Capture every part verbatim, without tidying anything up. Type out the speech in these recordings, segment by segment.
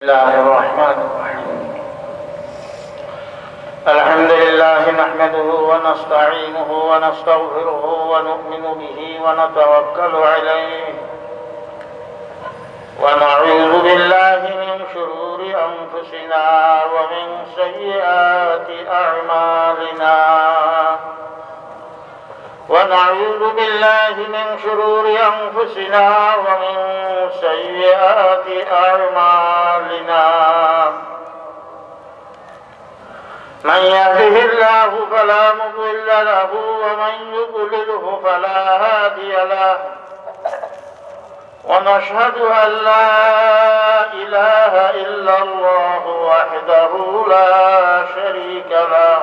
بسم الله الرحمن الرحيم. الحمد لله نحمده ونستعينه ونستغفره ونؤمن به ونتوكل عليه ونعوذ بالله من شرور أنفسنا ومن سيئات أعمالنا. ونعوذ بالله من شرور أنفسنا ومن سيئات أعمالنا. من يهده الله فلا مضل له ومن يضلله فلا هادي له. ونشهد أن لا إله إلا الله وحده لا شريك له.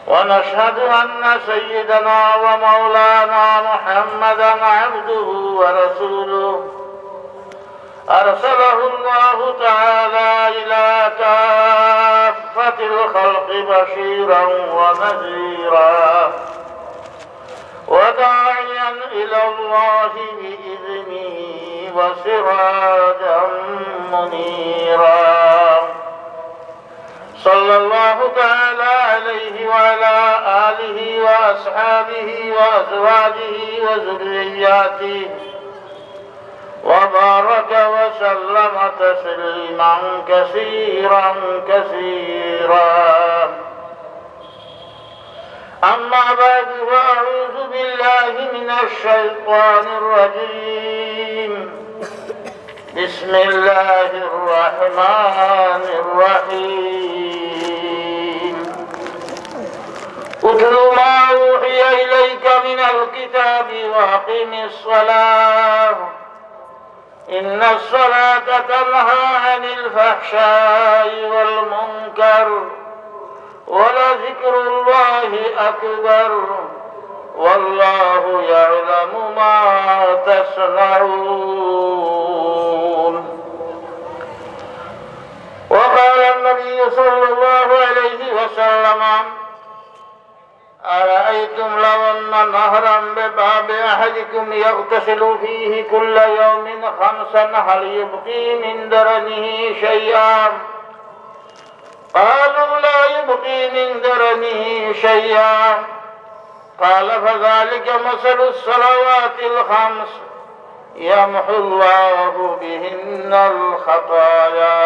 ونشهد أن سيدنا ومولانا محمدا عبده ورسوله. أرسله الله تعالى إلى كافة الخلق بشيرا ونذيرا وداعيا إلى الله بإذنه وسراجا منيرا. صلى الله تعالى عليه وعلى آله وأصحابه وأزواجه وذرياته وبارك وسلم تسليما كثيرا كثيرا. أما بعد، فأعوذ بالله من الشيطان الرجيم. بسم الله الرحمن الرحيم. اتل ما أوحي إليك من الكتاب وأقم الصلاة إن الصلاة تنهى عن الفحشاء والمنكر ولذكر الله أكبر والله يعلم ما تصنعون. وقال النبي صلى الله عليه وسلم: أرأيتم لو أن نهرا بباب أحدكم يغتسل فيه كل يوم خمسا هل يبقي من درنه شيئا؟ قالوا: لا يبقي من درنه شيئا. قال: فذلك مثل الصلوات الخمس يمحو الله بهن الخطايا.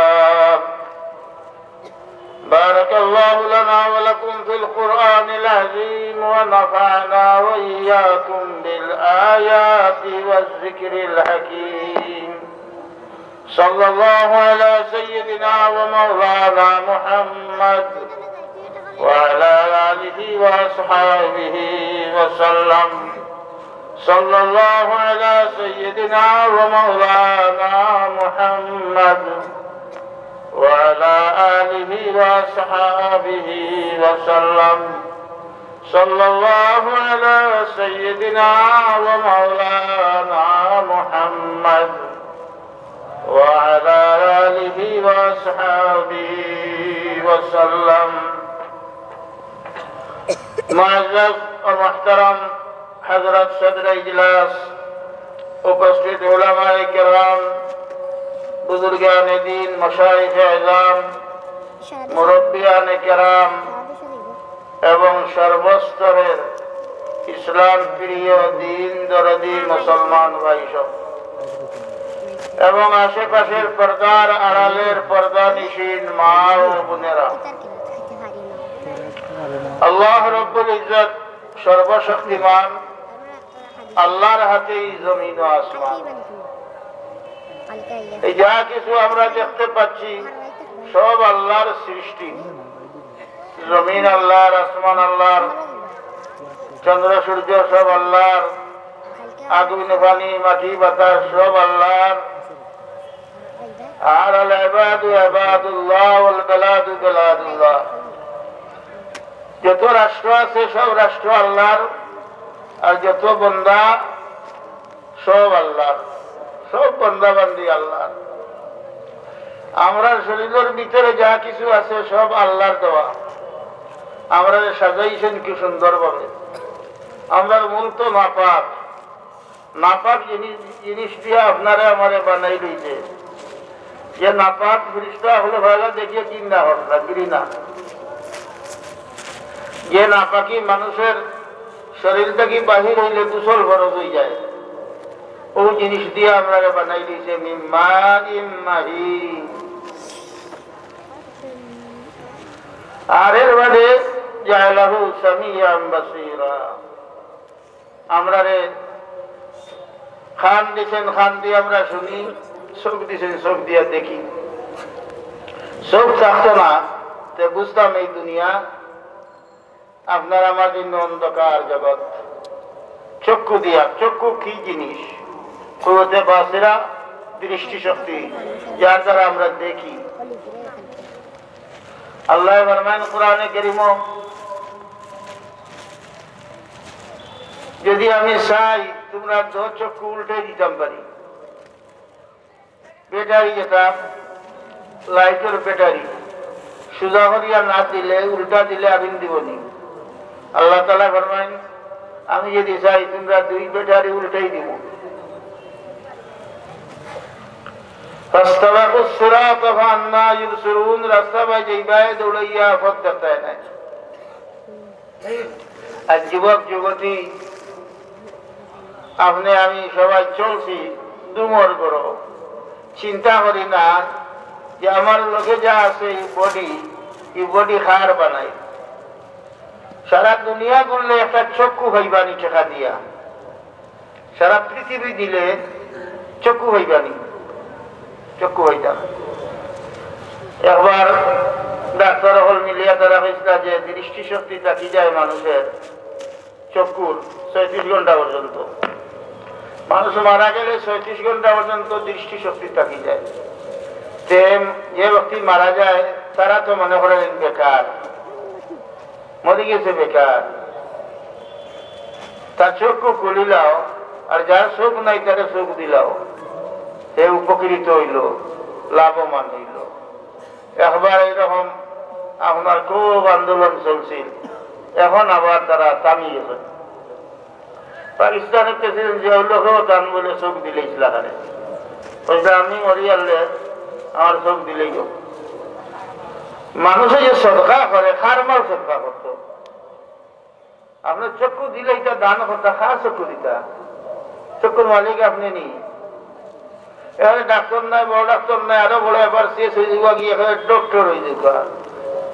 بارك الله لنا ولكم في القرآن العظيم ونفعنا وإياكم بالآيات والذكر الحكيم. صلى الله على سيدنا ومولانا محمد وعلى آله وأصحابه وسلم. صلى الله على سيدنا ومولانا محمد وعلى آله وأصحابه وسلم. صلى الله على سيدنا ومولانا محمد وعلى آله وأصحابه وسلم. معزز و محترم حضرات صدر اجلاس، উপস্থিত উলামায়ে কেরাম, বুজুর্গানে দ্বীন, মাশায়েখে এজাম, মুরব্বিয়ানে কেরাম এবং সর্বস্তরের ইসলাম প্রিয় দ্বীন দরদি মুসলমান ভাই সব, এবং আশেপাশের পর্দার আড়ালের পর্দানিশীন মা ও বোনেরা, আল্লাহ রব্বুল ইজ্জত সর্বশক্তিমান, আল্লাহর হাতেই জমিন ও আসমান। এই যা কিছু আমরা দেখতে পাচ্ছি, সব আল্লাহর সৃষ্টি। জমিন আল্লাহর, আসমান আল্লাহর, চন্দ্র সূর্য সব আল্লাহর, আগুন পানি মাটি বাতাস সব আল্লাহর। আর আল ইবাদু ইবাদুল্লাহ ওয়াল বালাদু বালাদুল্লাহ। যত রাষ্ট্র আছে সব রাষ্ট্র আল্লাহর, আর যত বান্দা সব আল্লাহর, সব বান্দা বান্দি আল্লাহর। আমরার শরীরের ভিতরে যা কিছু আছে সব আল্লাহর দেওয়া। আমরারে সাজাইছেন কি সুন্দরভাবে। আমরার মূল তো নাপাক, নাপাক জিনিস, জিনিস দিয়া আপনারে আমারে বানাইলইছে। যে নাপাক ফিরিস্তা অকলে পয়লা দেখিয়া ঘিন্না করতা, ঘৃণা। যে নাপাকি মানুষর শরীর থাকি বাহির অইলে গোসল ফরজ অইযায়, অউ জিনিস দিয়া আমরারে বানাই দিছে মিন মাইন মাহিন। আর এর বাদে জাআলাহু সামিআন বাসীরা। আমরারে কান দিছেন, কান দিয়া আমরা শুনি, চোখ দিছেন, চোখ দিয়া দেখি। চোখ থাকতো না, তে বুঝতাম এই দুনিয়া আপনার আমার জন্য অন্ধকার জগৎ। চক্ষু দিয়া, চক্ষু কি জিনিস? কুওয়াতে বাসিরা, দৃষ্টিশক্তি, যার দ্বারা আমরা দেখি। আল্লায় ফরমাইন কোরআনে কারীমো, যদি আমি চাই, তুমরার দুই চক্ষু উল্টাই দিতাম পারি। ব্যাটারি যেটা, লাইটর ব্যাটারি, সুজা করিয়া না দিলে, উল্টা দিলে আগুন দিবো নি? আল্লাহ তাআলায় ফরমাইন, আমি যদি চাই, তুমরার দুই ব্যাটারি উল্টাই দিমু। ফাস্তাবাকুস সিরাতা ফাআন্না ইউবসিরুন, রাস্তা বায় যাইবায় দৌড়াইয়া পথ দেখতায় নায়। আর যুবক যুবতী, আপনে আমি সবাই চলছি ডুমর ঘরো, চিন্তা করি না যে আমার লগে যা আছে এই বডি, এই বডি কার বানাই। সারা দুনিয়া ঘুরলে একটা চক্ষু পাইবা নি টেকা দিয়া, সারা পৃথিবী দিলে চক্ষু পাইবা নি, চক্ষু পাইতা না। একবার ডাক্তার অকল মিলিয়া তারা কইছলা যে দৃষ্টিশক্তি থাকি যায় মানুষর চক্ষুর ছয়ত্রিশ ঘন্টা পর্যন্ত। মানুষ মারা গেলে ছয়ত্রিশ ঘন্টা পর্যন্ত দৃষ্টিশক্তি থাকি যায়। তে যে ব্যক্তি মারা যায়, তারা তো মনে করেন বেকার, মরি গেছে বেকার। তার চক্ষু খুলিলাও, আর যার চোখ নাই, তারে চোখ দিলাও, সে উপকৃত অইলো, লাভবান অইলো। একবার এইরকম আপনার খুব আন্দোলন চলছিল, এখন আবার তারা থামি গেছে। পাকিস্তানর প্রেসিডেন্ট জিয়াউল হকও তান বলে চোখ দিলাইছলা খানে। কইছলা, "আমি মরি গেলে আমার চোখ দিলাইও।" মানুষে যে সদকা করে, কার মাল সদকা করতো? আপনার চক্ষু দিলে ইটা দান করতা, কার চক্ষু দিতা? চক্ষুর মালিক আপনে নি। এখানে ডাক্তার নাই, বড় ডাক্তার নাই, আরো বড় এবার শেষ অই যাইবা, গিয়া এখানে ডক্টর অই যাইবা।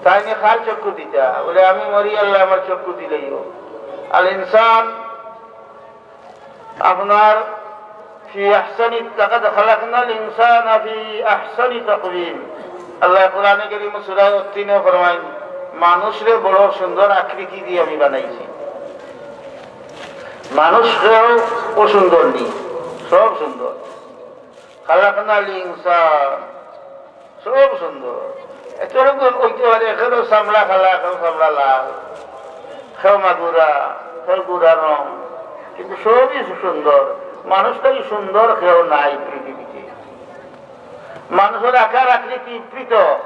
তাইন কার চক্ষু দিতা? বলে, "আমি মরি গেলে আমার চক্ষু দিলাইও।" আল ইনসান আপনার ফি আহসানি, লাকাদ খালাকনাল ইনসানা ফি আহসানি তাকওয়িম। আল্লায় কোরআনে কারীম সূরা তিনে ফরমাইন, "মানুষরে বড় সুন্দর আকৃতি দিয়া আমি বানাইছি।" মানুষ কেউ অসুন্দর নি, সব সুন্দর। খালাকনাল ইনসান, সব সুন্দর। এতটুকু অইতে পারে, কেউ চামড়া কালা, কেউ চামড়া লাল, কেউ মাগুরা, কেউ গুড়া রং, কিন্তু সবই সুন্দর। মানুষ থাকি সুন্দর কেউ নাই পৃথিবীতে। মানুষর আকার আকৃতি পৃথক।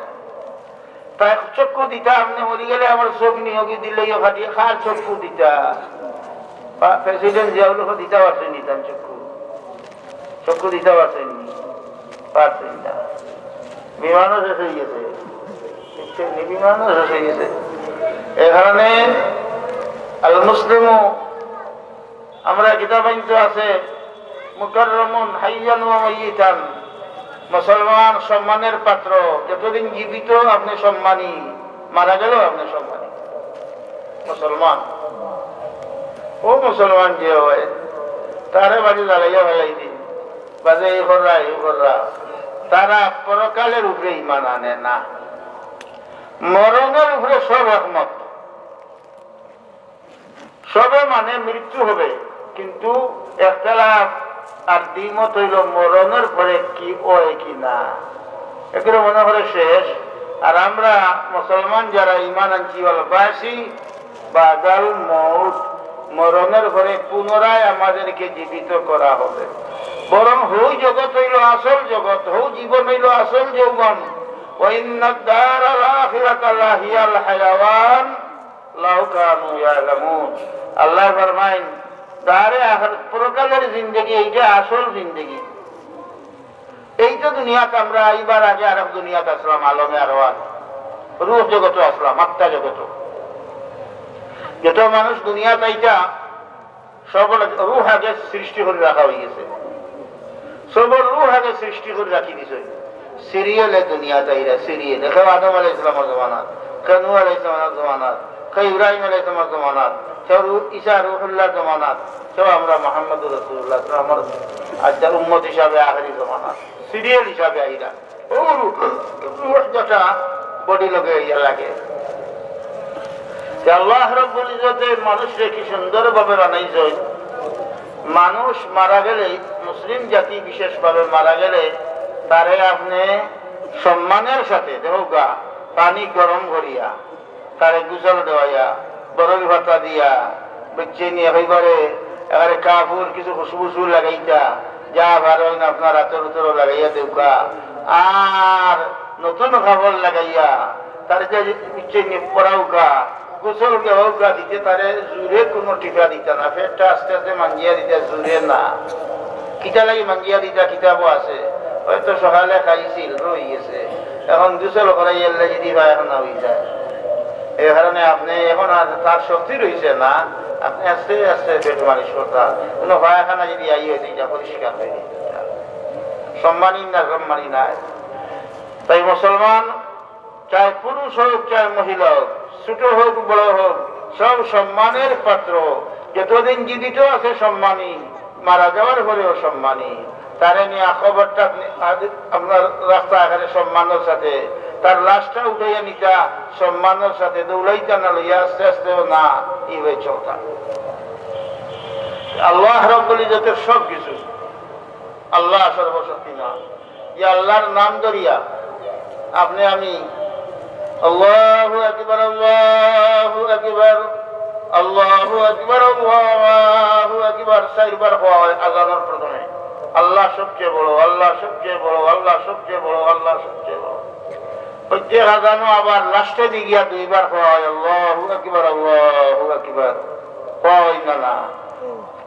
তাই চক্ষু দিতা, আপনে মরি গেলে আমার চোখ নিয়োগী দিলেই ওখানে কার চক্ষু দিতা? পা-, প্রেসিডেন্ট জিয়াউল হক দিতা পারছইন নি তান চক্ষু? চক্ষু দিতা পারছইন নি? পারছইন না। বিমানও শেষ অই গেছে, বুঝছইন নি? বিমানও শেষ অই গেছে। এই কারণে আল মুসলিমু, আমরা কিতাবাইন তো আছে, মুকাররামুন হাইয়ান ওয়া মাইয়িতান, মুসলমান সম্মানের পাত্র, যতদিন জীবিত আপনে সম্মানী, মারা গেলেও আপনে সম্মানী। মুসলমান, ও মুসলমান যে হয়, তারে বাড়ি জ্বালাইয়া ফালাই দিন, বাদে এই কররা, এই কররা, তারা পরকালের উপরে ইমান আনে না, মরণের উপরে সব একমত। সবে মানে মৃত্যু হবে, কিন্তু একতলাফ আর দ্বিমত অইলো মরণের পরে কি অয় কি না। এগুলো মনে করে শেষ। আর আমরা মুসলমান যারা ইমান আনছি, ওয়াল বাসি বাদাল মউত, মরণের পরে পুনরায় আমাদেরকে জীবিত করা হবে। বরং হউ জগৎ অইলো আসল জগৎ, হউ জীবন অইলো আসল যৌবন। ওয়া ইন্নাদ দারাল আখিরাতা লাহিয়াল হায়াওয়ান লাউ কানু ইয়ালামুন। আল্লায় ফরমাইন, দারে আখিরাত, পরকালের জিন্দেগি, এইটা আসল জিন্দেগি। এই তো দুনিয়াত আমরা আইবার আগে আরক দুনিয়াত আছলাম, আলমে আরওয়াহ, রুহ জগতো আছলাম, আত্মা জগতো। যত মানুষ দুনিয়াত আইতা, সবর রুহ আগে সৃষ্টি করি রাখা অইগেছে, সবর রুহ আগে সৃষ্টি করি রাখি দিছে। সিরিয়ালে দুনিয়াত আইরা, সিরিয়ালে। কেউ আদম আলাইহিস সালামর জমানাত, কেউ নূহ আলাইহিস সালামর জমানাত, কেউ ইব্রাহিম আলাইহিস সালামর জমানাত, কেউ রু-, ঈসা রুহুল্লাহর জমানাত, কেউ আমরা মুহাম্মদুর রাসূলুল্লাহ, তো আমার আজকাল উম্মত হিসাবে আখেরি জমানাত, সিরিয়াল হিসাবে আইরা। ও রু-, রুহ যেটা বডি লগে ইয়া লাগে। যে আল্লাহ রাব্বুল ইজ্জতে মানুষরে কি সুন্দরভাবে বানাইছইন। মানুষ মারা গেলে, মুসলিম জাতি বিশেষভাবে মারা গেলে, তারে আপনে সম্মানের সাথে, দেখউক্কা, পানি গরম করিয়া, তারে গোসল দেওয়াইয়া, বরফি পাতা দিয়া, বুঝছইন নি, একেবারে, একেবারে কাপড় কিছু খুশবু উশবু লাগাইতা, যা পারইন আপনার আতর উতর লাগাইয়া দেউক্কা, আর নতুন কাপড় লাগাইয়া, তারে যে, বুঝছইন নি, পরাউক্কা, গোসল দেওয়াউক্কা, দিতে তারে জোরে কুনু টিপা দিতা না, পেটটা আস্তে আস্তে মাঞ্জিয়া দিতা, জোরে না। কিতা লাগি মাঞ্জিয়া দিতা, কিতাবও আছে, হয়তো সকালে খাইছিল, রইগেছে, এখন গোসল করাইলে যদি পায়খানা অইযায়, এই কারণে আপনে এখন আর তার শক্তি রইছে না, আপনে আস্তে আস্তে পেট মালিশ করতা, কুনু পায়খানা যদি আই অইযায়, ইটা পরিষ্কার অইযায়। সম্মানী না সম্মানী নাই। তাই মুসলমান, চাই পুরুষ হউক, চাই মহিলা হউক, ছোট হউক, বড় হউক, সব সম্মানের পাত্র। যতদিন জীবিত আছে সম্মানী, মারা যাওয়ার পরেও সম্মানী। তারে নিয়া কবরটা আপনে, আজ আপনার রাখতা একেবারে সম্মানের সাথে, তার লাশটা উঠাইয়া নিতা সম্মানের সাথে, দৌড়াইতা না লইয়া আস্তে আস্তেও না, ই অইয়া চলতা। আল্লাহ রাব্বুল ইজ্জতের সব কিছু, আল্লাহ সর্বশক্তি না। ই আল্লাহর নাম ধরিয়া আপনে আমি আল্লাহু আকবার, আল্লাহু আকবার, আল্লাহু আকবার, আল্লাহু আকবার চাইরবার কওয়া অয় আজানর প্রথমে। আল্লাহ সবচেয়ে বড়, আল্লাহ সবচেয়ে বড়, আল্লাহ সবচেয়ে বড়, আল্লাহ সবচেয়ে বড়। প্রত্যেক আজানো আবার লাস্টে দি গিয়া দুইবার কওয়া অয়, আল্লাহু আকবার, আল্লাহু আকবার। কওয়া অয় না, না।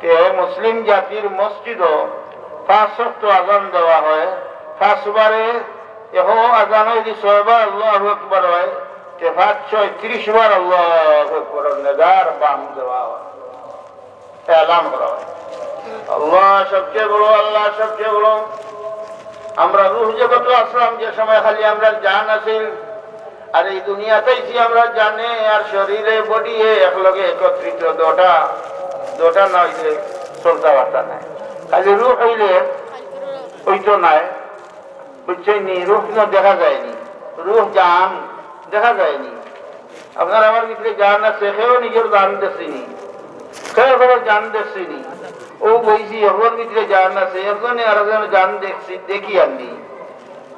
তে মুসলিম জাতির মসজিদও পাঁচ ওয়াক্ত আজান দেওয়া হয়, পাঁচবারে, এখন আজান যদি ছয়বার আল্লাহু আকবার হয়, তে পাঁচ ছয় ত্রিশ বার আল্লাহু আকবার নেদার বাং দেওয়া হয়, এলান করা হয়, আল্লাহ সবচেয়ে বড়, আল্লাহ সবচেয়ে বড়। আমরা রুহ জগতো আছলাম যে সময় খালি আমরার জান আছিল, আর এই দুনিয়াত আইছি আমরা জানে আর শরীরে, বডিয়ে একলগে একত্রিত, দুটা, দুটা না অইলে চলতা পারতা নায়। খালি রুহ অইলে অইতো নায়, বুঝছইন নি? রুহ তো দেখা যায়নি, রুহ জান দেখা যায়নি। আপনার আমার ভিতরে জান আছে, কেউ নিজর জান দেখছি নি, কেউ কারো জান দেখছি নি। ও বইছি, ওর ভিতরে জান আছে, একজনে আরেকজনের জান দেখছি, দেখি আর নি।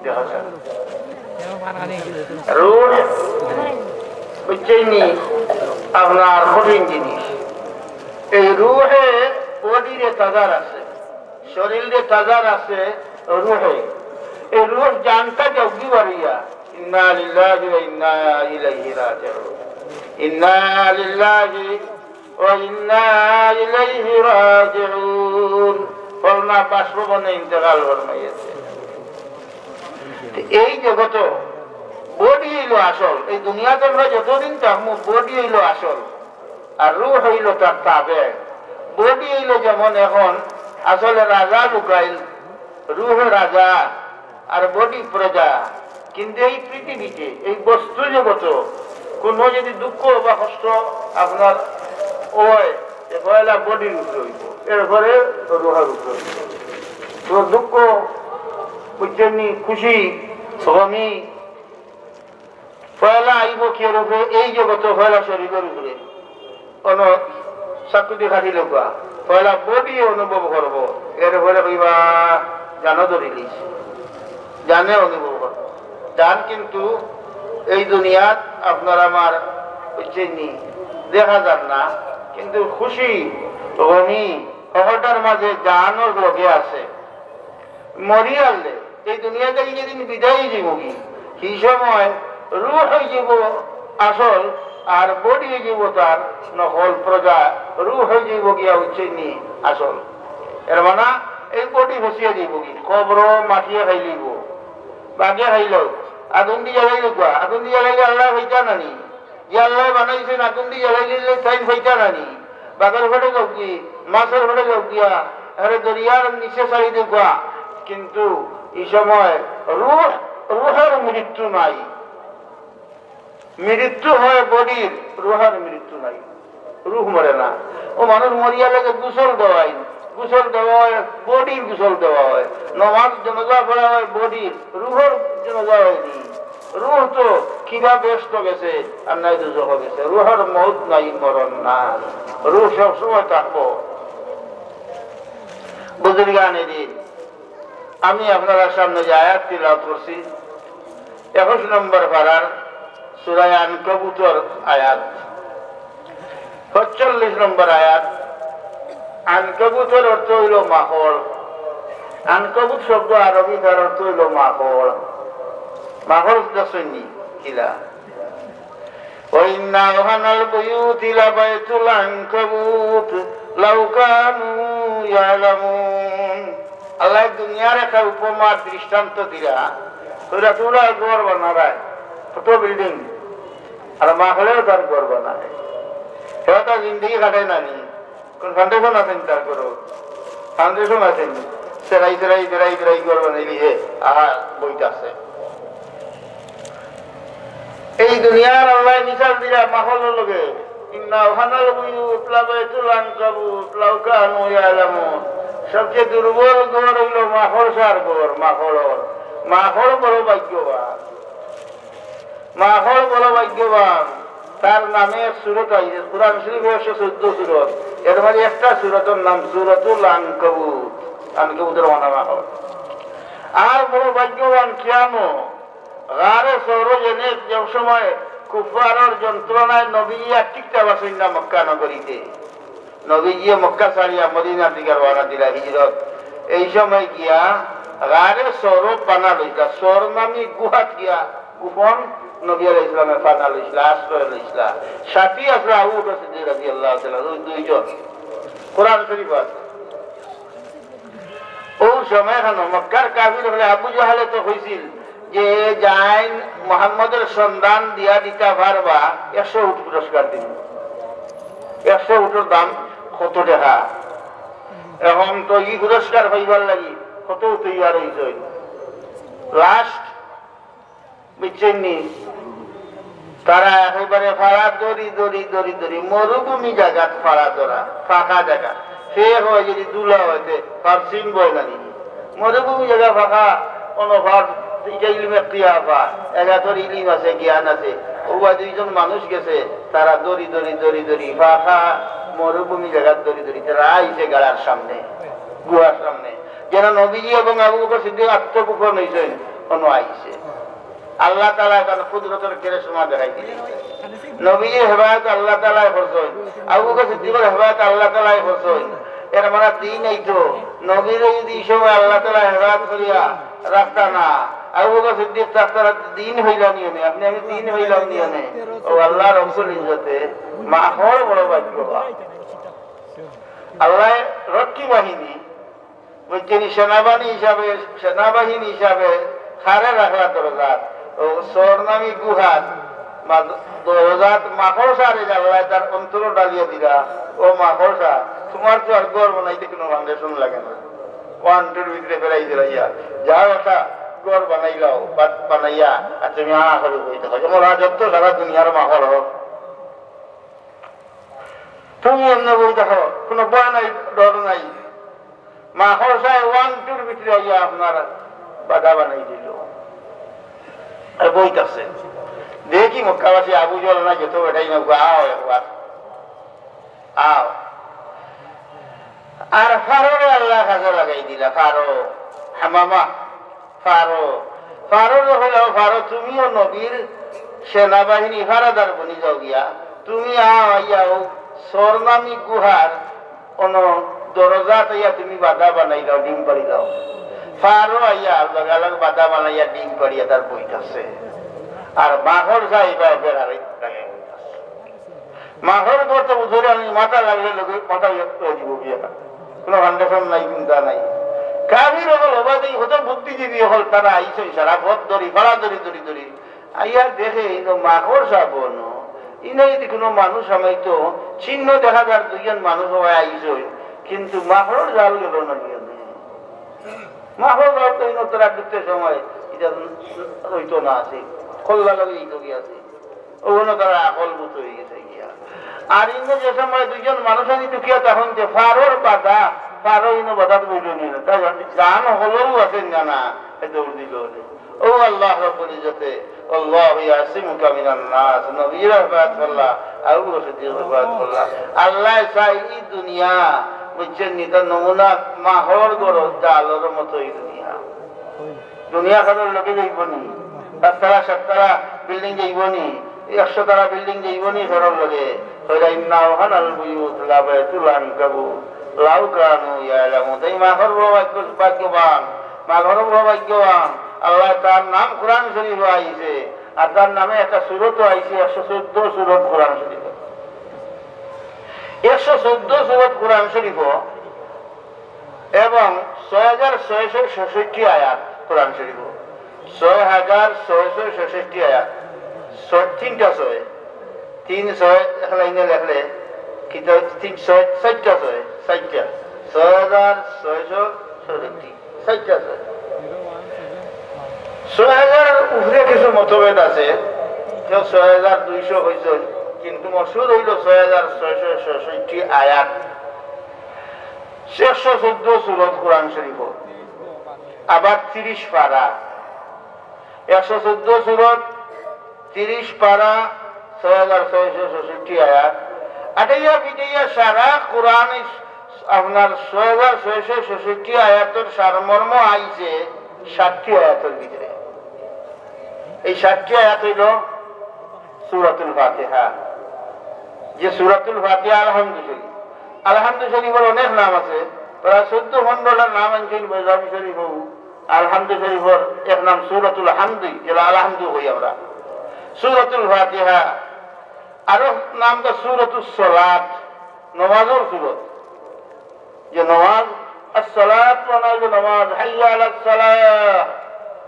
দেখা যায়। রুহ, বুঝছইন নি, আপনার কঠিন জিনিস। এই রুহে বডিরে তাজা রাখছে, শরীরে তাজা রাখছে রুহে। এই রুহ জানটা যাওগি বারইয়া, ইন্না লিল্লাহি ওয়া ইন্না ইলাইহি রাজিউন। ইন্না লিল্লাহি ওয়া ইন্না ইলাইহি রাজিউন। ফলনা বাষ্পবনে ইন্তেকাল ফরমাইছে। তো এই জগতো বডি অইলো আসল। এই দুনিয়াত আমরা যতদিন থাকমু, বডি অইলো আসল, আর রুহ অইলো তার তাবে। বডি অইলো যেমন এখন আসলে রাজা লুকাইল, রুহ রাজা, আর বডি প্রজা। কিন্তু এই পৃথিবীতে, এই বস্তু জগতো কোনো যদি দুঃখ বা কষ্ট আপনার হয়, তে পয়লা বডির উপরে অইবো, এরপরে রুহের উপরে অইবো। তো দুঃখ, বুঝছইন নি, খুশি, গমি, পয়লা আইবো কিওর উপরে? এই জগতো পয়লা শরীরের উপরে। অনো চাকুদি কাটিলউক্কা, পয়লা বডিয়ে অনুভব করবো, এরপরে কইবা জানো ধরিলিছে, জানে অনুভব করবো। জান কিন্তু এই দুনিয়াত আপনার আমার, বুঝছইন নি, দেখা যার না, কিন্তু খুশি, গমি, হকলটার মাঝে জানও লগে আছে। মরিয়ালে এই দুনিয়া থাকি যেদিন বিদায় অইযিবোগি, সেই সময় রুহ অইযিবো আসল, আর বডি অইযিবো তার নকল প্রজা। রুহ অইযিবো গিয়া, বুঝছইন নি, আসল। এর মানে এই বডি ফসিয়া যাইবগি, কবরো মাটিয়ে খাইলিব, বাঘে খাইল, আগুন দি জ্বালাইল কুয়া, আগুন দি জ্বালাইলে আল্লায় পাইতা না নি? যে আল্লায় বানাইছইন আগুন দি জ্বালাইলে তাইন পাইতা না নি? বাঘর পেটো যাউক গি, মাছর পেটো যাউক গিয়া, আরে দরিয়ার নিচে ছাড়ি দেউক্কা। কিন্তু ই সময় রুহ, রুহর মৃত্যু নাই। মৃত্যু হয় বডির, রুহর মৃত্যু নাই। রুহ মরে না। ও মানুষ মরিয়া লাগে গোসল দেওয়াই, গোসল দেওয়া হয়, বডির গোসল দেওয়া হয়, নমাজ জানাজা পড়া হয় বডির, রুহর জানাজা হয়নি। রুহ তো কিবা বেহেস্তো গেছে, আর নাই দুজখো গেছে। রুহর মউত নাই, মরণ না। রুহ সবসময় থাকবো। বুজুর্গানে দিন, আমি আপনারার সামনে যে আয়াত তিলাওয়াত করছি, একুশ নম্বর পারার সূরা আনকাবুতর আয়াত, পঁয়তাল্লিশ নম্বর আয়াত। আনকাবুতর অর্থ অইলো মাকড়। আনকাবুত শব্দ আরবি, তার অর্থ অইলো মাকড়। মাকড় দেখছইন নি? কিলা? وإن أوهن البيوت لبيت العنكبوت لو كانوا يعلمون। আল্লায় দুনিয়ার একটা উপমা দৃষ্টান্ত দিরা, তোরা তোরা ঘর বানারায়, কত বিল্ডিং, আর মাকড়েও তার ঘর বানায়। হেও তার জিন্দেগি কাটায় না নি? কোন ফাউন্ডেশন আছে নি তার ঘরো? ফাউন্ডেশন আছে নি? সেরাই সেরাই বেড়াই বেড়াই ঘর বানাইলি হে, আহা, বইতাছে। এই দুনিয়ার আল্লায় মিসাল দিরা মাকড়র লগে, إن أوهن البيوت لبيت العنكبوت لو كانوا يعلمون। সবচেয়ে দুর্বল ঘর অইলো মাকড়সার ঘর, মাকড়র। মাকড় বড় ভাগ্যবান। মাকড় বড় ভাগ্যবান, তার নামে এক সূরত আইছে, কোরআন শরীফে একশো চৌদ্দ সূরত, এর মাঝে একটা সূরতর নাম সূরাতুল আনকাবুত, আনকাবুতর মানে মাকড়। আর বড় ভাগ্যবান কিয়ানো, গারে সওরো যেনে যে সময় কুফফারর যন্ত্রণায় নবী আর টিকতা পারছইন না মক্কা নগরীতে, নবীজিয়ে মক্কা ছাড়িয়া মদিনার দিকে রওয়ানা দিলা হিজরত। এই সময় গিয়া গারে সওরো পানা লইছলা, সওর নামী গুহাত গিয়া গোপন নবী আলাইহিস সালামে পানা লইছলা, আশ্রয় লইছলা। সাথী আছলা আবু বকর সিদ্দিক রাদিয়াল্লাহু তাআলা আনহু, দুইজন। কোরআন শরীফ আছে। ও সময় খানো মক্কার কাফির অকলে, আবু জাহেলে তো কইছিল যে যাইন মুহাম্মদর সন্ধান দিয়া দিতা পারবা, একশো উট পুরস্কার দিমু। একশো উটর দাম কত টেকা? এখন তো ই পুরস্কার পাইবার লাগি কত তৈয়ার অইছইন। লাস্ট বুঝছইন নি? তারা একেবারে ফাড়া দড়ি, দড়ি, দড়ি, দড়ি, মরুভূমি জাগাত ফাড়া ধরা, ফাঁকা জাগা। সে হয় যদি ধুলা অইতে, ফার সিং বয় না নি। মরুভূমি জাগা ফাঁকা, কোনো ফার, এটা ইলিমে কিয়া ফার, এগাতর ইলিম আছে, জ্ঞান আছে। ওবা দুইজন মানুষ গেছে, তারা দড়ি, দড়ি, দড়ি, দড়ি, ফাঁকা মরুভূমি জাগাত দড়ি, দড়ি, তারা আইছে গাড়ার সামনে, গুহার সামনে। যেন নবীজি এবং আবু বকর সিদ্দিক আত্মগোপন অইছইন, কোনো আইছে। আল্লাহ তাআলায় তান কুদরতর কেরেশমা দেখাই দিলা। নবীর হেফাজত আল্লাহ তাআলায় করছইন, আবু বকর সিদ্দিকর হেফাজত আল্লাহ তাআলায় করছইন। এর মানে দিন এই তো, নবীরে যদি ই সময় আল্লাহ তাআলায় হেফাজত করিয়া রাখতা না, আবু বকর সিদ্দিক থাকতা না, দিন অইলা নি অনে, আপনে আমি দিন অইলাম নি অনে। ও আল্লাহ রব্বুল ইজ্জতে, মাকড় বড় ভাগ্যবান। আল্লাহ রক্ষী বাহিনী বুঝছইন নি, সেনাবাহিনী হিসাবে, সেনাবাহিনী হিসাবে কারে রাখলা দরজাত? ও সওর নামী গুহাত, মা-, দরজাত মাকড়সারে আল্লায় তার অন্তরো ডালিয়া দিলা, ও মাকড়সা, তুমার তো আর ঘর বানাইতে কোনো ফাউন্ডেশন লাগে না। ওয়ান টুর ভিতরে ফেলাই দিলা ইয়া, যাও একটা ঘর বানাইলাও, বাত বানাইয়া, আর তুমি আ করে বই থাকো। যেমন রাজত্ব সারা দুনিয়ার মাকড় হোক। তুমি এমনে বই থাকো, কোনো ভয় নাই, ডর নাই। মাকড়সায় ওয়ান টুর ভিতরে আইয়া আপনার বাধা বানাই দিল। আর বইতাছে। দেখি মক্কাবাসী আবু জহল না যত বেটাই না, আও একবার। আও। আর ফারোরে আল্লায় কাজে লাগাই দিলা, ফারো, হামামা। ফারো, ফারো যখন, ও ফারো, তুমিও নবীর সেনাবাহিনী ফারাদার বনি যাও গিয়া, তুমি আও, আইয়া ও সওর নামী গুহার অনো দরজাত আইয়া তুমি বাধা বানাই দাও, ডিম পাড়ি দাও। ফারো আইয়া লগালগ বাধা বানাইয়া ডিম পাড়িয়া তার বইতাছে। আর মাকড়সা ইবা বেড়ারে লাগে বইতাছে। মাকড়র ঘর তো বুঝরে আমি মাথা লাগলে লগে মাথা ইয়ে করে দিব গিয়া। কোনো ফাউন্ডেশন নাই, চিন্তা নাই। কাফির অকল অবাদে কত বুদ্ধিজীবী অকল, তারা আইছইন সারা পথ ধরি, ফাড়া ধরি, ধরি, ধরি। আইয়া দেখে ইনো মাকড় সাপ অনো। ইনো যদি কুনু মানুষ হামাইতো, চিহ্ন দেখা যার দুইজন মানুষ অবায় আইছইন, কিন্তু মাকড়র জাল গেল না গিয়া। মাকড়র জাল তো ইনো তারা ঢুকতে সময় ইটা অইতো না, আছে, খোল্লা লাগি ইতো গিয়া আছে। অনো তারা আকল বুত অই গেছে গিয়া। আর ইনো যে সময় দুইজন মানুষ আনি ঢুকিয়া তখন যে ফারর বাধা, ফারো ইনো বাধাত বইল নি না। তাই জান হকলও আছে না, না, এ দৌড় দিল নি। ও আল্লাহ রব্বুল ইজ্জতে, আল্লাহু ইয়াসিমুকা মিনান নাস, নবীর হেফাজত করলা, আবু বকর সিদ্দিকর হেফাজত করলা। আল্লাহ চাই ই দুনিয়া, বুঝছেন নি, তার নমুনা মাকড়র ঘরর জালর মতো ই দুনিয়া। দুনিয়া কারোর লগে যাইব নি? পাঁচতলা, সাততলা বিল্ডিং যাইব নি? একশো তলা বিল্ডিং যাইব নি কারোর লগে? কইলা, "ইন্না আওহানাল বুয়ুত লাবাইতুল আনকাবুত, লাউ কানু ইয়ালামুন।" তাই মাকড় বড় ভাগ্য-, ভাগ্যবান, মাকড় বড় ভাগ্যবান। আল্লাহ তার নাম কোরআন শরীফ আইছে, আর তার নামে একটা সূরতও আইছে, একশো চোদ্দ সূরত কোরআন শরীফ। একশো চোদ্দ সূরত কোরআন শরীফ এবং ছয় হাজার ছয়শো ছষট্টি আয়াত কোরআন শরীফ। ছয় হাজার ছয়শো ছষট্টি আয়াত। ছয়, তিনটা ছয়। তিন ছয় এক লাইনে লেখলে, কিতা তিন ছয়, চারটা ছয়, চারটা। ছয় হাজার ছয়শো ছষট্টি। চারটা ছয়। ছয় হাজার উপরে কিছু মতভেদ আছে, কেউ ছয় হাজার দুইশো কইছে, কিন্তু মশহুর অইল ছয় হাজার ছয়শো ছষট্টি আয়াত। একশো চোদ্দ সূরত কোরআন শরীফ, আবার তিরিশ পারা, একশো চোদ্দ সূরত, তিরিশ পারা, ছয় হাজার ছয়শো ছষট্টি আয়াত। আটাইয়া পিটাইয়া সারা কোরআন ইস-, আপনার ছয় হাজার ছয়শো ছষট্টি আয়াতর সারমর্ম আইছে ষাটটি আয়াতর ভিতরে। এই ষাটটি আয়াত অইল সূরাতুল ফাতিহা। যে সূরাতুল ফাতিহা আলহামদু শরীফ, আলহামদু শরীফর অনেক নাম আছে, প্রায় চোদ্দ পনেরোটা নাম আনছইন বেজাবি শরীফ। আলহামদু শরীফর এক নাম সূরাতুল হামদি, যেটা আলহামদু কই আমরা। সূরাতুল ফাতিহা, আরো নাম তো সূরাতুস সালাত, নমাজর সূরত। যে নমাজ, আসসালাত মানে যে নমাজ, হাইয়া আলাস সালাহ,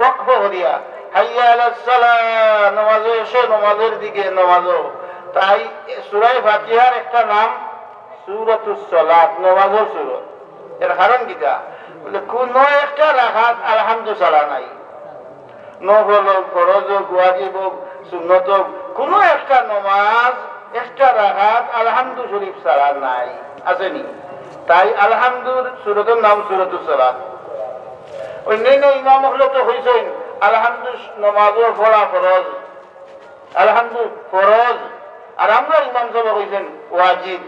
ওয়াকফ করিয়া, হাইয়া আলাস সালাহ, নমাজে এসো, নমাজের দিকে, নমাজও। তাই সূরায়ে ফাতিহার একটা নাম সূরাতুস সালাত, নমাজর সূরত। এর কারণ কিতা? বলে, কোনো একটা রাকাত আলহামদু ছাড়া নাই। নফল হোক, ফরজ হোক, ওয়াজিব হোক, সুন্নত হোক, কোনো একটা নমাজ, একটা রাকাত আলহামদু শরীফ ছাড়া নাই, আছে নি? তাই আলহামদুর সূরতর নাম সূরাতুস সালাত। অন্যান্য ইমাম অকলে তো কইছইন, আলহামদু নমাজও পড়া ফরজ, আলহামদু ফরজ। আর আমরার ইমাম সাহেব কইছইন ওয়াজিব।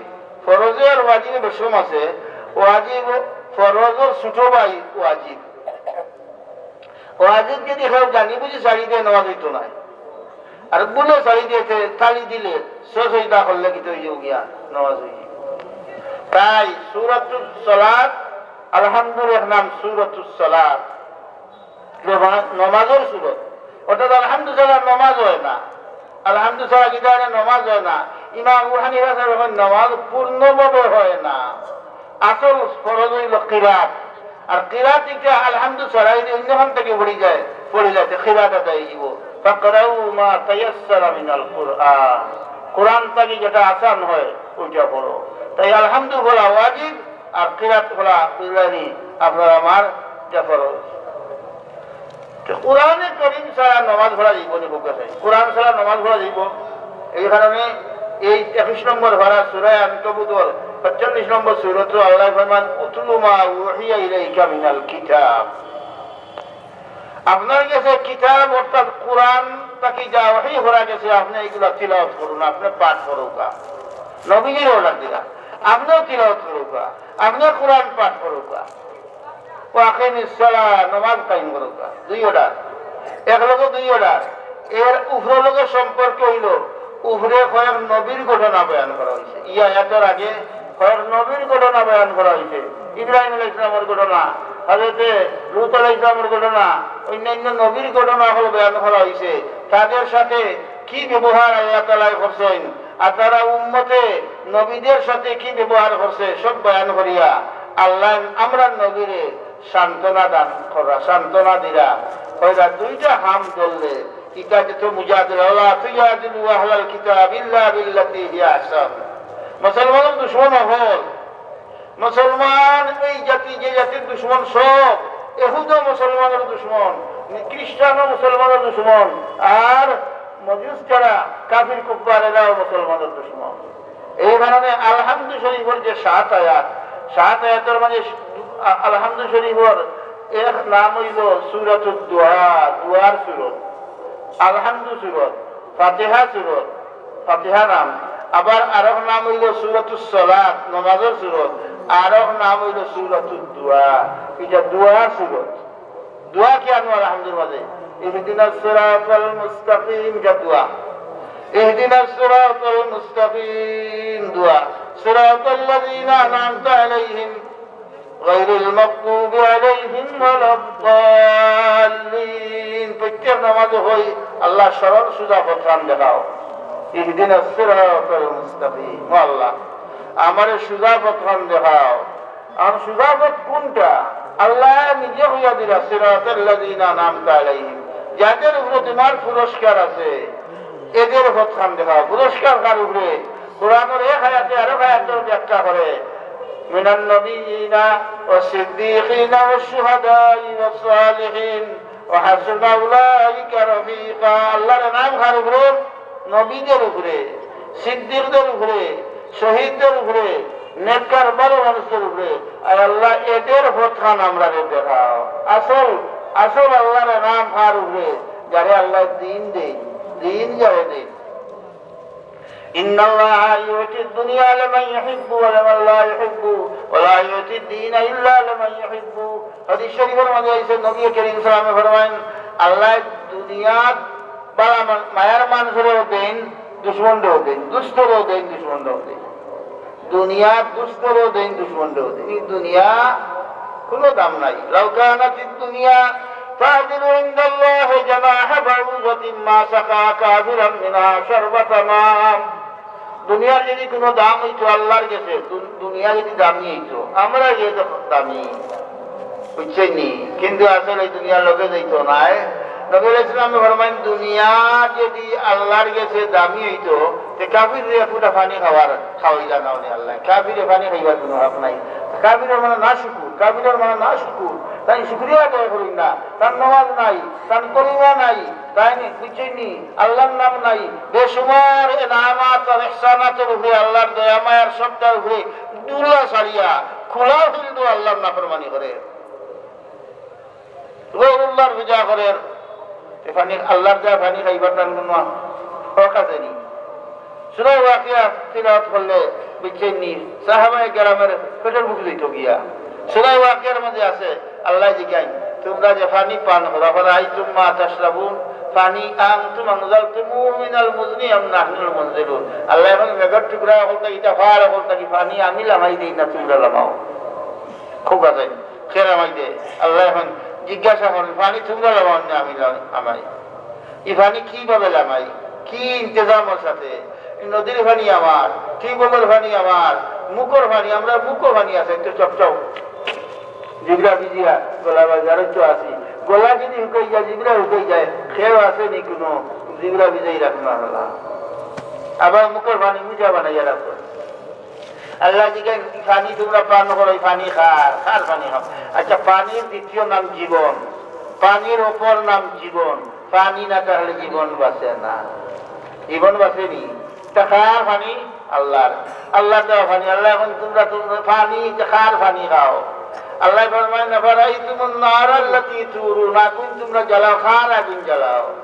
ফরজে আর ওয়াজিবে বেশকম আছে। ওয়াজিব, ফরজর ছোট ভাই ওয়াজিব। ওয়াজিব যদি কেউ জানি বুঝি ছাড়ি দেয়, নমাজ অইতো নায়। আর ভুলে ছাড়ি দিয়েছে, তালি দিলে, সজদা করলে কিতা অইযিবো গিয়া, নমাজ অইযিবো। তাই সূরাতুস সালাত, আলহামদুর এক নাম সূরাতুস সালাত। নমা-, নমাজর সূরত। অর্থাৎ আলহামদু ছাড়া নমাজ অয় না। আলহামদু ছাড়া কিতা অয় না? নমাজ অয় না। ইমাম আবু হানিফা সাহেব কইন, নমাজ পূর্ণভাবে হয় না। আসল ফরজ অইল কিরাত। আর কিরাত ইটা আলহামদু ছাড়া যদি অন্যখান থাকি পড়ি যায়, পড়ি যায়, তে কিরাত আদায় অইযিবো। ফাকরাউ মা তায়াসসারা মিনাল কুরআন। কোরআন থাকি যেটা আসান হয়, ওইটা পড়ো। তাই আলহামদু পড়া ওয়াজিব, আর কিরাত পড়া বুঝলানি আপনার আমার ইটা ফরজ। তো কোরআনে করিম ছাড়া নমাজ পড়া যাইবো নি, বুকে চাই। কোরআন ছাড়া নমাজ পড়া যাইবো। এই কারণে এই একুশ নম্বর পারা সূরা আনকাবুতর পঁয়তাল্লিশ নম্বর সূরত আল্লাহ ফরমান, "উতলু মা উহিয়া ইলাইকা মিনাল কিতাব।" আপনার গেছে কিতাব অর্থাৎ কোরআন থাকি যা ওহী করা গেছে, আপনি এগুলা তিলাওয়াত করুন, আপনি পাঠ করুকা। নবীজির অর্ডার দিলা, আপনিও তিলাওয়াত করুকা, আপনিও কোরআন পাঠ করুকা। ওয়া আকিমিস সালাহ, নমাজ কায়েম করুকা। দুই অর্ডার, এক লগে দুই অর্ডার। এর উপরে লগে সম্পর্ক অইল, উপরে কয়েক নবীর ঘটনা বয়ান করা অইছে। ই আয়াতর আগে কয়েক নবীর ঘটনা বয়ান করা অইছে। ইব্রাহিম আলাইহিস সালামর ঘটনা, হযরতে লূত আলাইহিস সালামর ঘটনা, অন্যান্য নবীর ঘটনা অকল বয়ান করা অইছে। তাদের সাথে কি ব্যবহার আল্লাহ তাআলায় করছইন, আর তারা উম্মতে নবীদের সাথে কি ব্যবহার করছে, সব বয়ান করিয়া আল্লাহ আমরার নবীরে সান্ত্বনা দান করা, সান্ত্বনা দিরা, কইরা দুইটা হাম ধরলে, ইটা যেত মুজাদিলা, "ওয়ালা তুজাদিলু আহলাল কিতাব ইল্লা বিল্লাতি হিয়া আহসান।" মুসলমানর দুশমন অকল, মুসলমান এই জাতি, যে জাতির দুশমন সব, এহুদও মুসলমানর দুশমন, খ্রিস্টানও মুসলমানর দুশমন, আর মজুস যারা কাফির কুফফার এরাও মুসলমানর দুশমন। এই কারণে আলহামদু শরীফর যে সাত আয়াত, সাত আয়াতর মাঝে আ-, আলহামদু শরীফর এক নাম অইলো সূরাতুদ দোয়া, দোয়ার সূরত, আলহামদু সূরত, ফাতিহা সূরত, ফাতিহা নাম, আবার আরক নাম অইলো সূরাতুস সালাত, নমাজর সূরত, আরক নাম অইলো সূরাতুদ দোয়া, ইটা দোয়ার সূরত। দোয়া কি আনো আলহামদুর মাঝে? ইহদিনাস সিরাতাল মুস্তাকিম, ইটা দোয়া। ইহদিনাস সিরাতাল মুস্তাকিম, দোয়া। সিরাতাল্লাযীনা আনআমতা আলাইহিম গায়রিল মাগদুবি আলাইহিম ওয়ালাদ দাল্লিন। প্রত্যেক নামাজে কই, "আল্লাহ, সরল সুজা পথখান দেখাও।" ইহদিনাস সিরাতাল মুস্তাকিম। ও আল্লাহ, আমারে সুজা পথখান দেখাও। আর সুজা পথ কোনটা? আল্লাহ নিজে কইয়া দিলা, "সিরাতাল্লাযীনা আনআমতা আলাইহিম।" যাদের উপরে তোমার পুরস্কার আছে, এদের পথখান দেখাও। পুরস্কার কার উপরে? কোরআনর এক আয়াতে আরক আয়াতর ব্যাখ্যা করে, "মিনান নাবিয়্যিনা ওয়াস সিদ্দীকিনা ওয়াশ শুহাদাই ওয়াস সালিহিন ওয়া হাসুনা উলাইকা রাফিকা।" আল্লাহর নাম কার উপরে? নবীদের উপরে, সিদ্দিকদের উপরে, শহীদদের উপরে, নেককার ভালো মানুষদের উপরে। আয় আল্লাহ, এদের পথখান আমরারে দেখাও। আসল, আসল আল্লাহর নাম কার উপরে? যারে আল্লাহ দ্বীন দেইন, দ্বীন যারে দেইন। ইন্নাল্লাহা ইউতিদ দুনিয়া লিমান ইউহিব্বু ওয়া লিমান লা ইউহিব্বু ওয়া লা ইউতিদ দীনা ইল্লা লিমান ইউহিব্বু। হাদিস শরীফর মাঝে আইছে, নবী করিম সাল্লাল্লাহু আলাইহি ওয়াসাল্লামে ফরমাইন, আল্লাহ দুনিয়াত বালা মান-, মায়ার মানুষরেও দেইন, দুশমনরেও দেইন, দুস্তরেও দেইন, দুশমনরেও দেইন। দুনিয়াত দুস্তরেও দেইন, দুশমনরেও দেইন। এই দুনিয়া কোনো দাম নাই। লাউ কানাতিদ দুনিয়া তাদিলু ইনদাল্লাহি জানাহা বাউযাতিন মা সাকা কাফিরাম মিনহা শারবাতা মা। দুনিয়ার যদি কোনো দাম অইতো আল্লাহর গেছে, দু-, দুনিয়া যদি দামি অইতো, আমরা যে তো দামি, বুঝছেন নি? কিন্তু আসলে এই দুনিয়ার লগে যাইতো নায়। নবী আলাইহিস সালামে ফরমাইন, দুনিয়া যদি আল্লাহর গেছে দামি অইতো, তে কাফিররে এক ফুটা পানি খাওয়ার, খাওয়াইলা না উনি আল্লাহ। কাফিরে পানি খাইবার কোনো হক নাই। কাফিরর মানে না শুকুর, কাফিরর মানে না শুকুর। তাইন শুকরিয়া আদায় করইন না, তান নামাজ নাই, তান কলিমা নাই, তাইন বুঝছেন নি? আল্লাহর নাম নাই। বেশুমার এনামাত আর ইহসানাতর উপরে, আল্লাহর দয়া মায়ার সবটার উপরে দুলা ছাড়িয়া খোলা ফিল্ডো আল্লাহর নাফরমানি করে, গয়রুল্লাহর পূজা করে। এ পানি, আল্লাহর দেয়া পানি খাইবার তান কোনো হক আছে নি? সূরা ওয়াকিয়া তিলাওয়াত করলে বুঝছেন নি, সাহাবায়ে কেরামের পেটর ভুক যাইতো গিয়া। সূরা ওয়াকিয়ার মাঝে আছে, আল্লাহ জিগাইন, "তোমরা যে পানি পান করো, আফারাআইতুম মা তাশরাবুন, পানি আনতুম আনজালতুমুহু মিনাল মুজনি আম নাহনুল মুনজিলুন?" আল্লাহ এখন মেঘর টুকরা অকল থাকি, ইটা ফার অকল থাকি পানি আমি লামাই দেই না, তোমরা লামাও। খুব আছে, খেরা মাই দে। আল্লাহ এখন জিজ্ঞাসা করেন, "পানি তোমরা লামাও না আমি লা-, লামাই?" এই পানি কিভাবে লামাই? কি ইন্তেজামর সাথে? এই নদীর পানি আমার, টিউবওয়েলর পানি আমার, মুখর পানি, আমরা মুখর পানি আছে, একটু চপচপ। জিবরা ভিজিয়া, গলা বাজারে তো আছি। গলা যদি হুকাই যায়, জিবরা হুকাই যায়, খেয়ে আছে নি কোনো জিবরা ভিজাই রাখবো না। আবার মুখর পানি মিঠা বানাইয়া রাখবো। আল্লাহ জিজ্ঞাসা, "পানি তোমরা পান করো, এই পানি কার? কার পানি খাও?" আচ্ছা, পানির দ্বিতীয় নাম জীবন, পানির অপর নাম জীবন। পানি না থাকলে জীবন বাঁচে না। জীবন বাঁচে নি? তা কার পানি? আল্লাহর। আল্লাহর দেওয়া পানি। আল্লাহ এখন তোমরা, তোমরা পানি, তা কার পানি খাও? আল্লাহ ফরমায়, "আফারাআইতুমুন নারাল্লাতী তুরুন, আগুন তোমরা জ্বালাও, কার আগুন জ্বালাও?"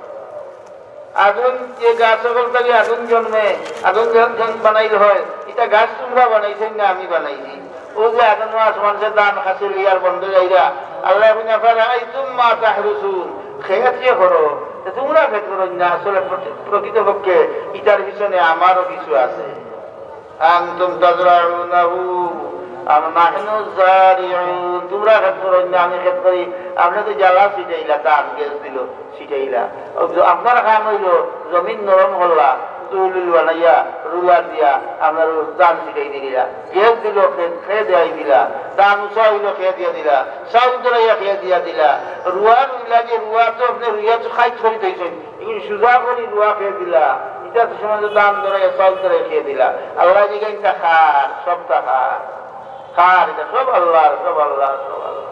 আগুন, যে গাছ অকল থাকি আগুন জন্মে, আগুন যখন, যখন বানাইল হয়, ইটা গাছ তোমরা বানাইছো না আমি বানাইছি? ও যে আগুন আসমান সে ধান খাসিল ইয়ার বন্ধ যাইরা। আল্লাহ এখন, "আফারাআইতুম মা তাহরুসুন, খেত যে করো, তে তোমরা খেত করো না, আসলে প্রতি-, প্রকৃতপক্ষে ইটার পিছনে আমারও কিছু আছে।" আনতুম তাজরাউনাহু আম নাহনু যারিউন, তোমরা খেত করো না আমি খেত করি, আপনে তো জ্বালা ছিটাইলা, ধান গেছ দিল, ছিটাইলা। ও তো আপনার কাম অইলো জমিন নরম করলা, দুলুল বানাইয়া রুলার দিয়া আপনার ধান ছিটাই দিলা, গেছ দিল, খেত, খেত দেওয়াই দিলা, ধান উষা অইল, খেত দিয়া দিলা, চাউল ধরাইয়া খেত দিয়া দিলা। রুয়া রুইলা যে রুয়া তো আপনে রুইয়া তো খাইত করি থইছইন, এগুলি সুজা করি রুয়া খেত দিলা, ইটা তো সমাজে ধান ধরাইয়া চাউল ধরাইয়া খেত দিলা। আল্লায় জিগাইন, ইটা কার? সবটা কার? কার? ইটা সব আল্লাহর, সব আল্লাহর, সব আল্লাহর।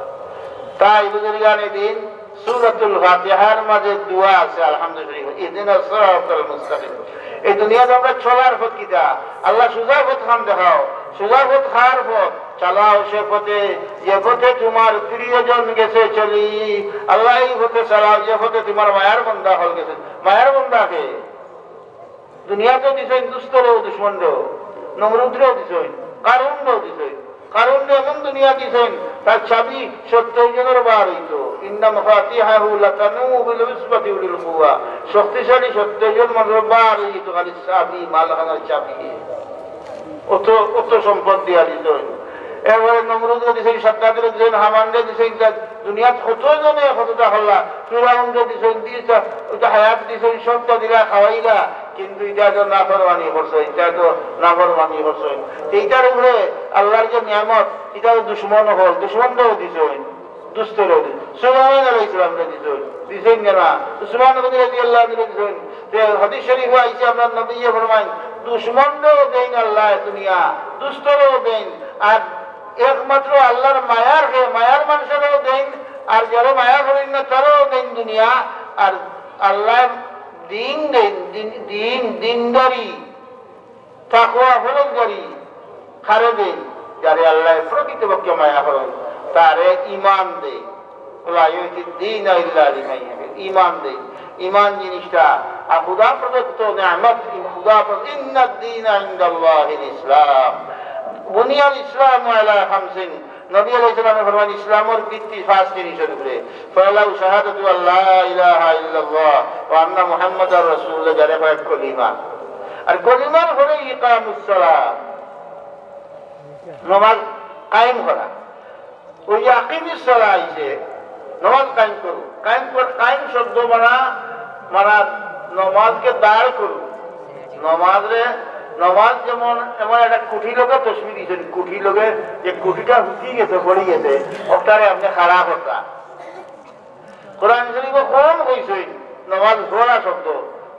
তাই বুজুর্গানে দিন, সূরাতুল ফাতিহার মাঝে দোয়া আছে, আলহামদু শরীফ, ইহদিনাস সিরাতাল মুস্তাকিম। এই দুনিয়াত আমরা চলার পথ কিতা? আল্লাহ, সুজা পথ খান দেখাও। সুজা পথ কার পথ? চালাও সে পথে, যে পথে তোমার প্রিয়জন গেছে চলি। আল্লাহ, এই পথে চালাও, যে পথে তোমার মায়ার বন্দা অকল গেছে। মায়ার বন্দা কে? দুনিয়াতেও দিছইন, দুস্তরেও, দুশমনরেও, নমরুদরেও দিছইন, কারুনরেও দিছইন। কারুনরে এমন দুনিয়া দিছইন, তার চাবি সত্তর জনর বার অইতো। ইন্না মাফাতিহাহু লাতানু বিল উসবাতি উলিল কুওয়া। শক্তিশালী সত্তর জন মানুষর বার অইতো, খালি চাবি, মালখানার চাবি। অত, অত সম্পদ দিয়া দিছইন। এরপরে নমরুদরে দিছইন, সাদ্দাদরে দিছইন, হামানরে দিছইন, তা দুনিয়াত কত জনে কতটা করলা, ফিরাউনরে দিছইন, দিছইন, ওইটা হায়াত দিছইন, সবটা দিলা, খাওয়াইলা, কিন্তু ইটা তো নাফরমানি করছইন, ইটা তো নাফরমানি করছইন। তো ইটার উপরে আল্লাহর যে নিয়ামত, ইটা তো দুশমন অকল, দুশমনরেও দিছইন, দুস্তরেও দিছইন, সুলাইমান আলাইহিস সালামরে দিছইন, দিছইন না? উসমান গনি রাদিয়াল্লাহু আনহুরে দিছইন। তে হাদিস শরীফে আইছে, আপনার নবীয়ে ফরমাইন, দুশমনরেও দেইন আল্লাহ দুনিয়া, দুস্তরেও দেইন, আর একমাত্র আল্লাহর মায়ার হে, মায়ার মানুষরেও দেইন, আর যারা মায়া করেন না তারাও দেইন দুনিয়া, আর আল্লাহর দিন দেইন, দিন, দিন, দিনদারি, তাকওয়া, পরহেজগারি কারে দেইন? যারে আল্লাহ প্রকৃতপক্ষে মায়া করেন, তারে ইমান দেইন। লা ইউতিদ দীনা ইল্লা লিমান ইয়াহিব। ইমান দেইন। ইমান জিনিসটা, আর খুদা প্রদত্ত নিয়ামত, খুদা প্রদত্ত, ইন্নাদ দীনা ইনদাল্লাহিল ইসলাম। বুনিয়াল ইসলামু আলা খামসিন। নবী আলাইহিস সালামে ফরমান, ইসলামর ভিত্তি পাঁচ জিনিসর উপরে। ফালাউ শাহাদাতু আল্লা ইলাহা ইল্লাল্লাহ ওয়া আন্না মুহাম্মাদার রাসূলুল্লাহ, যারে কয় কলিমা। আর কলিমার পরে ইকামুস সালাহ, নামাজ কায়েম করা। ওই আকিমিস সালাহ আইছে, নামাজ কায়েম করো। কায়েম কর-, কায়েম শব্দ মানা, মানা নামাজকে দাঁড় করো। নামাজরে, নামাজ যেমন এমন একটা কুঠি লগে তসবি দিছইন, কুঠি লগে যে কুঠিটা হুকি গেছে, পড়ি গেছে, ওটারে আপনে খাড়া করতা। কোরআন শরীফে কম কইছইন নামাজ পড়া শব্দ,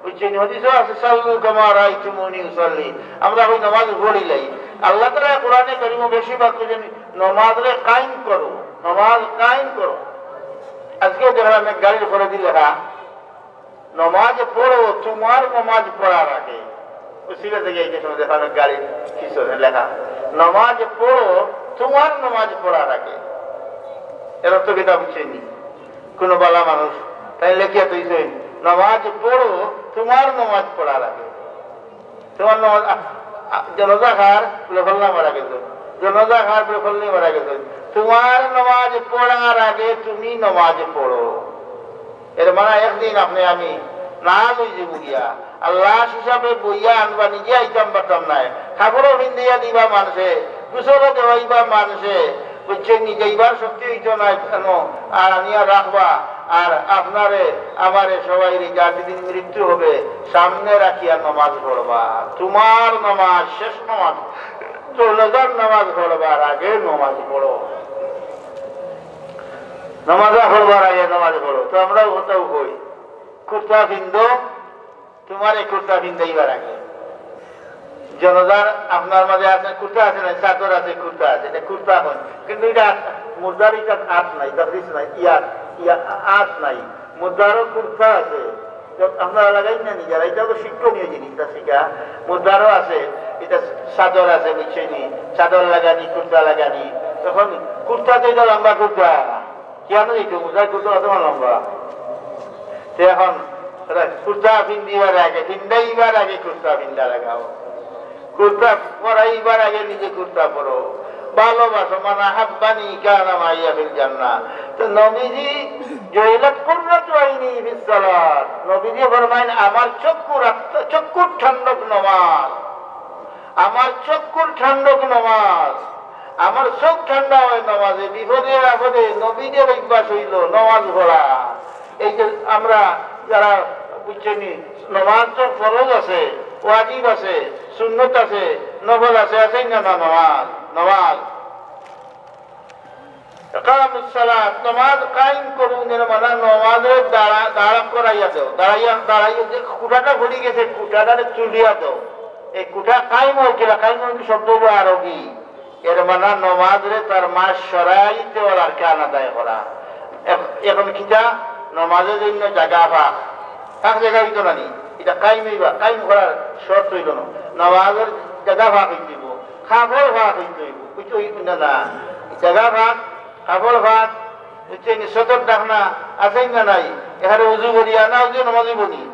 বুঝছইন? হাদিসও আছে, "সাল্লু কামা রাআইতুমুনি উসাল্লি।" আমরা ওই নামাজ পড়িলাই। আল্লাহ তাআলা কোরআনে কারিমে বেশিরভাগ কইছইন নামাজরে কায়েম করো, নামাজ কায়েম করো। আজকে দেখলাম এক গাড়ির উপরে দি লেখা, "নামাজ পড়ো তোমার নামাজ পড়ার আগে।" ওই সিলেটে গিয়ে যে সময় দেখলাম এক গাড়ির পিছনে লেখা, "নামাজ পড়ো তোমার নামাজ পড়ার আগে।" এর অর্থ কিতা বুঝছইন নি? কোনো বালা মানুষ তাইন লেখিয়া থইছইন, "নামাজ পড়ো তোমার নামাজ পড়ার আগে।" তোমার নামাজ, আ, আ, জানাজা কার? বলে, "ফলনা মারা গেছে।" জানাজা কার? বলে, "ফলনি মারা গেছে।" তোমার নামাজ পড়ার আগে তুমি নামাজ পড়ো। এর মানে একদিন আপনে আমি না লই যাবো গিয়া, আল্লাহ হিসাবে বইয়া আনবা, নিজে আইতাম পারতাম নায়। কাপড়ও ফিন্দিয়া দিবা মানষে, গোসলও দেওয়াইবা মানষে, বুঝছইন নি? যাইবার শক্তি অইতো নায় কেন? আর আনিয়া রাখবা, আর আপনারে আমারে সবাইরে যা যেদিন মৃত্যু হবে, সামনে রাখিয়া নামাজ পড়বা। তোমার নামাজ, শেষ নামাজ, জানাজার নামাজ পড়বার আগে নামাজ পড়ো। নামাজ পড়বার আগে নামাজ পড়ো। তো আমরাও কথাও কই, কুর্তা ফিন্দো, তোমার এই কুর্তা ফিন্দাইবার আগে। জানাজার আপনার মাঝে আছে, কুর্তা আছে না, চাদর আছে, কুর্তা আছে, এটা কুর্তা হয়। কিন্তু এটা মুর্দার, এটা আত নাই, তখলিস নাই, ইয়ার, ইয়া, আত নাই। মুর্দারও কুর্তা আছে। তো আপনারা লাগাইন না নিজেরা, এটা তো শিক্ষণীয় জিনিস, এটা শিখা। মুর্দারও আছে, এটা চাদর আছে, বুঝছইন নি? চাদর লাগানি, কুর্তা লাগানি। তখন কুর্তা তো এটা লম্বা কুর্তা। কেন এই তো মুর্দার কুর্তা অত লম্বা? তো এখন কুর্তা ফিন্দিবার আগে, ফিন্দাইবার আগে কুর্তা ফিন্দা লাগাও। কুর্তা পরাইবার আগে নিজে কুর্তা পরো। ভালোবাসো, "মান আহাব্বানি কানা মাইয়া ফিল জান্নাহ।" তো নবীজি, "জুইলাত কুররাতু আইনি ফিস সালাত।" নবীজি ফরমাইন, "আমার চক্ষুর আত্মা, চক্ষুর ঠান্ডক নামাজ, আমার চক্ষুর ঠান্ডক নামাজ, আমার চোখ ঠান্ডা হয় নামাজে।" বিপদে আপদে নবীজির অভ্যাস অইল নামাজ পড়া। এই যে আমরা যারা, বুঝছইন নি, নামাজ তো ফরজ আছে, ওয়াজিব আছে, সুন্নত আছে, নফল আছে, আছে না, না? নমাজ, নমাজ। ইকামুস সালাত, নমাজ কায়েম করুন, এর মানে নমাজরে দাঁড়া, দাঁড়া করাইয়া দেও, দাঁড়াইয়া, দাঁড়াইয়া যে খুঁটাটা পড়ি গেছে, খুঁটাটারে তুলিয়া দেও। এই খুঁটা কায়েম অয় কিলা? কায়েম অয় কি শব্দ অইলো আরবি, এর মানে নমাজরে তার মাঝ সরাইতে ওর আরকান আদায় করা। এখ-, এখন কিতা? নমাজর জন্য জাগা ফাঁক, ফাঁক জাগা অইতো না নি? ইটা কায়েম অইবা, কায়েম করার শর্ত অইলো না। নমাজর জাগা ফাঁক অইতে অইবো, কাপড় ফাঁক অইতে অইবো, অইতে অইবো না, না? জাগা ফাঁক, কাপড় ফাঁক, বুঝছইন নি? সতর ঢাকনা আছে না নাই? এখানে উজু করিয়া না উজু নমাজ অইবো নি?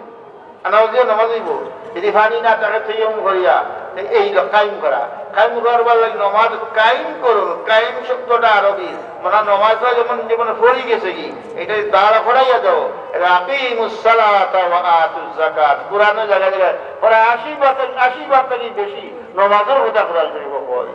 আনা উজিও নমাজ অইবো। যদি পানি না থাকে, তায়াম্মুম করিয়া, তে এই ল-, কায়েম করা। কায়েম করবার লাগি নমাজ কায়েম করুন। কায়েম শব্দটা আরবি, মানে নমাজটা যেমন, যেমন পড়ি গেছে কি, এটা দাঁড়া করাইয়া দাও। এটা আকিমুস সালাতা ওয়া আতুজ যাকাত। কোরআনে জায়গায় জায়গায় প্রায় আশি বার থাকি, আশি বার থাকি বেশি নমাজর কথা কোরআন শরীফে কয়।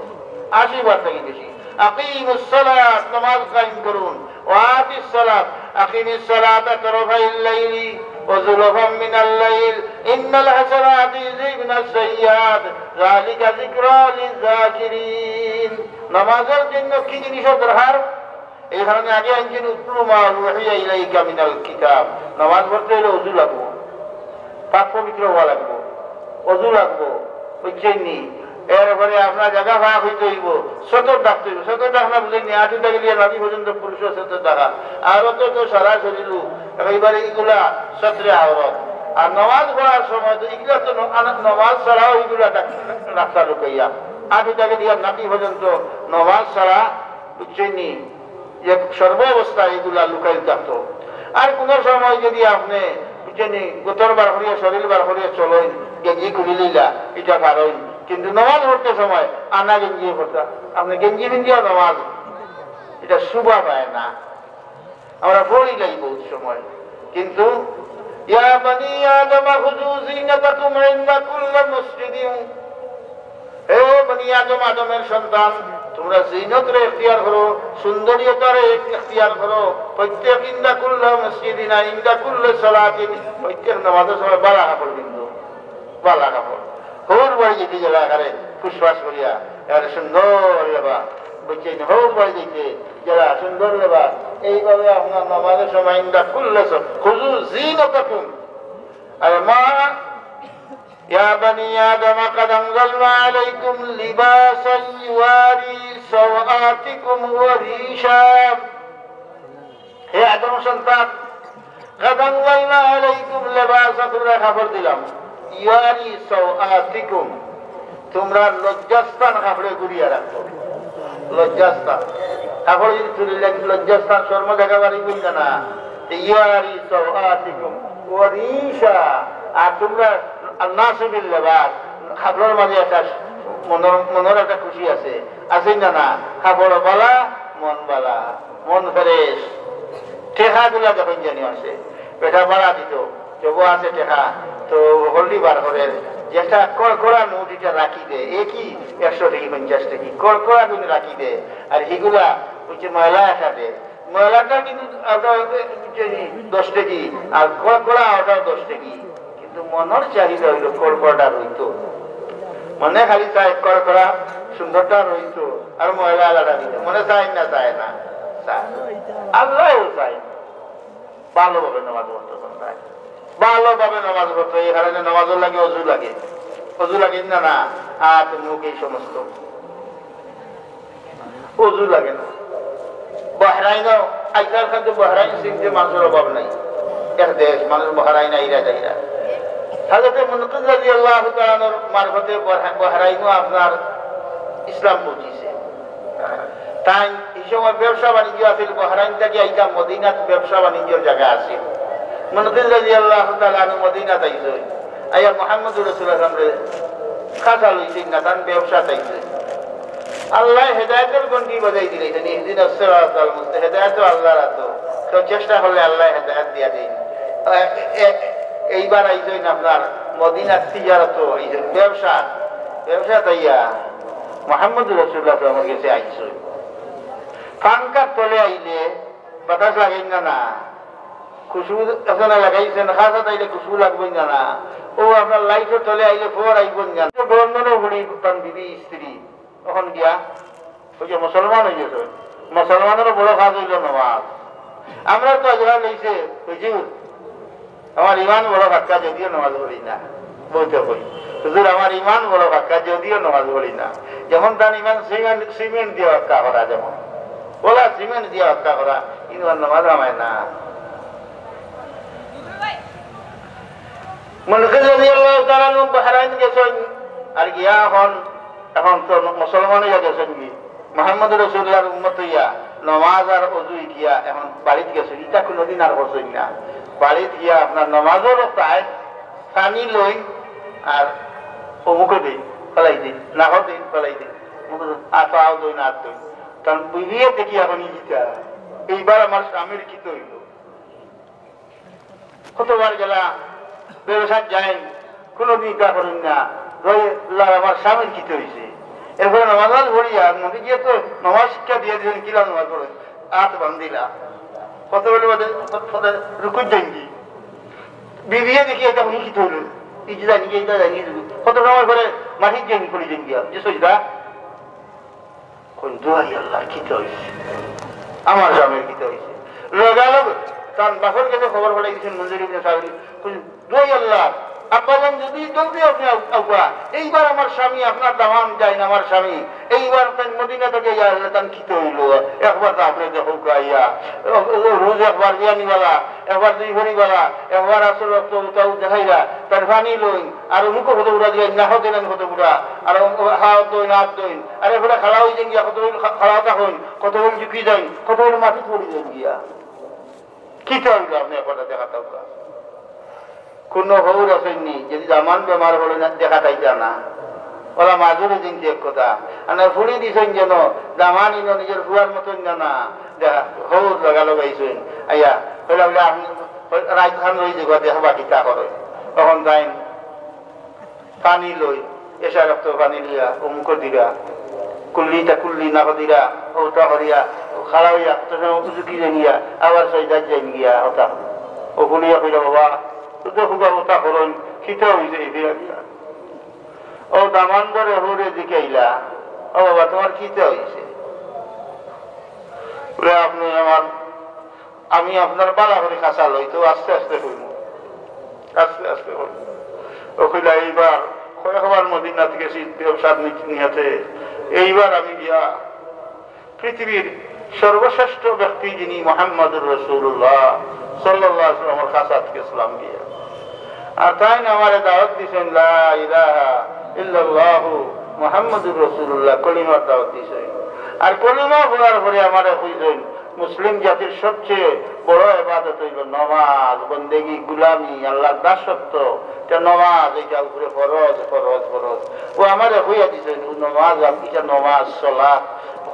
আশি বার থাকি বেশি। আকিমুস সালাত, নমাজ কায়েম করুন। ওয়া আতিস সালাত, আকিমিস সালাতা তারাফাইল লাইলি ওয়া যুলাফাম মিনাল লাইল, ইন্নাল হাসানাতি ইউযহিবনাস সাইয়্যিআত, যালিকা যিকরা লিয যাকিরিন। নামাজর জন্য কি জিনিসের দরকার? এই কারণে আগে আনছেন, "উতলু মা উহিয়া ইলাইকা মিনাল কিতাব।" নামাজ পড়তে হলে অজু লাগবো, পাক পবিত্র হওয়া লাগবো, অজু লাগবো, বুঝছেন নি? এরপরে আপনার জায়গা ফাঁক হইতে হইব, সতর ডাকতে হইব। সতর ডাকনা বুঝেন নি? আঁটু থেকে দিয়ে নাভি পর্যন্ত পুরুষের সতর ডাকা। আর অত তো সারা শরীর, একেবারে ইগুলা সতরে আওরত। আর নামাজ পড়ার সময় তো ইগুলা তো ন-, আন-, নামাজ ছাড়াও ইগুলা ডাক-, রাস্তা লুকাইয়া। আঁটু থেকে দিয়ে নাভি পর্যন্ত নামাজ ছাড়া, বুঝছেন নি? যে সর্বাবস্থায় এগুলা লুকাইল থাকতো। আর কোনো সময় যদি আপনি, বুঝছেন নি, গোতর বার করিয়া, শরীর বার করিয়া চলেন, গেঞ্জি খুলি লইলা, এটা পারেন। কিন্তু নামাজ পড়তে সময় আনা গেঞ্জি পড়তা, আপনি গেঞ্জি পিন্ধিয়া নামাজ, এটা শোভা পায় না। আমরা পড়ি লাই বহুত সময়, কিন্তু ইয়া বানি আদম খুযু যিনাতাকুম ইনদা কুল্লি মসজিদিন, হে বনি আদম, আদমের সন্তান, তোমরা জিনতরে এখতিয়ার করো, সৌন্দর্যতারে এখতিয়ার করো, প্রত্যেক ইনদা কুল্লি মসজিদিন, ইনদা কুল্লি সালাতিন, প্রত্যেক নামাজের সময় বালা কাপড় পিন্দো, বালা কাপড়। হউর বাড়ি যেতে গেলে আকারে ফুসফাস করিয়া, এবারে সুন্দর লেবাস, বুঝছেন, হউর বাড়ি যেতে গেলে সুন্দর লেবাস। এইভাবে আপনার নামাজের সময় ইনদা কুল্লি স-, খুযু যিনাতাকুম। আর মা يا بني آدم قد أنزلنا عليكم لباسا يواري سوآتكم وريشا। হে আদম সন্তান, قد أنزلنا عليكم لباسا, তোমরা কাপড় দিলাম, يواري سوآتكم, তোমরা লজ্জাস্থান কাপড়ে গুড়িয়া রাখো। লজ্জাস্থান কাপড় যদি তুলি লাগে, লজ্জাস্থান শরম জাগা বাড়ি বলছে না। يواري سوآتكم وريشا, আর তোমরা নাসিবিল লেবাস, কাপড়ের মাঝে একটা মনর, মনর একটা খুশি আছে, আছে না? না, কাপড় বালা, মন বালা, মন ফ্রেশ। টেকাগুলা যখন জানি আছে, বেটা বাড়া দিত, যবো আছে টেকা, তো হকলটি বার করে, যেটা কড়কড়া নোট এটা রাখি দে, একই একশো টেকি, পঞ্চাশ টেকি, কড়কড়া গুণ রাখি দে, আর হিগুলা ওই যে ময়লা একটা দে, ময়লাটা কিন্তু আপনার দশ টেকি, আর কড়কড়া ওটাও দশ টেকি। কিন্তু মনর চাহিদা হইল কড়কড়াটা রইতো। মনে খালি চায় কড়কড়া সুন্দরটা রইতো, আর ময়লা আলাদা দিত। মনে চায় না, চায় না, চায়। আল্লাহও চায়। ভালোভাবে নামাজ পড়তো কোন চায়, ভালোভাবে নামাজ পড়তো। এই কারণে নামাজও লাগে, অজু লাগে, অজু লাগে না, না, হাত, মুখ, এই সমস্ত। অজু লাগে না। বাহরাইনও, আজকাল কিন্তু বাহরাইন চিনতে মানুষের অভাব নাই। এক দেশ, মানুষ বাহরাইন আইরা যাইরা। হযরতে মুনকিজ রাদিয়াল্লাহু তাআলা আনহুর মারফতে বাহরা-, বাহরাইনও আপনার ইসলাম পৌঁছিছে। তাই এই সময় ব্যবসা বাণিজ্য আছিল, বাহরাইন থেকে আইতাম, মদিনাত ব্যবসা বাণিজ্যর জায়গা আছিল। মুনকিজ রাদিয়াল্লাহু তাআলা আনহু মদিনাত আইছইন। আইয়া মুহাম্মদুর রাসূলুল্লাহ সাল্লাল্লাহু আলাইহি ওয়াসাল্লামরে খাসা লইছইন না, তান ব্যবসা চাইছইন। আল্লাহ হেদায়েতের ঘন্টি বাজাই দিলাইছইন, ইহদিনাস সিরাতাল মুস্তাকিম, হেদায়েত তো আল্লাহর হাতো। কেউ চেষ্টা করলে আল্লাহ হেদায়েত দিয়া দেন। এ-, এ-, এইবার আইছইন আপনার মদিনাত তিজারত, এই যে ব্যবসা, ব্যবসা তাইয়া মুহাম্মদুর রাসূলুল্লাহ সাল্লাল্লাহু আলাইহি ওয়াসাল্লামর গেছে আইছইন। পাঙ্খার তলে আইলে বাতাস লাগে না, না? খুশবু এখানে লাগাইছেন, খাসা তাইলে খুশবু লাগবে না, না? ও আপনার লাইটর তলে আইলে ফোর আইব না। তো গভর্নরও হুড়ি তান বিবি স্ত্রী, তখন গিয়া ওই যে মুসলমান হয়ে গেছে, মুসলমানেরও বড় কাজ হইল নামাজ। আমরা তো আজকাল হইছে, হুজুর, আমার ইমান বড় পাক্কা, যদিও নামাজ পড়ি না। বলতে কই, "হুজুর, আমার ইমান বড় পাক্কা, যদিও নামাজ পড়ি না।" যেমন তার ইমান সিমেন্ট, সিমেন্ট দিয়ে পাক্কা করা, যেমন ওলা সিমেন্ট দিয়ে পাক্কা করা, কিন্তু আর নামাজ আমায় না। মুনকির রাদিয়াল্লাহু তাআলা আনহু বাহরাইন গেছেন, আর গিয়া এখন, এখন তো মুসলমান হইয়া গেছেন কি, মোহাম্মদ রসুল্লাহর উম্মত হইয়া নমাজ আর অজু গিয়া এখন বাড়িত গেছেন। ইটা কোনোদিন আর করছেন না। বাড়িত গিয়া আপনার নমাজও রোকায়, পানি লই আর অমুকে দেই, ফেলাই দেই, নাকও দেই, ফেলাই দেই, আর পাও দই না, আর দই। কারণ বুঝিয়ে দেখি এখন ইটা, এইবার আমার স্বামীর কি তৈল। কতবার গেলা, ব্যবসার যাইন, কোনোদিন ইটা করইন না। রই, "আল্লাহ, আমার স্বামীর কিতা হইছে?" এরপরে নামাজ নামাজ পড়িয়া, নবী গিয়ে তো নামাজ শিক্ষা দিয়ে দিলেন, কিলা নামাজ পড়ে, আত বান্ধিলা। কত বলে বাদে, কত বলে রুকুত যাইনগি। বিবিয়ে দেখি, "এটা উনি কিতা হইল? এই যে যাইনগি, এটা যাইনগি।" কত সময় পরে মাটির যাইন, পড়ি যাইনগি, যে সজদা। কোন দোয়াই আল্লাহ, কিতা হইছে? আমার স্বামীর কিতা হইছে? লগালগ তার বাপর কাছে খবর পাঠাই দিয়েছেন মঞ্জুর ইবনে সাবির। কোন দোয়াই আল্লাহ, আব্বাজান যদি জলদি আপনি আউ-, আউবা, এইবার আমার স্বামী, আপনার দামান যাইন, আমার স্বামী, এইবার তাই মদিনা থেকে ইয়া আল্লাহ, তান কিতা হইল? একবার তো আপনি দেখো গাইয়া, ও, ও, রোজ একবার বিয়ানিওয়ালা, একবার দুই ভরিওয়ালা, একবার আসল রক্ত উতাউ দেখাইলা, তার পানি লই, আর অমুক কত উড়া দিয়ে, না হতে নেন কত উড়া, আর ও, ও, হাত দইন, হাত দইন, আর এগুলা খাড়া হয়ে যান গিয়া, কত হইল খা-, খাড়া থাকুন, কত হইল ঝুঁকি যাইন, কত হইল মাটি পড়ি যান গিয়া। কিতা হইল আপনি একবার দেখা থাকা? কোনো খবর আছেননি, যদি দামান বেমার হলে না, দেখা তাই জানা। ওরা মাজুরে দিন এক কথা। আর না ফুড়ি দিছেন যেন, দামান ইনো নিজের ফুয়ার মতন জানা। দেখা, খবর লাগালো গাইছেন। আইয়া, হইলা বলে আপনি, রাইত খান রই যে দেখা বাকি তা করে। তখন যাইন, পানি লই, এসা রক্ত পানি লিয়া, অমুক দিরা, কুল্লি তা কুল্লি না দিরা, ওটা করিয়া, খাড়া হইয়া, তো সব উজু কি জানিয়া, আবার সৈদার যাইন গিয়া, ওটা। ও কুলিয়া কইলা, "বাবা, তো দেখো বাবা, ওটা করুন, খিতে হইছে এই ফিরা দিয়া।" ও দামান ধরে হুরে জিকাইলা, "ও বাবা, তোমার খিতে হইছে?" বলে, "আপনি আমার আমি আপনার বালা করি কাঁচা লই, তো আস্তে আস্তে কইমু, আস্তে আস্তে কইমু।" ও কইলা, "এইবার কয়েকবার মদিনাত গেছি ব্যবসার নি-, নিয়তে, এইবার আমি গিয়া পৃথিবীর সর্বশ্রেষ্ঠ ব্যক্তি যিনি মোহাম্মদুর রাসূলুল্লাহ সাল্লাল্লাহু আলাইহি ওয়াসাল্লামর কাছাত গেছিলাম গিয়া।" আর তাইন আমারে দাওয়াত দিছেন, "লা ইলাহা ইল্লাল্লাহু মুহাম্মাদুর রাসূলুল্লাহ", কলিমার দাওয়াত দিছেন। আর কলিমা পড়ার পরে আমারে কইছেন, মুসলিম জাতির সবচেয়ে বড় ইবাদত হইল নমাজ, বন্দেগী, গুলামি, আল্লাহর দাসত্ব। এটা নমাজ, এটা উপরে ফরজ, ফরজ, ফরজ। ও আমারে কইয়া দিছেন, ও নমাজ, আমি এটা নমাজ, সলাত।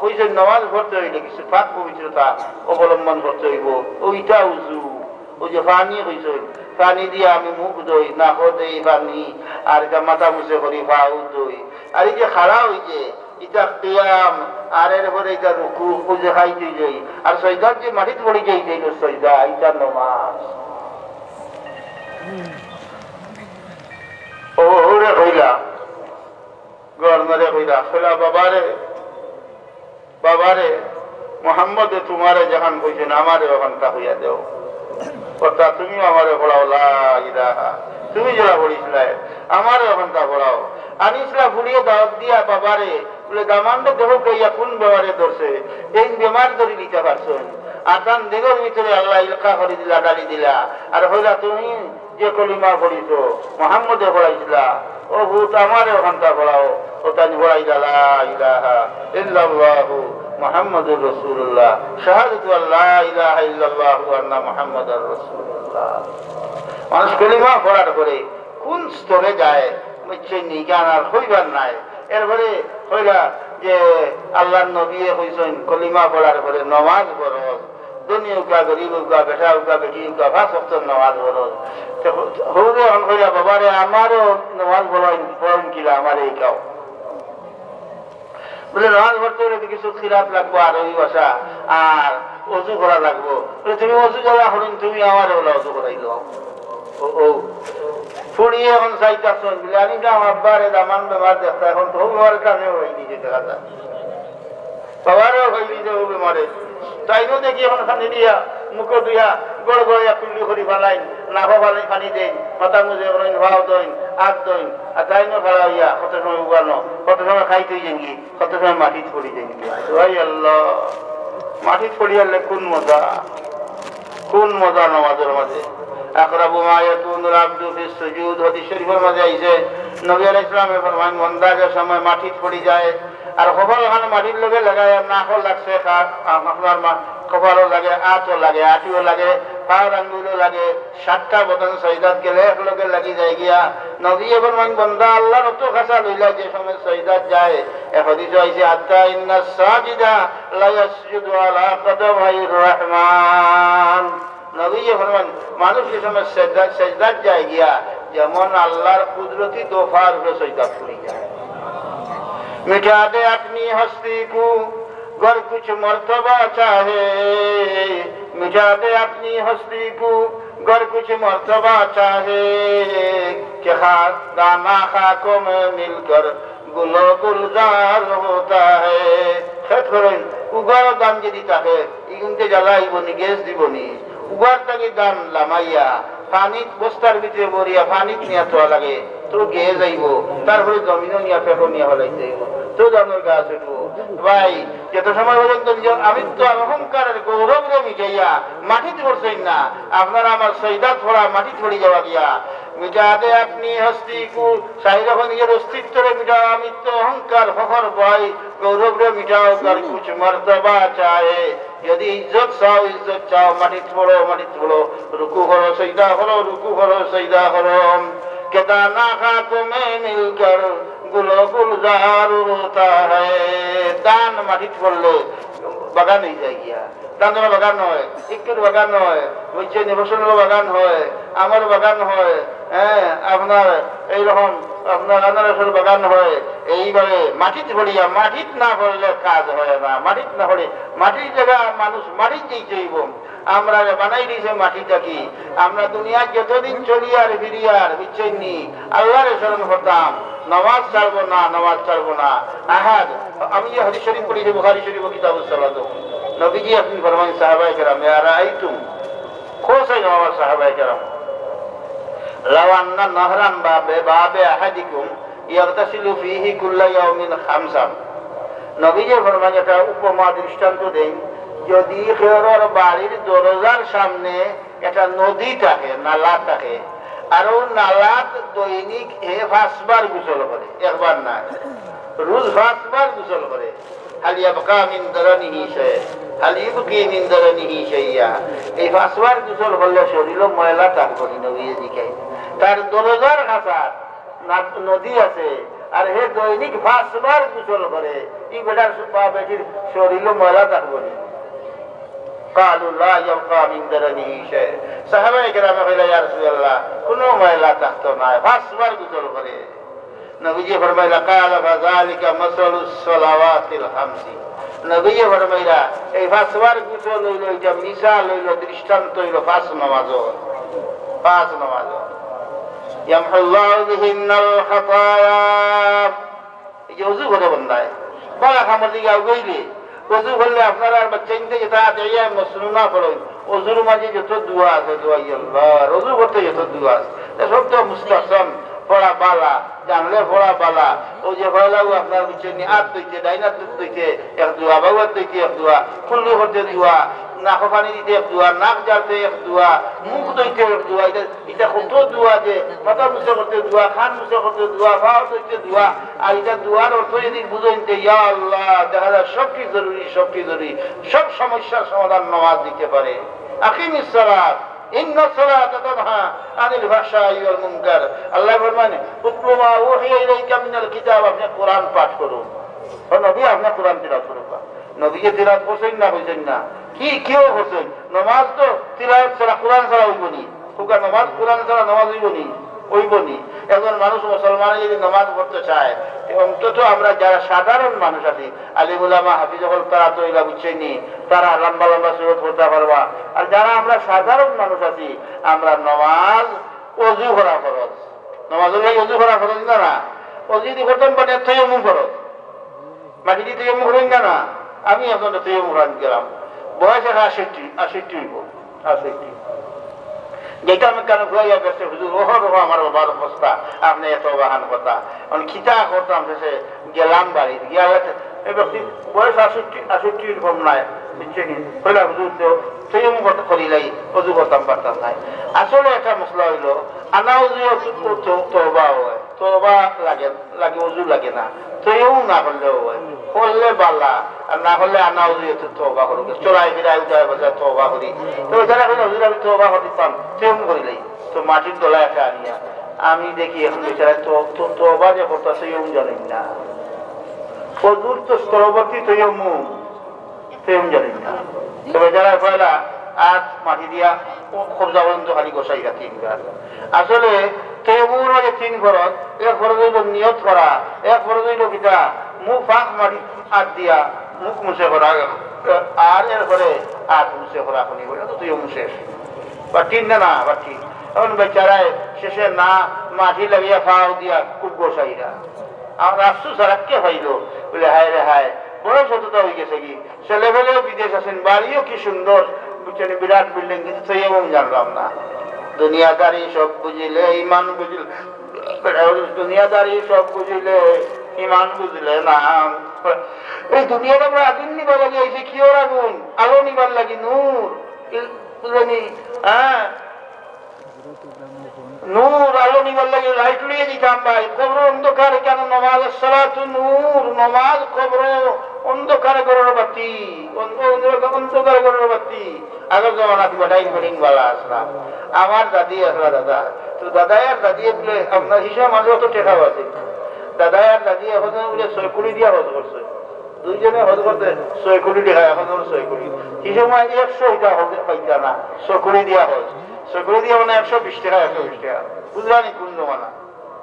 কইছেন, নমাজ পড়তে হইলে কিছু পাক পবিত্রতা অবলম্বন করতে হইব। ওইটা উজু, ওই যে পানি কইছেন, পানি দিয়া আমি মুখ ধুই, নাকও দেই পানি, আর এটা মাথা মুছে করি, পাও ধুই। আর এই যে খাড়া, ওই যে এটা কিয়াম, আর এরপরে এটা রুকু, ওই যে খাইতে যাই, আর সজদার যে মাটিত পড়ি যাই, এটা হইল সজদা, এটা নমাজ। ও, ওরে কইলা, গড় মেরে কইলা, কইলা, "বাবারে, বাবারে, মোহাম্মদে তোমারে যেখান কইছেন, আমারে ওখানটা কইয়া দেও। অর্থাৎ তুমিও আমারে পড়াও, লা ইলাহা। তুমি যেটা পড়িসলায়, আমারে ওখানটা পড়াও।" আনিসলা ফুড়িয়ে দাওয়াত দিয়া বাবারে, বলে, "দামান্দে দেখো কইয়া কোন বেমারে ধরছে, এই বেমার ধরি দিতে পারছো।" আর তান দেহর ভিতরে আল্লাহ ইলকা করে দিলা, ডালি দিলা। আর কইলা, "তুমি যে কলিমা পড়িছো, মোহাম্মদে পড়াইছিলা, ও ভূত আমারে ওখানটা পড়াও।" ও তাই পড়াইলা, "লা ইলাহা ইল্লাল্লাহু মুহাম্মাদুর রাসূলুল্লাহ, শাহাদাতু আল্লা ইলাহা ইল্লাল্লাহু আন্না মুহাম্মাদার রাসূলুল্লাহ।" মানুষ কলিমা পড়ার পরে কোন স্তরে যায়, বুঝছেন নি? জ্ঞান আর হইবার নাই। এরপরে কইলা যে আল্লাহর নবীয়ে কইছেন, কলিমা পড়ার পরে নমাজ ফরজ, ধনী হোকা, গরিব হোকা, বেটা হোকা, বেটি হোকা, পাঁচ ওয়াক্ত নমাজ ফরজ। তো হৌরে এখন কইলা, "বাবারে, আমারও নমাজ পড়াইন, পড়াইন কিলা, আমারে হিকাও।" বলে, "নমাজ পড়তে হইলে তো কিছু কিরাত লাগবো, আরবি ভাষা, আর অজু করা লাগবো। বলে, "তুমি অজু করা করইন, তুমি আমারে অলা অজু করাইলাও।" ও, ও। ফুড়িয়ে অখন চাইতাছইন, বলে, "আমি তো আমার আব্বারে দামান বেমার দেখতা, অখন তো বেমারে টানে হয়ে দিছে দেখা যায়।" বাবারে হয়ে দিছে ও বেমারে। তাইনও দেখি অখন পানি দিয়া, মুখো দিয়া, গড় গড়িয়া কুল্লি করি ফালাইন, নাকো ফালাই পানি দেইন, মাথা মুজে করইন, ভাও দইন, আত দইন, আর তাইনও ফালা হইয়া কত সময় উগানো, কত সময় খাইতে যাইনগি, কত সময় মাটিত পড়ি যাইনগি। ভাই আল্লাহ, মাটিত পড়িয়ালে কোন মজা, কোন মজা নামাজর মাঝে। আকরাবু মা ইয়াকুনুল আবদু ফিস সুজুদ, হাদিস শরীফর মাঝে আইছে, নবী আলাইহিস সালামে ফরমাইন, বন্দা যে সময় মাটিত পড়ি যায়, আর কপাল খান মাটির লগে লাগায়, আর নাকও লাগছে, খা-, আপনার মা-, কপালও লাগে, আতও লাগে, আটিও লাগে, পাওর আঙ্গুলও লাগে, সাতটা বদন সজদাত গেলে এক লগে লাগি যায় গিয়া। নবী ফরমাইন, বন্দা আল্লাহর অত খাসা লইলা যে সময় সজদাত যায়। এক হাদিসে আইছে, "হাত্তা ইন্না সাজিদা লা ইয়াসজুদু আলা কাদামাইর রহমান।" নবী ফরমাইন, মানুষ যে সময় সজদাত, সজদাত যায় গিয়া, যেমন আল্লাহর কুদরতি দোফার উপরে সজদাত করি যায়। মিটা দে আপনি হস্তি কো, گر کچھ مرتبہ چاہے، مٹا دے اپنی ہستی کو، گر کچھ مرتبہ چاہے، کہ خاک دانا خاکوں میں مل کر گل و گلزار ہوتا ہے۔ খেয়াল করইন, উগার দান যদি থাকে, ইগুনতে জ্বালা আইবো নি, গ্যাস দিবো নি? উগার থাকি দান লামাইয়া, পানিত বস্তার ভিতরে ভরিয়া পানিত নিয়া থোয়া লাগে, তো গেজ আইবো, তারপরে জমিনও নিয়া ফেকো নিয়া ফেলাইতে আইবো, তো দানোর গাছ উঠবো। ভাই, যত সময় পর্যন্ত নিজের আমিত্ব আর অহংকারের গৌরবরে মিটাইয়া মাটিত পড়ছইন না, আপনারা আমার সজদাত পড়া মাটিত পড়ি যাওয়া গিয়া। মিটা দে আপনি হস্তি কো, চাইলে নিজের অস্তিত্বরে মিটাও, আমিত্ব, অহংকার, ফখর, ভয়, গৌরবরে মিটাও, گر کچھ مرتبہ چاہے, যদি ইজ্জত চাও, ইজ্জত চাও, মাটিত পড়ো, মাটিত পড়ো, রুকু করো, সজদা করো, রুকু করো, সজদা করো। کہ دانا خاکوں میں مل کر گل و گلزار ہوتا ہے। দান মাটিত পড়লে বাগান হয়ে যায় গিয়া। দান বাগান হয়, ইক্কুর বাগান হয়, বুঝছেন, ফসলের বাগান হয়, আমার বাগান হয়, হ্যাঁ, আপনার এইরকম আপনার আনারসের বাগান হয়। এইভাবে মাটিত পড়িয়া, মাটিত না পড়লে কাজ হয় না, মাটিত না পড়ে, মাটির জায়গা মানুষ মাটিত যেতে হইব। আমরা বানাই দিছে মাটি থাকি। আমরা দুনিয়াত যতদিন চলিয়ার ফিরিয়ার, বুঝছেন নি, আল্লাহরে স্মরণ করতাম, নামাজ ছাড়বো না, নামাজ ছাড়বো না। আহাদ, আমি যে হাদিস শরীফ পড়েছি, বুখারী শরীফ, কিতাবুস সালাত, নবীজি আপনি ফরমাইন, সাহাবায়ে কেরাম, ইয়া রাআইতুম, খোঁজ হয় আমার সাহাবায়ে কেরাম, লাউ আন্না নাহরান বাবে, বাবে আহাদিকুম ইয়াগতাসিলু ফিহি কুল্লা ইয়াউমিন খামসান। নবীজি ফরমাইন, একটা উপমা দৃষ্টান্ত দেন, যদি কেউর বাড়ির দরজার সামনে একটা নদী থাকে, নালা থাকে, আর ও নালাত দৈনিক হে পাঁচবার গোসল করে, একবার না, রোজ পাঁচবার গোসল করে, হাল ইয়াবকা মিন দারানিহি শাই, হাল ইউবকি মিন দারানিহি শাইয়া। এই পাঁচবার গোসল করলে শরীরও ময়লা থাকবো নি? নবীয়ে জিকাইন। তার দরজার কাছাত না-, নদী আছে, আর হে দৈনিক পাঁচবার গোসল করে, ই বেটার বা বেটির শরীরও ময়লা থাকবো নি? কালু লা ইয়াবকা মিন দারানিহি শাই। সাহাবায়ে কেরামে কইলা, ইয়া রাসূলুল্লাহ, কোনো ময়লা থাকতো না, পাঁচবার গোসল করে। নবীজি ফরমাইলা, কালা ফাযালিকা মাসালুস সালাওয়াতিল খামসি। নবীজি ফরমাইলা, এই পাঁচবার গোসল হইল, এটা মিসাল হইল, দৃষ্টান্ত হইল পাঁচ নামাজর, পাঁচ নামাজর। ইয়ামহুল্লাহু বিহিন্নাল খাতায়া। এই যে অজু করে বন্দায়, বালা কামর দিকে আগুইলে, অজু করলে আপনারা আর বাচ্চাইন্তে যেটা আদাইয়া মসনুনা পড়েন, অজুর মাঝে যত দোয়া আছে, দোয়া আল্লাহ, অজু করতে যত দোয়া আছে, এ সব তো মুস্তাহসান, পড়া বালা, জানলে পড়া বালা। ওই যে পয়লাও আপনার বুঝছেন নি, আত ধইতে, ডাইন আত ধইতে এক দোয়া, বাউ আত ধইতে এক দোয়া, কুল্লি করতে দোয়া, নাকো পানি দিতে এক দোয়া, নাক জালতে এক দোয়া, মুখ ধইতে এক দোয়া, এটা, এটা কত দোয়া যে, মাথা মুছে করতে দোয়া, খান মুছে করতে দোয়া, পাও ধইতে দোয়া, আর এটা দোয়ার অর্থ যদি বুঝইন তে, ইয়া আল্লাহ, দেখা যায় সবটি জরুরি, সবটি জরুরি, সব সমস্যার সমাধান নামাজ দিতে পারে। আকিমিস সালাত, ইন্নাস সালাতা তানহা আনিল ফাহশাই ওয়াল মুনকার। আল্লাহ ফরমান, "উতলু মা উহিয়া ইলাইকা মিনাল কিতাব", আপনি কোরআন পাঠ করুন। ও নবী, আপনি কোরআন তিলাওয়াত করুন। নবীয়ে তিলাওয়াত করছেন না, করছেন না? কি, কেউ করছেন? নামাজ তো তিলাওয়াত ছাড়া, কোরআন ছাড়া হইব নি? হুকা নামাজ, কোরআন ছাড়া নামাজ হইব নি? অইবো নি। একজন মানুষ মুসলমানে যদি নামাজ পড়তে চায়, তে অন্তত আমরা যারা সাধারণ মানুষ আছি, আলিম উলামা হাফিজ অকল, তারা তো ইলা বুঝছইন নি, তারা লম্বা লম্বা সুরত পড়তা পারবা। আর যারা আমরা সাধারণ মানুষ আছি, আমরা নামাজ অজু করা ফরজ। নামাজর লাগি অজু করা ফরজ না, না? অজু যদি করতাম পারি, তাইয়াম্মুম ফরজ। মাটি দি তাইয়াম্মুম করইন না, না? আমি এখন তাইয়াম্মুম করাত গেলাম, বয়স এখন আষট্টি, আষট্টি অইবো, আষট্টি। যেটা আমি কানে ঘুরাইয়া গেছে, "হুজুর, ওহ, ওহ, আমার বাবার অবস্থা, আপনে এত বাহান কথা।" আমি কিতা করতাম, শেষে গেলাম বাড়িত, গিয়া এই ব্যক্তি বয়স আষট্টি, আষট্টির কম নাই, বুঝছইন নি? কইলা, "হুজুর, তো তাইয়াম্মুম করতে, করিলাই, অজু করতাম পারতাম নায়।" আসলে একটা মসলা অইলো, আনা অজু তো, তো, তওবা অয়। তওবা লাগে, লাগে, অজু লাগে না। তাইয়াম্মুম না করলেও অয়। করলে বালা, আর না করলে আনা অজুয়ে তো তওবা করুক। চলায় ফিরায় উঠায় বসায় তওবা করি। তো যারা কইন, "হুজুর, আমি তওবা করতাম, তাইয়াম্মুম করিলাই।" তো মাটির ডলা একটা আনিয়া আমি দেখি এখন বেচারা তো, তো, তওবা যে করতা, তাইয়াম্মুম জানইন না। অজুর তো স্থলবর্তী তাইয়াম্মুম। তাইয়াম্মুম জানইন না। তো বেচারা পয়লা আত মাটি দিয়া ও কবজা পর্যন্ত খালি ঘষাইরা তিনবার। আসলে তাইয়াম্মুমর মাঝে তিন ফরজ, এক ফরজ অইলো নিয়ত করা, এক ফরজ অইলো কিতা, মুখ পাক মাটি আত দিয়া মুখ মুছে করা, আর এরপরে আত মুছে করা, খানি অইলো তো তাইয়াম্মুম শেষ। বা তিন না, না, বা তিন। এখন বেচারায় শেষে না মাটি লাগাইয়া পাও দিয়া খুব ঘষাইরা। আর আফসোস আর কে পাইলো, বলে, "হায় রে হায়, বয়স অতটা অই গেছে কি, ছেলেপেলেও বিদেশ আছইন, বাড়িও কি সুন্দর, বুঝছইন, বিরাট বিল্ডিং, কিন্তু তাইয়াম্মুম জানলাম না।" দুনিয়াদারি সব বুঝিলে ইমান বুঝিলে, দুনিয়াদারি সব বুঝিলে ইমান বুঝিলে না। এই দুনিয়াত আমরা আগুন নিবার লাগি আইছি, কিওর আগুন? আলো নিবার লাগি, নূর। বুঝছইন নি? হ্যাঁ, নূর আলো নিবার লাগি লাইট লইয়া দিতাম ভাই। কবর অন্ধকার কেন? নমাজ, আসসালাতু নূর, নমাজ কবর অন্ধকার ঘরর বাতি, অন্ধ-, অন্ধ-, অন্ধকার ঘরর বাতি। আগর জমানাত বেটাইন বেটিন বালা আছলা। আমার দাদি আছলা দাদা, তো দাদায় আর দাদিয়ে বলে, আপনার হিসাব মাঝে অত টেকাও আছে। দাদায় আর দাদি এখন বলে ছয় কুড়ি দিয়া হজ করছে। দুইজনে হজ করতে ছয় কুড়ি টেকা, এখন ধরো ছয় কুড়ি। কি সময় একশো ইটা হজ পাইতা না, ছয় কুড়ি দিয়া হজ। ছয় কুড়ি দিয়া মানে একশো বিশ টেকা, একশো বিশ টেকা। বুঝলা নি কোন জমানা?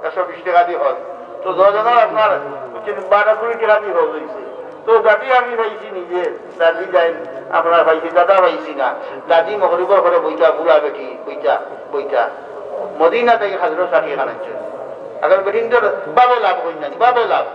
একশো বিশ টেকা দি হজ। তো দশ জনের আপনার, বুঝছইন, বারো কুড়ি টেকা দি হজ অইছে। তো দাদি আমি পাইছি নিজে, দাদি যাই, আপনার পাইছি, দাদা পাইছি না। দাদি মগরিবর পরে বইতা, বুড়া বেটি, বইতা, বইতা। মদিনা থাকি খাজুরর চাটনি খানাইছে। আগর বেটিন্তর বাবে লাভ অইন না নি, বাবে লাভ।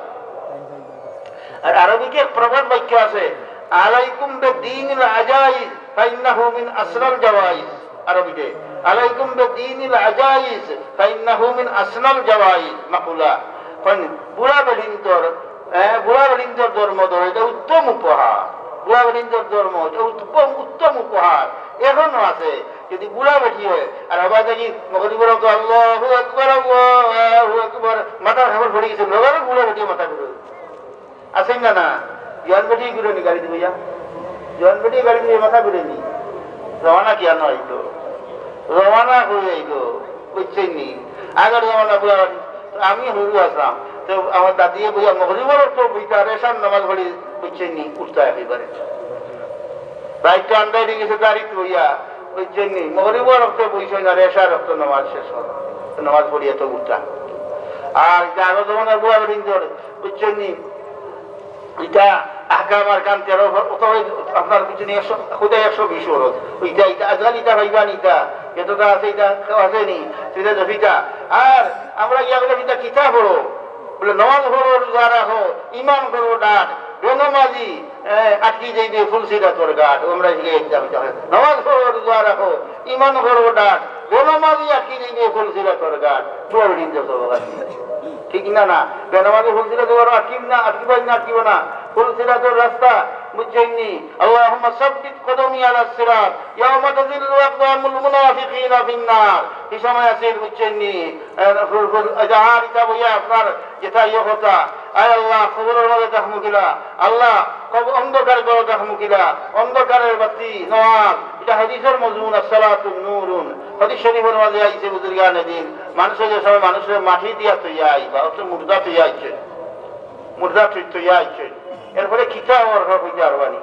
আর আরবিতে এক প্রবাদ বাক্য আছে, "আলাইকুম বিদ্দীনিল আজাইজ, ফাইন্নাহু মিন আসনাল জাওয়াইজ।" আরবিতে, "আলাইকুম বিদ্দীনিল আজাইজ, ফাইন্নাহু মিন আসনাল জাওয়াইজ।" মাকুলা। কারণ বুড়া বেটিন্তর, এ, বুড়া বেটিন্তর ধর্ম ধরো, এটা উত্তম উপহার। বুড়া বেটিন্তর ধর্ম, এটা উত্তম, উত্তম উপহার। এখনো আছে। যদি বুড়া বেটি হয়, আর হবা দেখি মগরিবর তো আল্লাহু আকবার, আল্লাহু আকবার, মাথার কাপড় পড়ি গেছে, লগে লগে বুড়া বেটি মাথা ঘুরে। আছইন না, না? জোয়ান বেটি ঘুরে নি গাড়িত বইয়া? জোয়ান বেটি গাড়িত বইয়া মাথা ঘুরে নি? রওয়ানা কিয়া না অইলো? রওয়ানা অই আইলো, বুঝছইন নি? আগর জমানা বুড়া বাড়ি, তো আমি হুরু আছলাম, তো আমার দাদিয়ে বইয়া মগরিবর তো বইতা, আর এশার নামাজ পড়ি, বুঝছইন নি? উঠতা একেবারে। রাইত তো আন্দাইর অই গেছে, গাড়িত বইয়া, বুঝছইন নি? মগরিবর অক্ত বইছইন আর এশার অক্ত নামাজ শেষ অয়। নামাজ পড়িয়া তো উঠতা। আর ইটা আগর জমানার বুড়া বেটিন্তর, বুঝছইন নি? ইটা আহকাম আরকান তেরো, অত অয় আপনার, বুঝছইন নি, একশো, কোথায় একশো বিশ ফরজ। ইটা, ইটা আজকাল ইটা পাইবা নি ইটা, এতটা আছে, ইটা কেউ আছে নি, ইটা জফিটা। আর আমরা গিয়া বলে, "ইটা কিতা পড়ো?" বলে, "নামাজ পড়ো, রোজা রাখো, ইমান করো ডাট, বেনমাজি, এ, আটকি যাইবে ফুলসিরাতর ঘাট।" ও আমরা শিখে একদম ইটা। নামাজ পড়ো, রোজা রাখো, ইমান করো ডাট, বেনমাজি আটকি যাইবে ফুলসিরাতর ঘাট। বড় দিন যত বড়। ঠিক না, না? বেনমাজি ফুলসিরাতর ঘাট আটকিব না, আটকিব না, আটকিব না। ফুলসিরাতর রাস্তা, বুঝছইন নি? আল্লাহুম্মা সাব্বিত কদমি আলাস সিরাত, ইয়াউমা তাজিল্লু আকদামুল মুনাফিকিনা ফিন নার। এই সময় আছে, বুঝছইন নি? এ, ফুল, ফুল, এই যে আর ইটা বইয়া আপনার যেটা ইয়ে কথা, আয় আল্লাহ, কবরর মাঝে থাকমু কিলা, আল্লাহ, কব-, অন্ধকার ঘরো থাকমু কিলা, অন্ধকারের বাতি, নামাজ, ইটা হাদিসর মজমুন, আসসালাতু নূরুন। হাদিস শরীফর মাঝে আইছে, বুজুর্গানে দিন, মানুষে যে সময় মানুষরে মাটি দিয়া তৈয়া আইবা, অর্থাৎ মুর্দা তৈয়া আইছে, মুর্দা তৈ-, তৈয়া আইছে, এরপরে কিতা অর কইতে পারবা নি।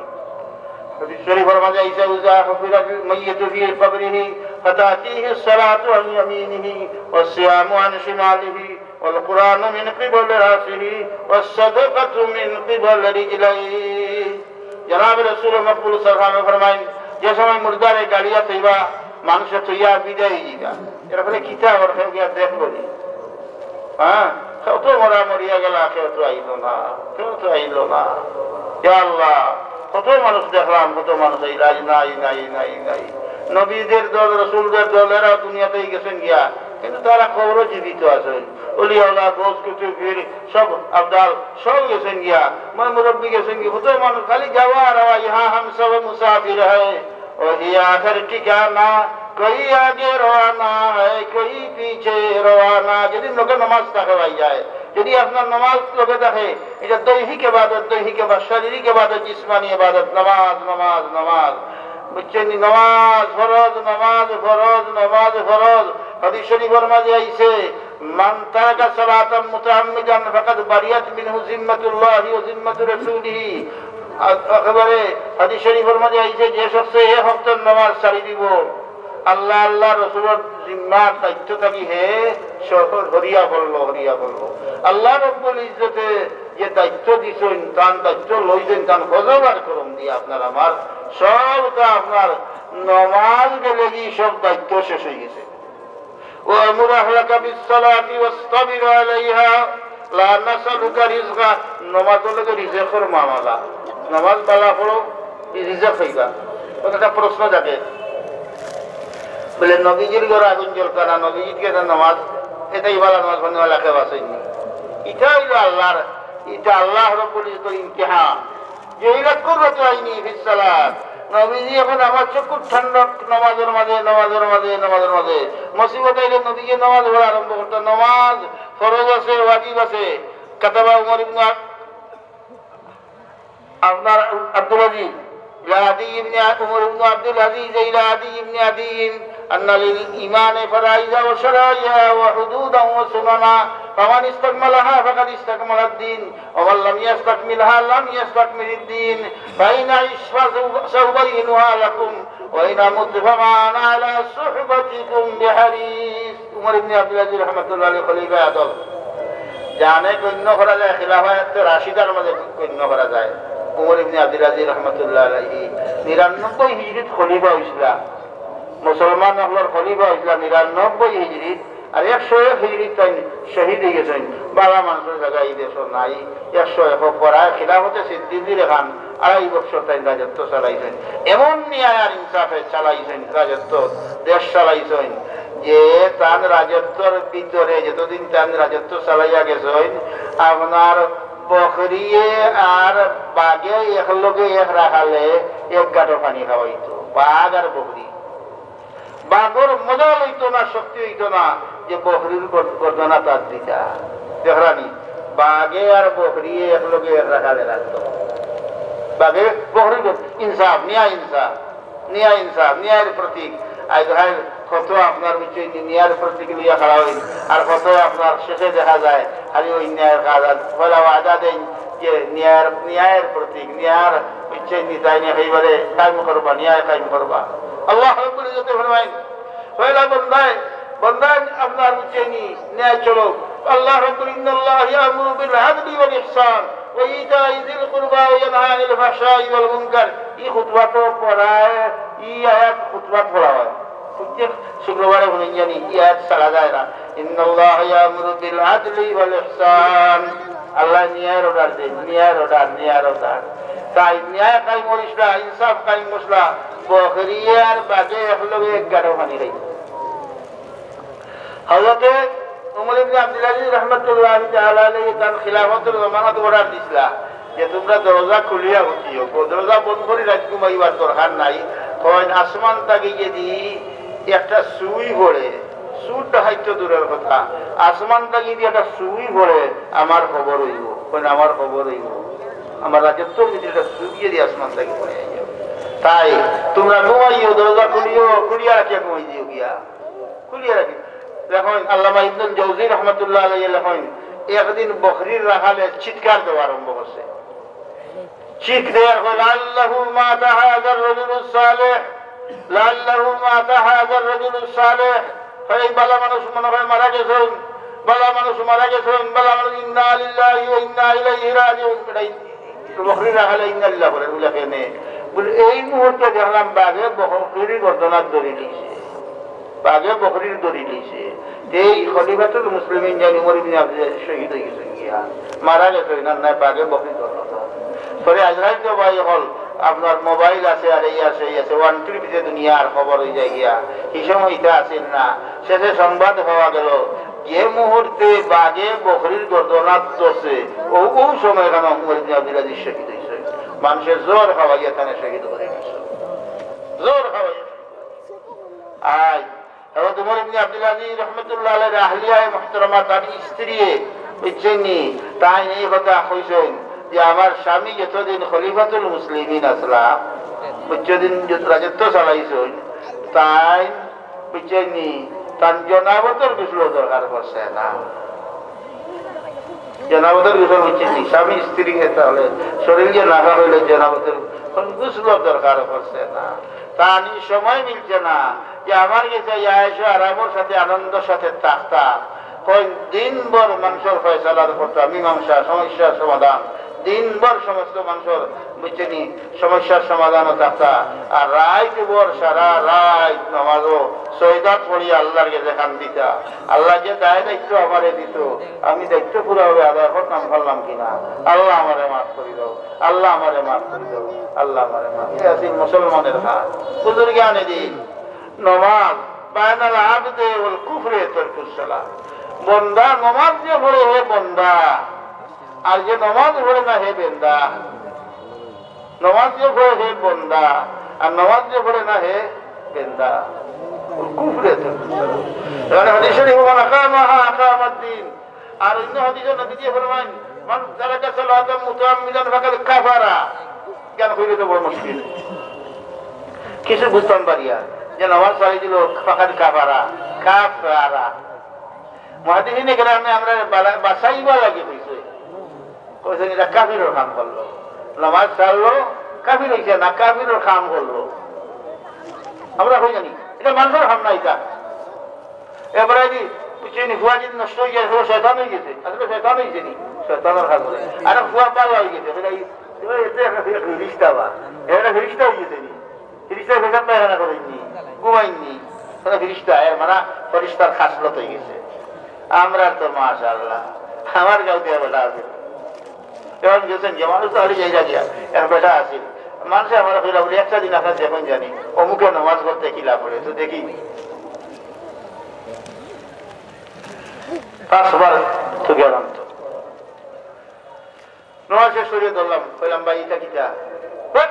হাদিস শরীফর মাঝে আইছে, "ইজা হুফিরাল মাইয়িতু ফি কবরিহি فتأتيه الصلاة عن يمينه والصيام عن شماله والقرآن من قبل رأسه والصدقة من قبل رجليه. জনাবে রসুল মকবুল সাল্লাল্লাহু আলাইহি ওয়াসাল্লাম ফরমাইন, যে সময় মুর্দারে গাড়িয়া থইবা, মানুষে থইয়া বিদায় দিবা, এরপরে কিতা ওর কেউ গিয়া দেখবো নি? হ্যাঁ, কত মরা মরিয়া গেলা, কেউ তো আইলো না, কেউ তো আইলো না। ইয়া আল্লাহ, কত মানুষ দেখলাম, কত মানুষ আইল, আজ নাই, নাই, নাই, নাই। নবীদের দল, রসুলদের দল, এরা দুনিয়াতেই গেছেন গিয়া, কিন্তু তারা কবরো জীবিত আছেন। অলি আওলা, গৌস কুতুব, পীর, সব আবদাল, সব গেছেন গিয়া, ময় মুরব্বী গেছেন গিয়া, কত মানুষ খালি যাওয়া আর আওয়া, ইহা হাম সব মুসাফির হ্যায়। وہی آخر ٹھکانہ، کوئی آگے روانہ ہے، کوئی پیچھے روانہ۔ যদি লোকে নমাজ থাকে ভাই যায়, যদি আপনার নমাজ লোকে থাকে, এটা দৈহিক ইবাদত, দৈহিক ইবাদত, শারীরিক ইবাদত, জিসমানি ইবাদত, নমাজ, নমাজ, নমাজ। বুঝছেন নি? নমাজ ফরজ, নমাজ ফরজ, নমাজ ফরজ। হাদিস শরীফের মাঝে আইছে, من ترك صلاة متعمدا فقد برئت منه ذمة الله وذمة رسوله। আর একেবারে হাদিস শরীফের মাঝে আইছে, যে শখসে এক ওয়াক্তর নামাজ ছাড়ি দিব, আল্লাহ, আল্লাহ রসুলর জিম্মার দায়িত্ব থাকি হে সহ-, হরিয়া পড়লো, হরিয়া পড়লো। আল্লাহ রব্বুল ইজ্জতে যে দায়িত্ব দিছইন, তান দায়িত্ব লইছইন, তান ফজল আর করম দিয়া আপনার আমার সবটা আপনার নমাজ গেলে কি সব দায়িত্ব শেষ হয়ে গেছে। وأمر أهلك بالصلاة واصطبر عليها لا نسألك رزقا। নমাজর লগে রিজিকর মামলা। নমাজ বালা পড়ো, রিজিক পাইবা। অখন একটা প্রশ্ন জাগে, বলে, নবীজির ঘরো আগুন জ্বলতো না, নবীজির ঘরো নমাজ, এটাই বালা নমাজ পড়নেওয়ালা কেউ আছইন নি? ইটা অইলো আল্লাহর, ইটা আল্লাহ রব্বুল ইজ্জতর ইমতিহান। جعلت قرة عيني في الصلاة। নবীজি অখন আমার চক্ষুর ঠান্ডা নমাজর মাঝে, নমাজর মাঝে, নমাজর মাঝে। মুসিবত আইলে নবীজি নমাজ পড়া আরম্ভ করতা। নমাজ ফরজ আছে, ওয়াজিব আছে। كتب عمر بن عبد، আপনার আব্দুল আজিজ, إلى عدي بن عمر بن عبد العزيز إلى عدي بن عدي أن للإيمان فرائض وشرائع وحدودا وسننا، فمن استكملها فقد استكمل الدين، ومن لم يستكملها لم يستكمل الدين، فإن أعش فسأبينها لكم، وإن أمت فما أنا على صحبتكم بحريص। উমর ইবনে আব্দুল আজিজ রহমতুল্লাহ আলাইহি খলিফা আদল। জানে গণ্য করা যায়, খিলাফায়ে রাশিদার মাঝে গণ্য করা যায়। উমর ইবনে আব্দুল আজিজ রহমতুল্লাহ আলাইহি নিরানব্বই হিজরিত খলিফা অইছিলা। মুসলমান অকলর খলিফা অইছিলা নিরানব্বই হিজরিত। আর একশো এক হিজরিত তাইন শহীদ অইগেছইন। বালা মানষর জাগা ই দেশো নাই। একশো এক পড়ায় খিলাফতে সিদ্দিকির এখান আড়াই বছর তাইন রাজত্ব চালাইছইন। এমন ন্যায় আর ইনসাফে চালাইছইন রাজত্ব, দেশ চালাইছইন, যে তান রাজত্বর ভিতরে যতদিন তান রাজত্ব চালাইয়া গেছইন, আপনার বকরিয়ে আর বাঘে একলগে এক রাখালে এক গাঁটো পানি খাওয়াইতো, বাঘ আর বকরি। বাঘর মজা লইতো না, শক্তি অইতো না যে বকরির গর-, গর্দনা তার দিতা। দেখরানি, বাঘে আর বকরিয়ে একলগে এক রাখালে রাখতো। বাঘে বকরির গর-, ইনসাফ, ন্যায় ইনসাফ, ন্যায় ইনসাফ, ন্যায়ের প্রতীক। আইজ হয় কত আপনার বুঝছেন নি, ন্যায়ের প্রতীক লইয়া খাড়া অইন, আর কত আপনার শেষে দেখা যায় খালি অন্যায়ের কাজ। আর পয়লা ওয়াদা দেন যে ন্যায়ের, ন্যায়ের প্রতীক, ন্যায়ের বুঝছেন নি, তাইন একেবারে কায়েম করবা, ন্যায় কায়েম করবা। আল্লাহ রাব্বুল ইজ্জতে ফরমাইন, পয়লা বন্দায়, বন্দায় আপনার বুঝছেন নি, ন্যায় চলো। আল্লাহ রাব্বুল, إن الله يأمر بالعدل والإحسان وإيتاء ذي القربى وينهى عن الفحشاء والمنكر। ই খুতবা তো পড়ায়, ই আয়াত খুতবা পড়া হয়। প্রত্যেক শুক্রবারে হুনইন জানি, ই আয়াত ছাড়া যায় না। إن الله يأمر بالعدل والإحسان। আল্লাহ ন্যায়ের অর্ডার দেন, ন্যায়ের অর্ডার, ন্যায়ের অর্ডার। তাই ন্যায় কায়েম করিস না, ইনসাফ কায়েম করিস না। বকরিয়ে আর বাঘে একলগে এক গাঁটো পানি খাইতো। হযরতে উমর ইবনে আব্দুল আজিজ রহমতুল্লাহি তাআলা আলাইহি তান খিলাফতর জমানাত অর্ডার দিছলা যে তুমরা দরজা খুলিয়া উঠিও, দরজা বন্ধ করি রাইত ঘুমাইবার দরকার নাই। কইন আসমান থাকি যদি একটা সুই পড়ে, চুর ডাকাইত তো দূরের কথা, আসমান থাকি যদি একটা সুই পড়ে, আমার খবর অইবো। কইন আমার খবর অইবো, আমার রাজত্বর ভিতরে একটা সুই যদি আসমান থাকি পড়ে আইয়া। তাই তুমরা ঘুমাইও, দরজা খুলিও, খুলিয়া রাখিয়া ঘুমাই দিও গিয়া। খুলিয়া রাখি। লেখইন আল্লামা ইবনুল জৌজি রহমতুল্লাহ আলাইহি লেখইন, একদিন বকরির রাখালে চিৎকার দেওয়া আরম্ভ করছে। চিৎ দেওয়ার কয়, لعله مات هذا الرجل الصالح। লাআল্লাহু মাতা হাযার রাজুলুস সালিহ, এই বালা মানুষ মনে হয় মারা গেছেন, বালা মানুষ মারা গেছেন, বালা মানুষ, ইন্না লিল্লাহি ওয়া ইন্না ইলাইহি রাজিউন। এটা বকরির রাখালে ইন্না লিল্লাহ বলে, বলে কেনে? বলে, এই মুহূর্তে দেখলাম বাঘে বকরির গর্দনাত দড়ি দিছে, বাঘে বকরির দড়ি দিছে। এই খলিফাতুল মুসলিমিন জানি উমর ইবনে আব্দুল আজিজ শহীদ হয়ে গেছেন গিয়া, মারা গেছেন, না, না, বাঘে বকরির গর্দনাত। পরে আজরাইল তো ভাই হল, আপনার মোবাইল আছে, আর এই আছে, এই আছে, ওয়ান টুর ভিতরে দুনিয়ার খবর হয়ে যায় গিয়া, এই সময় এটা আছিল না। শেষে সংবাদ পাওয়া গেল, যে মুহূর্তে বাঘে বকরির গর্দনাত ধরছে, ও, ও সময় এখানে উমর ইবনে আব্দুল আজিজ শহীদ হয়েছে। মানুষের জোর খাওয়াইয়া তানে শহীদ করে গেছে, জোর খাওয়াইয়া। আয়, হযরত উমর ইবনে আব্দুল আজিজ রহমতুল্লাহ আলাইহির আহলিয়ায়ে মুহতারামা, তার স্ত্রী, বুঝছেন নি, তাই এই কথা কইছেন যে আমার স্বামী যতদিন খলিফাতুল মুসলিমিন আসলা, বুঝছেন, রাজত্ব চালাইছেন, তাই, বুঝছেন নি, তার জনাবতর গোসলর দরকার পড়ছে না। জনাবতর গোসল, বুঝছেন নি, স্বামী স্ত্রী তাহলে শরীর যে নাফাক হইলে জনাবতর গোসলর দরকার পড়ছে না। তানি সময় মিলছে না যে আমার গেছে আইয়া আরামর সাথে, আনন্দর সাথে থাকতা। কই দিনভর মানুষর ফয়সালা করতা, মীমাংসা, সমস্যার সমাধান, দিনভর সমস্ত মানুষর, বুঝছেন নি, সমস্যার সমাধানও থাকতা। আর রাইত ভর সারা রাইত নামাজও সজদাত পড়িয়া আল্লাহর গেছে কান্দিতা। আল্লাহ যে দায় দায়িত্ব আমারে দিত, আমি দায়িত্ব পুরাভাবে আদায় করতাম পারলাম কিনা, আল্লাহ আমারে মাফ করি দাও। আল্লাহ আমারে মাফ করি দাও, আল্লাহ আমারে মাফ। এই আছিল মুসলমানের হাল। বুজুর্গানে দিন, নমাজ, বায়নাল আবদে ওয়াল কুফরে তরকুস সালাহ। বন্দা নমাজ যে পড়ে হে বন্দা, আর যে নমাজ পড়ে না হে বেন্দা। নমাজ যে পড়ে হে বন্দা, আর নমাজ যে পড়ে না হে বেন্দা। ওয়াল কুফরে তরকুস সালাহ। এখানে হাদিস শরীফ, "মান আকামাহা আকামাদ্দিন।" আর অন্য হাদিসে নবীজি ফরমাইন, "মান তারাকা সালাতান মুতাআম্মিদান ফাকাদ কাফারা।" জ্ঞান হইলে তো বড় মুশকিল। কিছু বুঝতাম পারিয়া যে নামাজ ছাড়ি দিল, ফাকাদ কাফারা, কাফারা। মুহাদ্দিসিনে কেরামে আমরা বালা-, বাছাইবার লাগি কইছে। কইছেন, "এটা কাফিরর কাম করলো।" নামাজ ছাড়লো, কাফির হইছে না, কাফিরর কাম করলো। আমরা কই জানি, এটা মানুষর কাম না, এটা এবারে যদি, বুঝছেন নি, ফুয়া যদি নষ্ট হয়ে যায়, আসলে শয়তান হয়ে গেছে। আসলে শয়তান হয়েছে নি? শয়তানের কাজ করে। আর ফুয়া পাগলা হয়ে গেছে। এবারে এই, এবারে এতে একটা ফিরিস্তা বা, এবারে ফিরিস্তা হয়ে গেছে নি? ফিরিস্তা পেশাব পায়খানা করেননি, ঘুমাইননি। তাহলে ফিরিস্তা, এর মানে ফিরিস্তার খাসলত হয়ে গেছে। আমরা তো মাশাআল্লাহ, আমার গাঁও দিয়ে বেটা আছে। এখন গেছেন যে মানুষ তো হারিয়ে যাই লাগিয়া, এক বেটা আছে। মানুষে আমার কইলা বলে, "একটা দিন আপনার দেখুন জানি, অমুকে নামাজ পড়তে কি লাভ করে, তো দেখি।" পাঁচবার তো গেলাম তো। নামাজ শেষ করিয়া ধরলাম, কইলাম, "ভাই, ইটা কিতা?" "বাট,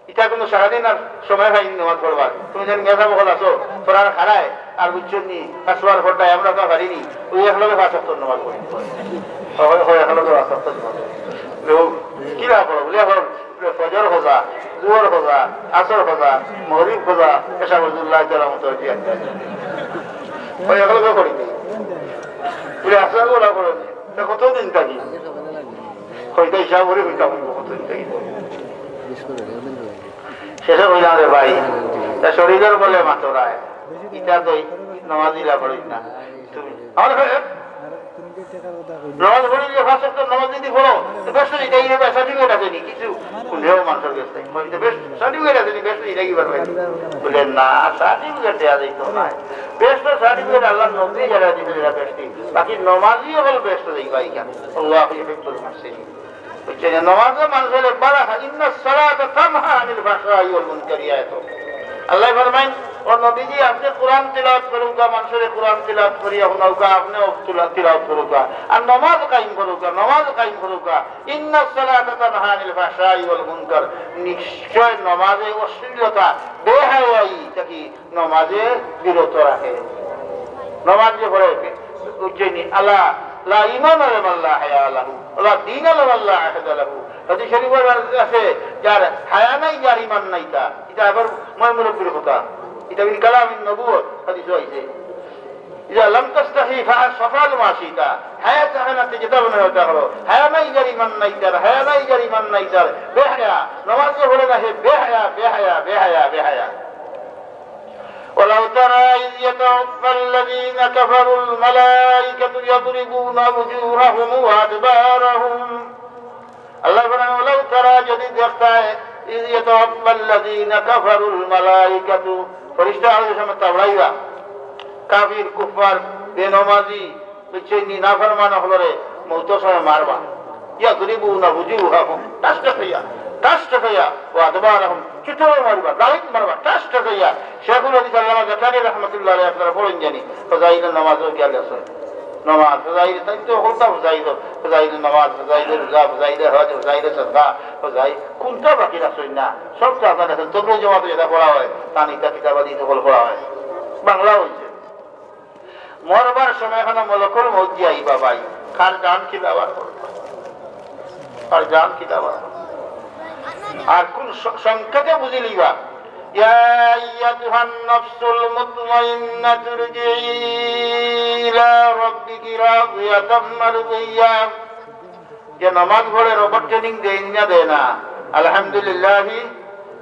ইটা কিন্তু সারাদিন আর সময় পাইনি নামাজ পড়বার। তুমি যেন মেধা বকল আছো, তোরা আর খাড়ায়, আর বুঝছো নি, পাঁচবার পড়তায়, আমরা তো পারিনি, ওই এক লগে পাঁচ ওয়াক্ত নামাজ পড়ি।" হয়, হয়, এক লগে পাঁচ ওয়াক্ত নামাজ পড়ি। বলে, "ও, কিলা পড়ো?" বলে, "এখন বলে, ফজর খোঁজা, জোহর খোঁজা, আসর খোঁজা, মগরিব খোঁজা, এশা ফজলুল্লাহ তাআলা মতো জিয়াদ যায়।" ওই এক লগে পড়ি নি। বলে, "আসর ওরা পড়ো নি, তা কতদিন থাকি?" কইতে হিসাব করে কইতাম, কতদিন থাকি। শেষে কইলাম, "রে ভাই, তা শরীরের বলে মাতরায়, ইটা তো নামাজ ইলা পড়ি না। তুমি আমার কাছে নামাজ পড়ি যে পাঁচ ওয়াক্ত নামাজ যদি পড়ো, তো বেশ তো এটাই হবে, সার্টিফিকেট আছে নি, কিছু কোনেও মানুষের কাছে নাই। তো বেশ সার্টিফিকেট আছে নি, বেশ তো এটাই পারবে।" বলে, "না, সার্টিফিকেট দেওয়া যাইতো না। বেশ তো সার্টিফিকেট আল্লাহর নবী যারা দিবে, যারা বেশ দিন। বাকি নমাজই হল বেশ তো দেখবা এখানে। আল্লাহু ইউহিব্বুল মুহসিনিন।" বুঝছেন? নমাজে মানুষের বারাকা, "ইন্নাস সালাতা তানহা আনিল ফাহশাই ওয়াল মুনকার", এই আয়াত। আল্লাহ ফরমাইন, "ও নবীজি, আপনি কোরআন তিলাওয়াত করুকা, মানুষের কোরআন তিলাওয়াত করিয়া হুনাউকা, আপনিও তিলা-, তিলাওয়াত করুকা, আর নমাজ কায়েম করুকা, নমাজ কায়েম করুকা। ইন্নাস সালাতা তানহা আনিল ফাহশাই ওয়াল মুনকার, নিশ্চয় নমাজে অশ্লীলতা, বেহায়াই থাকি নমাজে বিরত রাখে।" নমাজ যে পড়ে, বুঝছেন নি? "আলা লা ঈমানা লিমান লা হায়া লাহু, ওয়া লা দীনা লিমান লা আহদা লাহু।" হাদিস শরীফের আছে, "যার হায়া নাই, যার ঈমান নাই, তা।" এটা আবার ময় মুরব্বীর কথা। এটা বিন কালামিন নবুয়ত হাদিস হইছে। "ইজা লাম তাস্তাহি ফা-, ফাফআল মা শিতা।" হায়া থাকে না, তে যেটা মনে হয় ওটা করো। হায়া নাই, যার ঈমান নাই, তার হায়া নাই, যার ঈমান নাই, তার বেহায়া। নমাজ যে পড়ে না, হে বেহায়া, বেহায়া, বেহায়া, বেহায়া। ولو ترى إذ يتوفى الذين كفروا الملائكة يضربون وجوههم وأدبارهم। আল্লাহ বলেন, "ওয়ালাউ তারা, যদি দেখতায়, ইয ইয়াতাওয়াফফাল্লাযীনা কাফারুল মালাইকাতু, ফেরেশতা আরশের সামনে থাবড়াইবা, কাফির, কুফফার, বেনমাজি, বুঝছইন নি, নাফরমান অকলরে মউতর সময় মারবা। ইয়াদরিবুনা উজুহাহুম, টাস টাস অইয়া, টাস টাস অইয়া, ওয়া আদবারাহুম, চুটাও মারবা, দাড়িত মারবা, টাস টাস অইয়া।" শেখুল হাদিস আল্লামা জাকারিয়া রহমতুল্লাহ আলাইহি আপনারা পড়ইন জানি, ফজাইলুন নামাজ ও গিয়া লেখছইন। নামাজ, ফজাইল, তাইন তো হকলতা ফজাইল, ফজাইল নামাজ, ফজাইল রোজা, ফজাইল হজ, ফজাইল সদকা, ফজাইল, কুনটা বাকি রাখছইন না? সব তো আপনার কাছে তবলিগ জমাতো যেটা পড়া অয়, তান ইটা কিতাবাদি হকল পড়া অয়, বাংলা অইছে। মরবার সময় এখানো মলকুল মউত দিয়া আইবা ভাই, কার জান কিলা বার করবা, কার জান কিলা বার করবা। আর কুন স-, সংকেতে বুঝিলিবা, ইয়া আইয়াতুহান নাফসুল মুতমাইন্নাতুর ইরজিই ইলা রাব্বিকি রাদিয়াতাম মারদিয়া। যে নামাজ পড়ে, রবর ট্রেনিং দেয় না, দেয় না, আলহামদুলিল্লাহি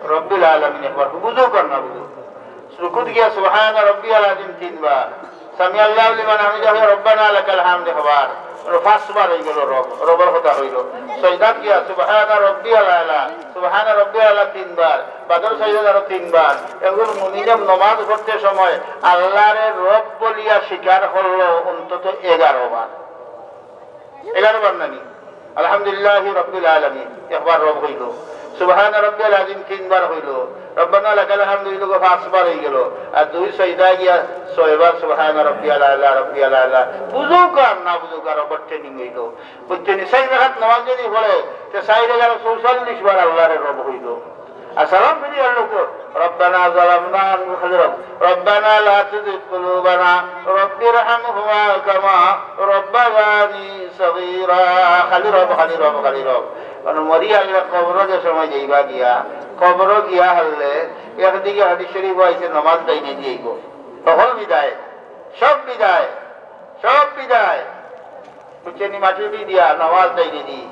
রাব্বিল আলামিন একবার বুঝুক আর না বুঝুক। রুকুত গিয়া সুবহানা রাব্বিয়াল আযীম তিনবার, সামি আল্লাহু লিমান হামিদাহু, রব্বানা লাকাল হামদ একবার, মানে পাঁচবার অই গেল রব, রবর কথা অইল। সজদাত গিয়া সুবহানা রাব্বিয়াল আলা, সুবহানা রাব্বিয়াল আলা তিনবার, বাদর সজদাত আরো তিনবার। একজন মুমিনে নমাজ পড়তে সময় আল্লাহরে রব বলিয়া স্বীকার করলো অন্তত এগারো বার। এগারো বার নানি? আলহামদুলিল্লাহি রাব্বিল আলামিন একবার রব অইল, সুবহানা রাব্বিয়াল আযীম তিনবার অইল, রব্বানা লাকাল হামদু অইল গো পাঁচবার অই গেল, আর দুই সজদা গিয়া ছয়বার সুবহানা রাব্বিয়াল আলা, রাব্বিয়াল আলা। বুঝুক আর না বুঝুক, আর রবর ট্রেনিং অইল। বুঝছইন নি? চাইর রাকাত নামাজ যদি পড়ে, তে চাইর এগারো চৌচল্লিশ বার আল্লাহরে রব অইল। আর সালাম ফিরিয়া আনলো তো, রব্বানা যালামনা আনফুসানা, খালি রব, রব্বানা লা তুযিগ কুলুবানা, রব্বিরহামহুমা কামা রব্বায়ানি সগীরা। খালি রব, খালি রব, খালি রব। কারণ মরি হারলে কবরো যে সময় যাইবা গিয়া, কবরো গিয়া হারলে একদিকে হাদিস শরীফ আইছে, নমাজ ডাইনেদি আইবো। হকল বিদায়, সব বিদায়, সব বিদায়। বুঝছইন নি? মাটিদি দিয়া, নমাজ ডাইনেদি।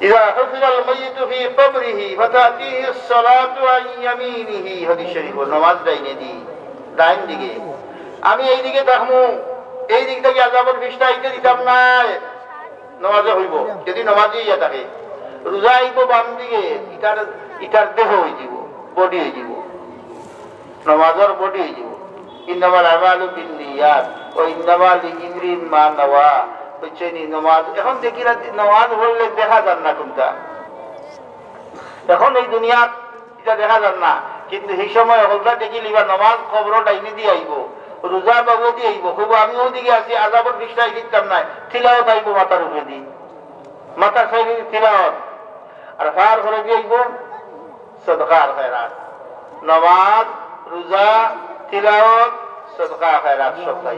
ইযা হুফিরাল মাইয়িতু ফি কবরিহি ফাতাতিহিস সালাতু আন ইয়ামিনিহি, হাদিস শরীফ, নমাজ ডাইনেদি, ডাইন দিকে। আমি এই দিকে থাকমু, এই দিক থাকি আযাবর ফিরিস্তা আইতে দিতাম নায়। নমাজে অইবো, যদি নমাজি অইয়া থাকে। রোজা আইবো বাম দিকে, ইটার, ইটার দেহ অইযিবো, বডি অইযিবো। নমাজর বডি অইযিবো। ইন্নামাল আমালু বিন্নিয়াত ওয়া ইন্নামা লিইমরিইম মা নাওয়া। বুঝছইন নি? নমাজ, এখন দেখি না, নমাজ পড়লে দেখা যার না কুনটা। এখন এই দুনিয়াত ইটা দেখা যার না, কিন্তু সেই সময় হকলতা দেখিলিবা, নমাজ কবরো ডাইনেদি আইবো, রোজা বামেদি আইবো, কইবো আমি ওদিকে আছি, আযাবর ফিরিস্তা আইতাম নায়, তিলাওয়াত আইবো মাথার উপরেদি, মাথার সাইডে তিলাওয়াত, আর পার করেদি আইবো সদকা আর খয়রাত। নমাজ, রোজা, তিলাওয়াত, সদকা, খয়রাত সব তাই।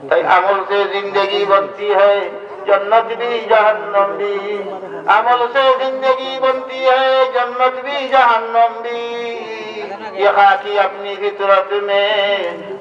তাই আমল সে জিন্দেগি বনতি হ্যায়, জন্নত ভি জাহান্নাম ভি। আমল সে জিন্দেগি বনতি হ্যায়, জন্নত ভি জাহান্নাম ভি। ইয়ে খাকি আপনি ফিতরত মে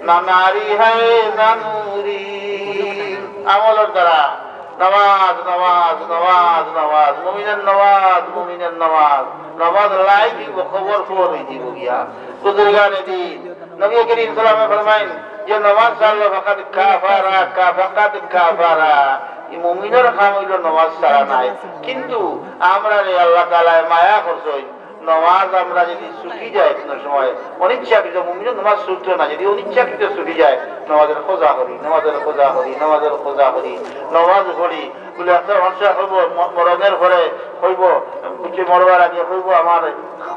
না নারি হ্যায় না নুরি। আমলর দ্বারা নমাজ, নমাজ, নমাজ, নমাজ, মুমিনের নমাজ, মুমিনের নমাজ। নমাজ লাইক অইবো, কবর ফুয়ার অইযিবো গিয়া। বুজুর্গানে দিন, নবী করিম সাল্লাল্লাহু আলাইহি ওয়াসাল্লামে ফরমাইন যে, "নমাজ ছাড়লো ফাকাদ কাফারা, কা-, ফাকাদ কাফারা।" এই মুমিনের কাম অইলো নমাজ ছাড়া নায়। কিন্তু আমরারে আল্লাহ তাআলায় মায়া করছইন, নমাজ আমরা যদি চুকি যায় কুনু সময়, অনিচ্ছাকৃত, মুমিনের নমাজ ছুটতো না, যদি অনিচ্ছাকৃত চুকি যায়, নমাজর কাজা করি, নমাজর কাজা করি, নমাজর কাজা করি, নমাজ পড়ি, বুলে একটা মানুষ কইবো, ম-, মরণের পরে কইবো, বুঝছি, মরবার আগে কইবো, "আমার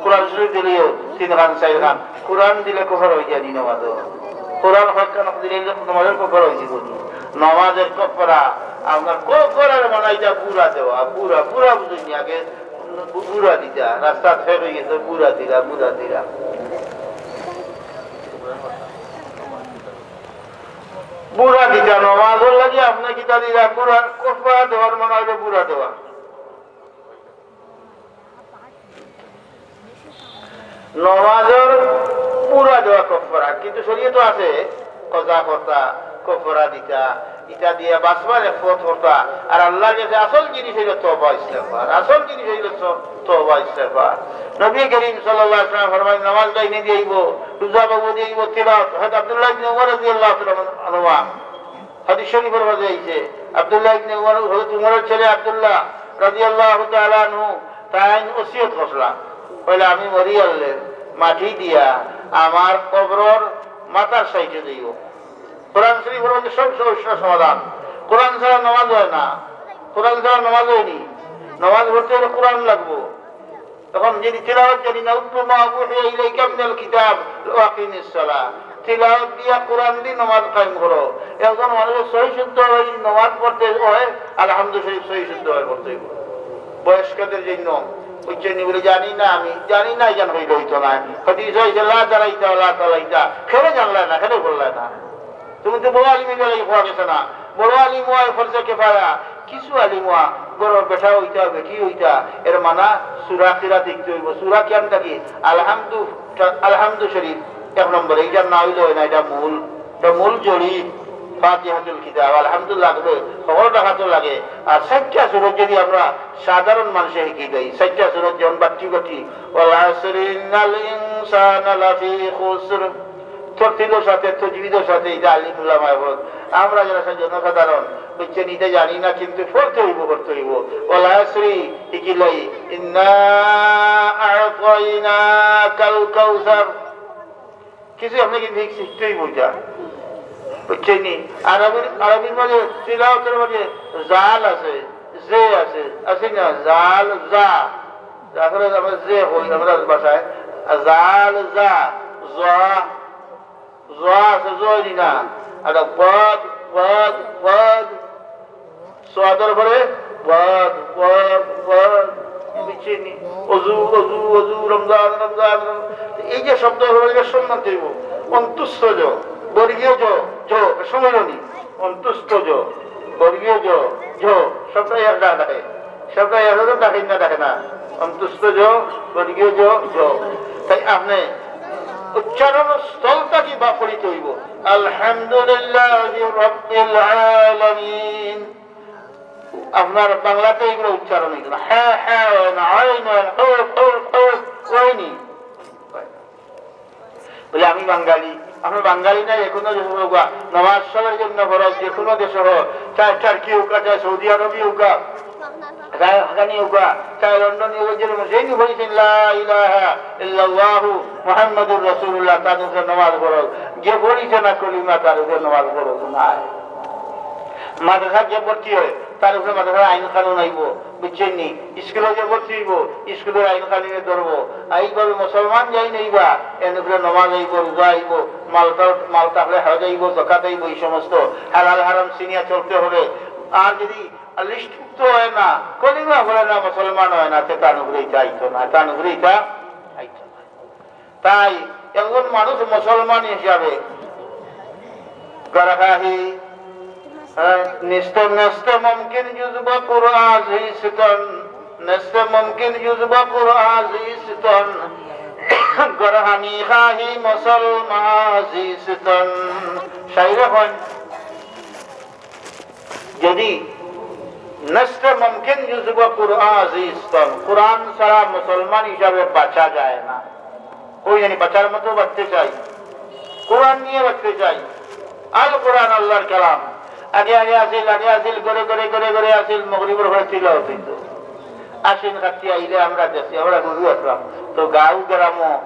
কোরআন শরীফ দিলিও তিন খান, চাইর খান।" কোরআন দিলে কুফর অইযায় নি নমাজো? কোরআন হক খান দিলে নমাজর কুফর অইযিবো নি? নমাজর কফারা, আপনার কফারার মানে ইটা বুড়া দেওয়া, বুড়া, বুড়া বুঝইন নি আগে? বু-, বুড়া দিতা, রাস্তাত ফেক অইগেছে, বুড়া দিলা, বুড়া দিলা। বুড়া দিতা, নমাজর লাগি আপনে কিতা দিলা? বুড়া, কফারা দেওয়ার মানে অইলো বুড়া দেওয়া। নমাজর বুড়া দেওয়া কফারা, কিন্তু শরীয়তো আছে, কাজা করতা, কফারা দিতা, ইটা দিয়া বাঁচবার এক পথ করতা। আর আল্লাহর কাছে আসল জিনিস অইলো তওবা ইস্তেগফার, আসল জিনিস অইলো ত-, তওবা ইস্তেগফার। নবী করিম সাল্লাল্লাহু আলাইহি ওয়াসাল্লাম ফরমাইন, নামাজ ডাইনে দিয়া আইবো, রোজা বামে দিয়া আইবো, তিলাওয়াত। হযরত আব্দুল্লাহ ইবনে উমর রাদিয়াল্লাহু তাআলা আনহুমা, হাদিস শরীফের মাঝে আইছে, আব্দুল্লাহ ইবনে উমর, হযরত উমরের ছেলে আব্দুল্লাহ রাদিয়াল্লাহু তাআলা আনহু, তাইন ওসিয়ত করছিলা, কইলা, "আমি মরি গেলে মাটি দিয়া আমার কবরর মাথার সাইডে দিও।" কোরআন শরীফের মধ্যে সব সমস্যার সমাধান। কোরআন ছাড়া নামাজ হয় না, কোরআন ছাড়া নামাজ হয়নি। নামাজ পড়তে হলে কোরআন লাগবো। এখন যদি তিলাওয়াত জানি না, "উতলু মা উহিয়া ইলাইকা মিনাল কিতাব ওয়া আকিমিস সালাহ।" তিলাওয়াত দিয়া কোরআন দি নামাজ কায়েম করো। একজন মানুষের সহি শুদ্ধ হয়, যদি নামাজ পড়তে হয়, আলহামদু শরীফ সহি শুদ্ধ হয় পড়তে হইব। বয়স্কদের জন্য, বুঝছেন নি, বলে, "জানি না, আমি জানি না, এখান হইলে হইতো না।" হাদিস হইছে, "লা দারাইতা ওয়া লা তালাইতা।" খেলে জানলায় না, খেলে বললায় না। তুমি তো বড় আলিম, এই বেলায় খোয়া গেছে না। বড় আলিম হয় ফরজে কেফায়া, কিছু আলিম হওয়া, বড় বেটা হইতা, বেটি হইতা, এর মানা সুরা কিরা দেখতে হইব। সুরা কিয়াম থাকি আলহামদু, আলহামদু শরীফ এক নম্বরে, এইটার না হইলে হয় না, এটা মূল, এটা মূল জড়ি। ফাতিহাতুল কিতাব, আলহামদুলিল্লাহ লাগবে, খবর রাখা তো লাগে। আর চারটা সুরত যদি আমরা সাধারণ মানুষে শিখি দেই, চারটা সুরত যেমন বাট্টি বাট্টি, "ওয়াল আসরি ইন্নাল ইনসানা লাফি খুসর", তরতিলর সাথে, তজবিদর সাথে, এটা আলিম উলামায়ে বলেন। আমরা যারা সব জনসাধারণ, বুঝছেন, এটা জানি না, কিন্তু পড়তে হইব, পড়তে হইব। "ওয়াল আসরি", ইকিলাই, "ইন্না আ'তাইনাকাল কাউসার।" কিছু আপনি কিন্তু শিখতেই বুঝা, বুঝছেন নি? আরবির, আরবির মাঝে, তিলাওয়াতের মাঝে জাল আছে, জে আছে, আছে না? জাল, জা। আসলে আমরা জে কই আমরা ভাষায়, আর জাল, জা, জা, জা আছে, জয় নি না? আর বদ, বদ, বদ। সোয়াদর পরে ওয়াদ, ওয়াদ, ওয়াদ, বুঝছেন নি? অজু, অজু, অজু, রমজান, রমজান, রমজান। এই যে শব্দ হলো, এটা সম্মান দেব। অন্তুস্থ জ, বর্গীয় জ, জ, সময় নি। অন্তুস্থ জ, বর্গীয় জ, জ, সবটাই এক ডাক ডাকে। সবটাই এক ডাক ডাকে না, ডাকে না। অন্তুস্থ জ, বর্গীয় জ, জ। তাই আপনি উচ্চারণ স্থল থাকি বা পড়িতে হইব। আলহামদুলিল্লাহি রাব্বিল আলামিন। আপনার বাংলাতে এগুলো উচ্চারণ হইতো না। হ্যাঁ, হ্যাঁ, হয় না, হয় না, হয় না, হয়, হয়, হয়নি। বলে, "আমি বাঙালি।" আপনি বাঙালি না, যে কোনো দেশে হোক, নামাজ সবার জন্য ফরজ, যে কোনো দেশে হোক, চাই টার্কি হোক, চাই সৌদি আরবই হোক, চাই আফগানি হোক, চাই লন্ডনি হোক, যে কোনো, যেই পড়ছেন, "লা ইলাহা ইল্লাল্লাহু মুহাম্মাদুর রাসূলুল্লাহ", তার উপরে নামাজ ফরজ। যে পড়ছে না কলিমা, তার উপরে নামাজ ফরজ নাই। মাদ্রাসাত যে ভর্তি হয়, তার উপরে মাদ্রাসার আইন কানুন আইব, বুঝছেন নি? স্কুলো যে ভর্তি হইব, স্কুলের আইন কানুনে ধরবো। এইভাবে মুসলমান যাই নইবা, এর উপরে নমাজ আইব, রোজা আইব, মাল তাল, মাল থাকলে হজ আইব, জাকাত আইব, এই সমস্ত হালাল হারাম চিনিয়া চলতে হবে। আর যদি লিস্টভুক্ত হয় না, কলিমা বলে না, মুসলমান হয় না, তে তার উপরে এটা আইতো না, তার উপরে এটা আইতো না। তাই একজন মানুষ মুসলমান হিসাবে গরহাহি, হ্যাঁ, নিস্তে, নিস্তে মুমকিন জুজব কুরআ জিস্তন, নিস্তে মুমকিন জুজব কুরআ জিস্তন, গরহানি খাহি মুসলমান জিস্তন। শাইরে কইন, যদি নিস্তে মুমকিন জুজব কুরআ জিস্তন, কোরআন ছাড়া মুসলমান হিসাবে বাঁচা যায় না। ওই জানি বাঁচার মতো বাঁচতে চাই, কোরআন নিয়ে বাঁচতে চাই। আল কোরআন আল্লাহর কালাম। আগে, আগে আসিল, আগে আসিল, করে, করে, করে, করে আসিল, মগরিবর পরে তিলাওয়াত হইতো। আশ্বিন কাতি আইলে আমরা দেখছি, আমরা গরু আসলাম, তো গাঁও গ্রামও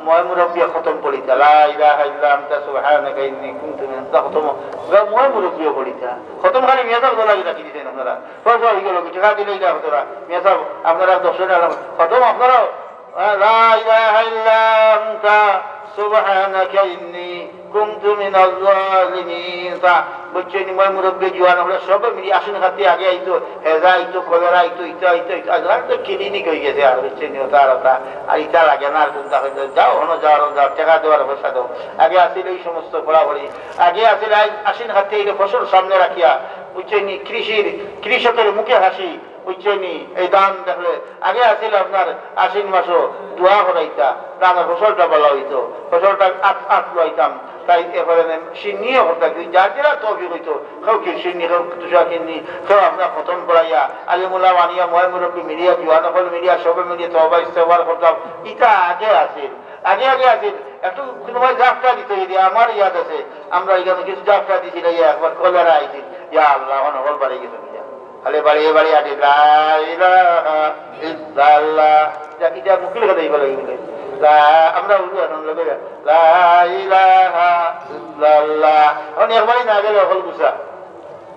ময় মুরব্বিয়ে খতম পড়িতা, "লা ইলাহা ইল্লা আনতা সুবহানাকা ইন্নী কুনতু মিনাজ জালিমিন।" খতম, ময় মুরব্বিয়ে পড়িতা। খতম খালি মিয়া সাব গলা গিলা কি দিছেন আপনারা? পয়সা হয়ে গেল, টাকা দিলে এটা হতো না। মিয়া সাব, আপনারা দশ জন আলাম। খতম আপনারাও? আহ, "লা ইলাহা ইল্লা আনতা সুবহানাকা ইন্নী কুনতু মিনাজ জালিমিন।" তা বুঝছেন, ময় মুরব্বি জুয়ান হলে সব মিলি আশ্বিন কাতি আগে আইতো, হেজা আইতো, কলেরা আইতো, ইতা আইতো, ইতা আইতো। আর তো ক্লিনিক হয়ে গেছে, আর বুঝছেন, ওটা আর ওটা। আর ইটা লাগে না, আর কোনটা হয়ে যায়, যাও, হনো যাওয়ার, যাওয়ার, টাকা দেওয়ার পয়সা দাও। আগে আসিল এই সমস্ত পড়াপড়ি, আগে আসিল আই-, আশ্বিন কাতি আইলে ফসল সামনে রাখিয়া, বুঝছেন নি, কৃষির, কৃষকের মুখে হাসি, বুঝছেন নি, এই ধান দেখলে আগে আসিল আপনার আশ্বিন মাসও দোয়া করাইতা, ধানের ফসলটা ভালা হইতো, ফসলটা আত, আত লইতাম। তাই এরপরে শিন্নি অকরতা কি, যার যেরা তৌফিক অইতো, কেউ কি শিন্নি, কেউ তুষার শিন্নি, কেউ আপনার খতম পড়াইয়া, আলিমুল্লাহ বানাইয়া, ময় মুরব্বি মিলিয়া, জুয়ান অকল মিলিয়া, সবে মিলিয়া তওবা ইস্তেগফার করতাম। ইটা আগে আছিল, আগে আগে আছিল। একটু কুনুবায় জাপটা দিতো, যদি আমার ইয়াদ আছে, আমরা ইখানো কিছু জাপটা দিছি, ইয়া একবার কলেরা আইছিল, ইয়া আল্লাহ, অখন অকল বাড়ি গেছে, ইয়া। খালি বাড়িয়ে বাড়িয়ে আটি, লা ইলাহা ইল্লাল্লাহ। ইটা, ইটা মুখে লেখা দেয় বলে, বলে। লা, আমরা উর্দু এখন লোকে, লা ইলাহা ইল্লাল্লাহ। এখন একবারই না গেলে অকল গুছা।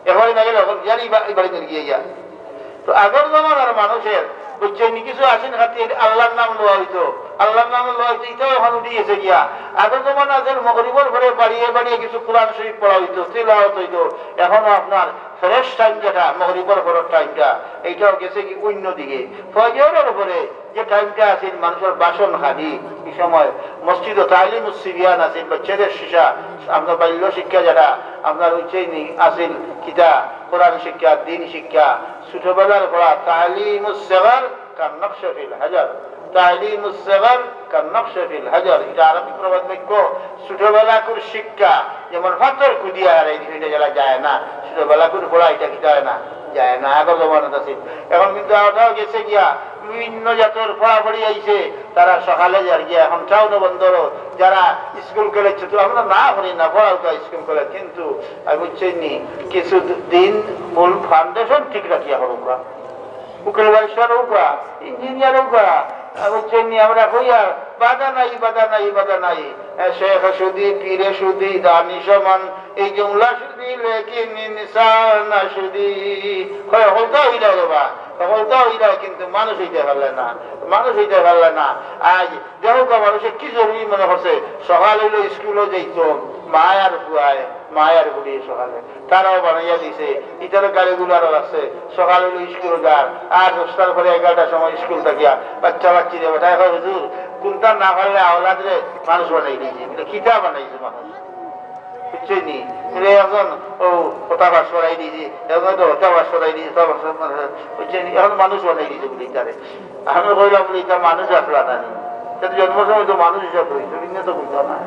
একবারই না গেলে অকল, ইয়ার এই বা-, এই বাড়ি নিয়ে গিয়া ইয়া। তো আগর জমানার মানুষের, বুঝছেন নি, কিছু আসেন খাতে আল্লাহর নাম লওয়া হইতো, আল্লাহর নাম লওয়া হইতো, ইটাও এখন উঠি গেছে গিয়া। আগর জমানা আছে মগরিবর পরে বাড়িয়ে বাড়িয়ে কিছু কোরআন শরীফ পড়া হইতো, তিলাওয়াত হইতো। এখনো আপনার ফ্রেশ টাইম যেটা, মগরিবর পরের টাইমটা, এইটাও গেছে কি অন্য দিকে। ফজরের পরে যে টাইমটা আছিল মানুষের বাসন খালি, এই সময় মসজিদে তালিমুস সিবিয়ান আছিল, বাচ্চাদের শিক্ষা, আপনার বাল্য শিক্ষা যেটা, আপনার হচ্ছে নি আছিল কিতা, কোরআন শিক্ষা, দিন শিক্ষা, ছোটবেলার পড়া, তালিমুস সগর কান নকশ ফিল হাজার। তালিমুস সগর কান নকশ ফিল হাজার, এটা আরবি প্রবাদ বাক্য। ছোটবেলাকুর শিক্ষা যেমন পাথর কুদিয়া হারাই দিছে, এটা যারা যায় না, ছোটবেলাকুর পড়া এটা কিতা হয় না, যায় না। আগর জমানাত আছে, এখন কিন্তু ওটাও গেছে গিয়া, বিভিন্ন জাতর পড়াপড়ি আইছে, তারা সকালে যার গিয়া, এখন টাউন বন্দরও যারা স্কুল কলেজ ছোট, আমরা না করি না, পড়াউকা স্কুল কলেজ, কিন্তু আমি বুঝছি নি, কিছু দিন মূল ফাউন্ডেশন ঠিক রাখিয়া করুকা। উকিল ব্যারিস্টার হোক বা ইঞ্জিনিয়ার হোক বা, আহ, বুঝছেন নি, আমরা কই আর বাধা নাই, বাধা নাই, বাধা নাই। আহ, শেখ সুদি, পীরে সুদি, দানি সমান, এই জুমলা সুদি, লেকিন ইনসান না সুদি। হয় হকলতা হইলা রে বা, হকলতা হইলা, কিন্তু মানুষ হইতে পারলে না, মানুষ হইতে পারলে না। আজ দেখো গো, মানুষে কি জরুরি মনে করছে, সকাল হইলো স্কুলে যাইতো, মায় আর ফুয়ায়, মায় আর ফুড়ি সকালে তারাও বানাইয়া দিছে, ইতারে গাড়ি গুলারও আছে। সকাল হইলো স্কুল যার, আর দশটার পরে এগারোটার সময় স্কুল থাকিয়া বাচ্চা বাচ্চিরে বেটায় কয়, "হুজুর, কোনটা না পারলে আওলাদরে মানুষ বানাই দিয়েছে, কিন্তু কিতা বানাইছে মানুষ?" বুঝছেন নি? বলে, "এখন ও কথা পাস করাই দিয়েছি, এখন তো কথা পাস করাই দিয়েছি, কথা পাস করাই দিয়েছি।" বুঝছেন নি? এখন মানুষ বানাই দিয়েছে বলে ইতারে। আমি কইলাম বলে, "ইতা মানুষ আসলা না নি? ইতা তো জন্ম সময় তো মানুষ হিসাব হইতো, ভিন্ন তো বুঝতাম না।"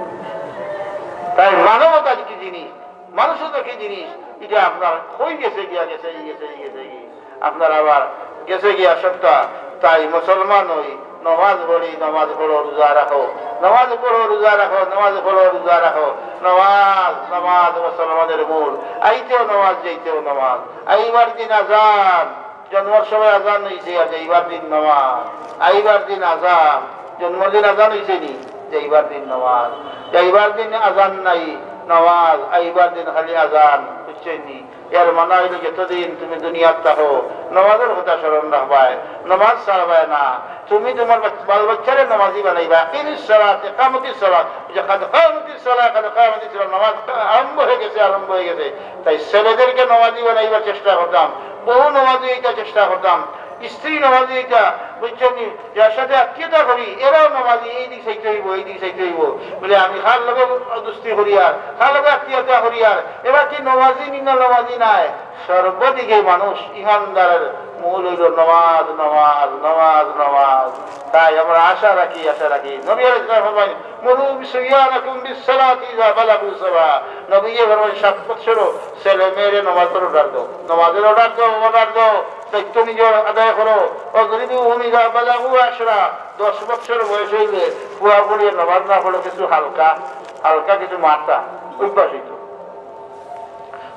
তাই মানবতা কি জিনিস, মানুষও তো কি জিনিস, এটা আপনার হয়ে গেছে গিয়া, গেছে, গেছে, গেছে গিয়া। আপনার আবার গেছে গিয়া সবটা। তাই মুসলমান হই, নমাজ পড়ি, নমাজ পড়ো, রোজা রাখো, নমাজ পড়ো, রোজা রাখো, নমাজ পড়ো, রোজা রাখো। নমাজ, নমাজ মুসলমানের মূল। আইতেও নমাজ, যাইতেও নমাজ। আইবার দিন আজান, জন্মর সময় আজান হইছে, আর যাইবার দিন নমাজ। আইবার দিন আজান, জন্মর দিন আজান হইছে নি? যাইবার দিন নমাজ। যাইবার দিন আজান নাই, নমাজ। আইবার দিন খালি আজান, বুঝছেন নি? এর মানে হইলো যতদিন তুমি দুনিয়াত থাকো, নমাজের কথা স্মরণ রাখবায়, নমাজ ছাড়বায় না। তুমি তোমার বাচ-, বাল বাচ্চারে নমাজি বানাইবা। আকিমিস সালাত, ইকামতিস সালাত, যে কাদ কামাতিস সালাত, কাদ কামাতিস সালাত, নমাজ আরম্ভ হয়ে গেছে, আরম্ভ হয়ে গেছে। তাই ছেলেদেরকে নমাজি বানাইবার চেষ্টা করতাম, বউ নমাজি হইতে চেষ্টা করতাম, স্ত্রী নমাজি হইতা, বুঝছেন নি? যার সাথে আত্মীয়তা করি, এরাও নমাজি, এই দিক চাইতে হইব, এই দিক চাইতে হইব। বলে, "আমি কার লগে দোস্তি করি আর, কার লগে আত্মীয়তা করি আর, এরা কি নমাজি নি না নমাজি নাই?" সর্বদিকে মানুষ ইমানদারের মূল হইল নমাজ, নমাজ, নমাজ, নমাজ। তাই আমরা আশা রাখি, আশা রাখি। নবী আলাইহিস সালাম ফরমাইন, "মুরু সিবিয়ানাকুম বিস সালাতি ইযা বালাগু সাবা।" নবীজি ফরমাইন, "সাত বছর ছেলে মেয়েরে নমাজের অর্ডার দাও, নমাজের অর্ডার দাও, অর্ডার দাও, দায়িত্ব নিজের আদায় করো। ওয়াদরিবুহুম ইযা বালাগু আশরা।" দশ বছর বয়স হইলে পুয়া পড়িয়ে নমাজ না পড়লে কিছু হালকা, হালকা কিছু মারতা, অভ্যাস হইতো।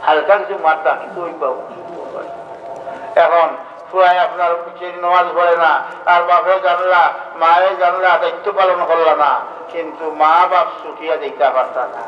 হালকা কিছু মারতা, কিন্তু অভ্যাস। এখন ফুয়ায় আপনার উচিত নমাজ পড়ে না, আর বাপে জানলা, মায়ে জানলা, দায়িত্ব পালন করলা না, কিন্তু মা বাপ ছুটিয়া যাইতা পারতা না,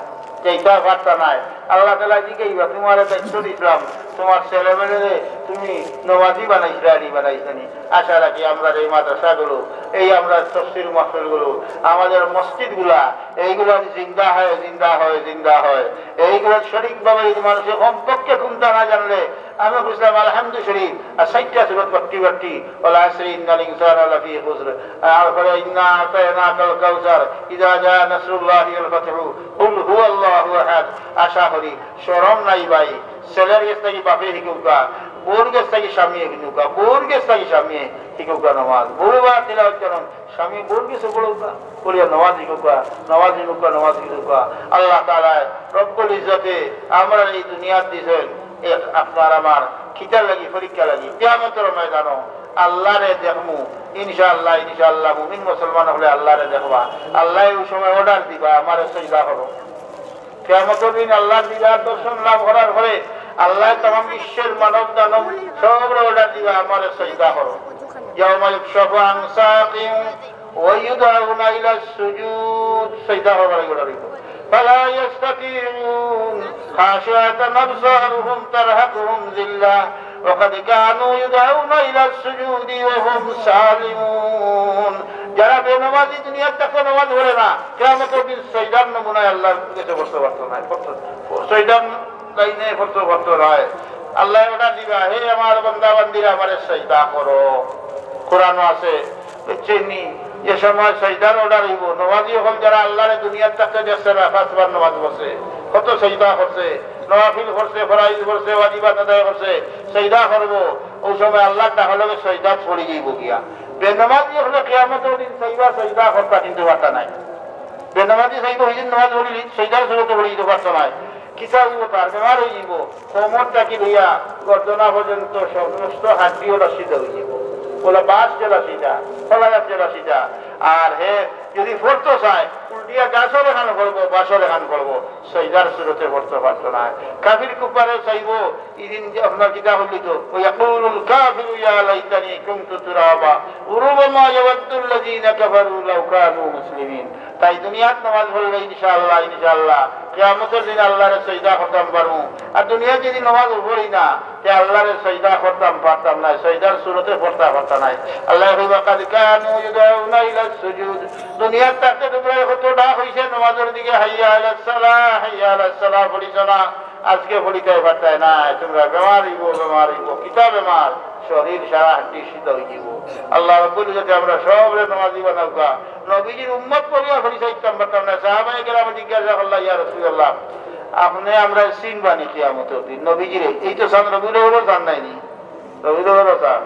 যাইতা পারতা নাই। আল্লাহ তাআলা জিজ্ঞাসা, "তোমার দায়িত্ব দিলাম, তোমার ছেলে মেয়েরে তুমি নমাজি বানাইছিলা নি, বানাইছো নি?" আশা রাখি আমরা এই মাদ্রাসাগুলো, এই আমরা তফসির মাহফিলগুলো, আমাদের মসজিদগুলা, এইগুলা জিন্দা হয়, জিন্দা হয়, জিন্দা হয়। এইগুলা সঠিকভাবে যদি মানুষে কমপক্ষে কোনটা না জানলে, আমি বুঝলাম আলহামদু শরীফ আর চাইরটা সুরত বাট্টি বাট্টি, "ওয়াল আসরি ইন্নাল ইনসানা লাফি খুসর।" আর পরে, "ইন্না আতাইনাকাল কাউসার, ইযা জা নাসরুল্লাহি ওয়াল ফাতহু, কুল হুয়াল্লাহু আহাদ।" আশা করি শরম নাই ভাই, ছেলের গেছ থাকি বাপে শিখুকা, বউর গেছ থাকি স্বামীয়ে হিকুক্কা, বউর গেছ থাকি স্বামীয়ে হিকুক্কা নমাজ। বউ বা তিলাওয়াত করইন, স্বামী বউর গেছে পড়উক্কা, পড়িয়া নমাজ হিকুক্কা, নমাজ হিকুক্কা, নমাজ হিকুক্কা। আল্লাহ তাআলা রব্বুল ইজ্জতে আমরারে এই দুনিয়াত দিছইন, এক আপনার আমার কিতার লাগি, পরীক্ষা লাগি। কিয়ামতর ময়দানো আল্লাহরে দেখমু, ইনশাআল্লাহ, ইনশাআল্লাহ, মুমিন মুসলমান অকলে আল্লাহরে দেখবা। আল্লায় ওই সময় order দিবা, "আমারে সজদা করো।" কিয়ামতর দিন আল্লাহর দিদার দর্শন লাভ করার পরে আল্লায় তামাম বিশ্বের মানব দানব সবরে order দিবা, "আমারে সজদা করো।" يوم يكشف عن ساق ويدعون إلى السجود, সজদা করবার order দিবা। فلا يستطيعون، خاشعة أبصارهم ترهقهم ذلة وقد كانوا يدعون إلى السجود وهم سالمون। যারা বেনমাজি দুনিয়ার থাকি নমাজ পড়ে না, কিয়ামতর দিন সজদার নমুনায় আল্লাহর গেছে পড়তে পারতো না, পড়তো, সজদার লাইনে পড়তে পারতো না। আল্লায় order দিবা, "হে আমার বান্দা বান্দিরা, আমারে সজদা করো।" কোরআনো আছে, বুঝছইন নি? যে সময় সজদার order অইবো, নমাজি অকল যারা আল্লাহরে দুনিয়ার থাকি দেখছে না, পাঁচবার নমাজ পড়ছে, কত সজদা করছে, নওয়াফিল করছে, ফরাইজ করছে, ওয়াজিবাত আদায় করছে, সজদা করবো, ওই সময় আল্লাহর ডাকর লগে সজদাত পড়ি যাইবো গিয়া। বেনমাজি অকলে কিয়ামতর দিন চাইবা সজদা করতা, কিন্তু পারতা নায়। বেনমাজি চাইবো, ওই দিন নমাজ পড়ি, সজদার সুরতে পড়ি যাইতো পারতো নায়। কিতা অইবো তার? বেমার অইযিবো। কোমর থাকি লইয়া গর্দনা পর্যন্ত সমস্ত হাড্ডি অলা সিধা অইযিবো। অলা বাঁশ যেলা সিধা, কলা গাছ যেলা সিধা। আর হে যদি পড়তো চায়, উল্টিয়া গাছর লাখান পড়বো, বাঁশর লাখান পড়বো, সজদার সুরতে পড়তে পারতো নায়। কাফির কুফফারে চাইবো, ইদিন যে আপনার কিতা অইলো তো, ويقول الكافر يا ليتني كنت ترابا ربما يود الذين كفروا لو كانوا مسلمين। তাই দুনিয়াত নমাজ পড়লে ইনশাআল্লাহ, ইনশাআল্লাহ, কিয়ামতর দিন আল্লাহরে সজদা করতাম পারমু। আর দুনিয়াত যদি নমাজ পড়ি না, তে আল্লাহরে সজদা করতাম পারতাম নায়, সজদার সুরতে পড়তা পারতা নায়। আল্লায় কইবা, "قد كانوا يدعون إلى السجود।" দুনিয়ার থাকি তুমরারে কত ডাক অইছে নমাজর দিকে, "حي على الصلاة، حي على الصلاة" পড়িছো না, আজকে পড়িতায় পারতায় নায়, তুমরা বেমার অইবো, বেমার অইবো, কিতা বেমার? শরীর সারা হাড্ডি সিধা অইযিবো। আল্লাহ রব্বুল ইজ্জতে আমরা সবরে নমাজি বানাউক্কা। নবীজির উম্মত বলিয়া পরিচয় দিতাম পারতাম না। সাহাবায়ে কেরামে জিজ্ঞাসা করলা, "ইয়া রাসূলুল্লাহ, আপনে আমরারে চিনবা নি কিয়ামতর দিন?" নবীজিরে, এই তো চান, রবিউল আউয়াল চান নায় নি? রবিউল আউয়াল চান।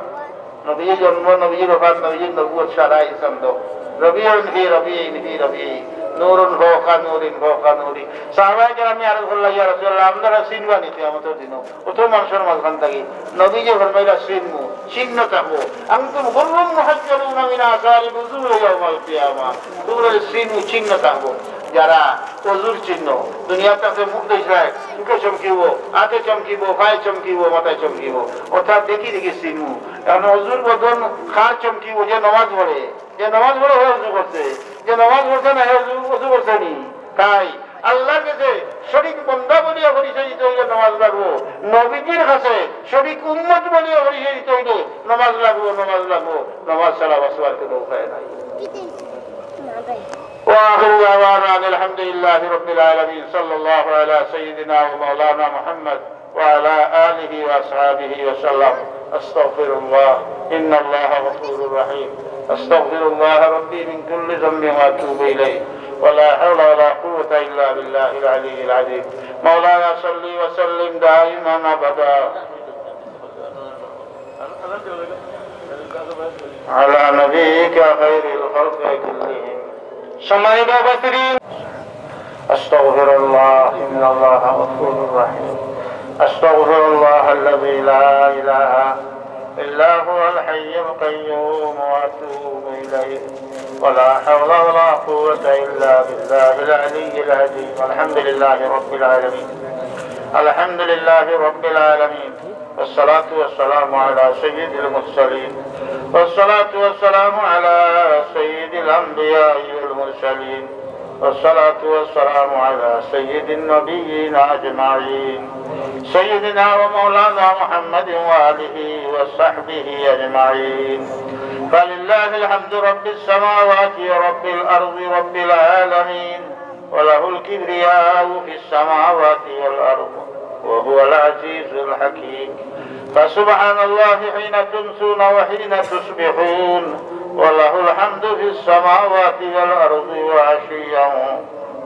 নবীজির জন্ম, নবীজির ওফাত, নবীজির নবুয়ত, সারা ইসলাম দো। ربيع في ربيع في ربيع، نور فوق نور فوق نور। সাহাবায়ে কেরামে আরজ করলা, "ইয়া রাসূলুল্লাহ, আমরারে চিনবা নি কিয়ামতর দিন?" অত মানষর মাঝখান থাকি নবীজি ফরমাইলা, "চিনমু, চিহ্ন থাকবো।" أنتم غر محجلون من آثار الوضوء يوم القيامة। তুমরারে চিনমু, চিহ্ন থাকবো। যারা অজুর চিহ্ন, দুনিয়ার থাকি মুখ ধইছরায়, মুখে চমকিবো, আতে চমকিবো, পায়ে চমকিবো, মাথায় চমকিবো। অর্থাৎ দেখি দেখি চিনমু। এখন অজুর বদন কার চমকিবো? যে নমাজ পড়ে। যে নমাজ পড়ে হে অজু করছে, যে নমাজ পড়ছে না হে অজু, অজু করছে নি? তাই আল্লাহর কাছে সঠিক বন্দা বলিয়া পরিচয় দিতে অইলে নমাজ লাগবো, নবীজির কাছে সঠিক উম্মত বলিয়া পরিচয় দিতে অইলে নমাজ লাগবো, নমাজ লাগবো, নমাজ ছাড়া বাঁচবার কোনো উপায় নাই। وآخر دعوانا أن الحمد لله رب العالمين، صلى الله على سيدنا ومولانا محمد وعلى آله وأصحابه وسلم. أستغفر الله، إن الله غفور رحيم. أستغفر الله ربي من كل ذنب وأتوب إليه. ولا حول ولا قوة إلا بالله العلي العظيم. مولاي صل وسلم دائما أبدا على نبيك خير الخلق كلهم. সম্মানিত উপস্থিতি, أستغفر الله، إن الله غفور رحيم. أستغفر الله الذي لا إله إلا هو الحي القيوم وأتوب إليه. ولا حول ولا قوة إلا بالله العلي العظيم. الحمد لله رب العالمين. الحمد لله رب العالمين. والصلاة والسلام على سيد المرسلين. والصلاة والسلام على سيد الأنبياء والمرسلين. والصلاة والسلام على سيد النبيين أجمعين، سيدنا ومولانا محمد وآله وصحبه أجمعين. فلله الحمد رب السماوات ورب الأرض رب العالمين، وله الكبرياء في السماوات والأرض، وهو العزيز الحكيم. فسبحان الله حين تمسون وحين تصبحون، وله الحمد في السماوات والأرض وعشيا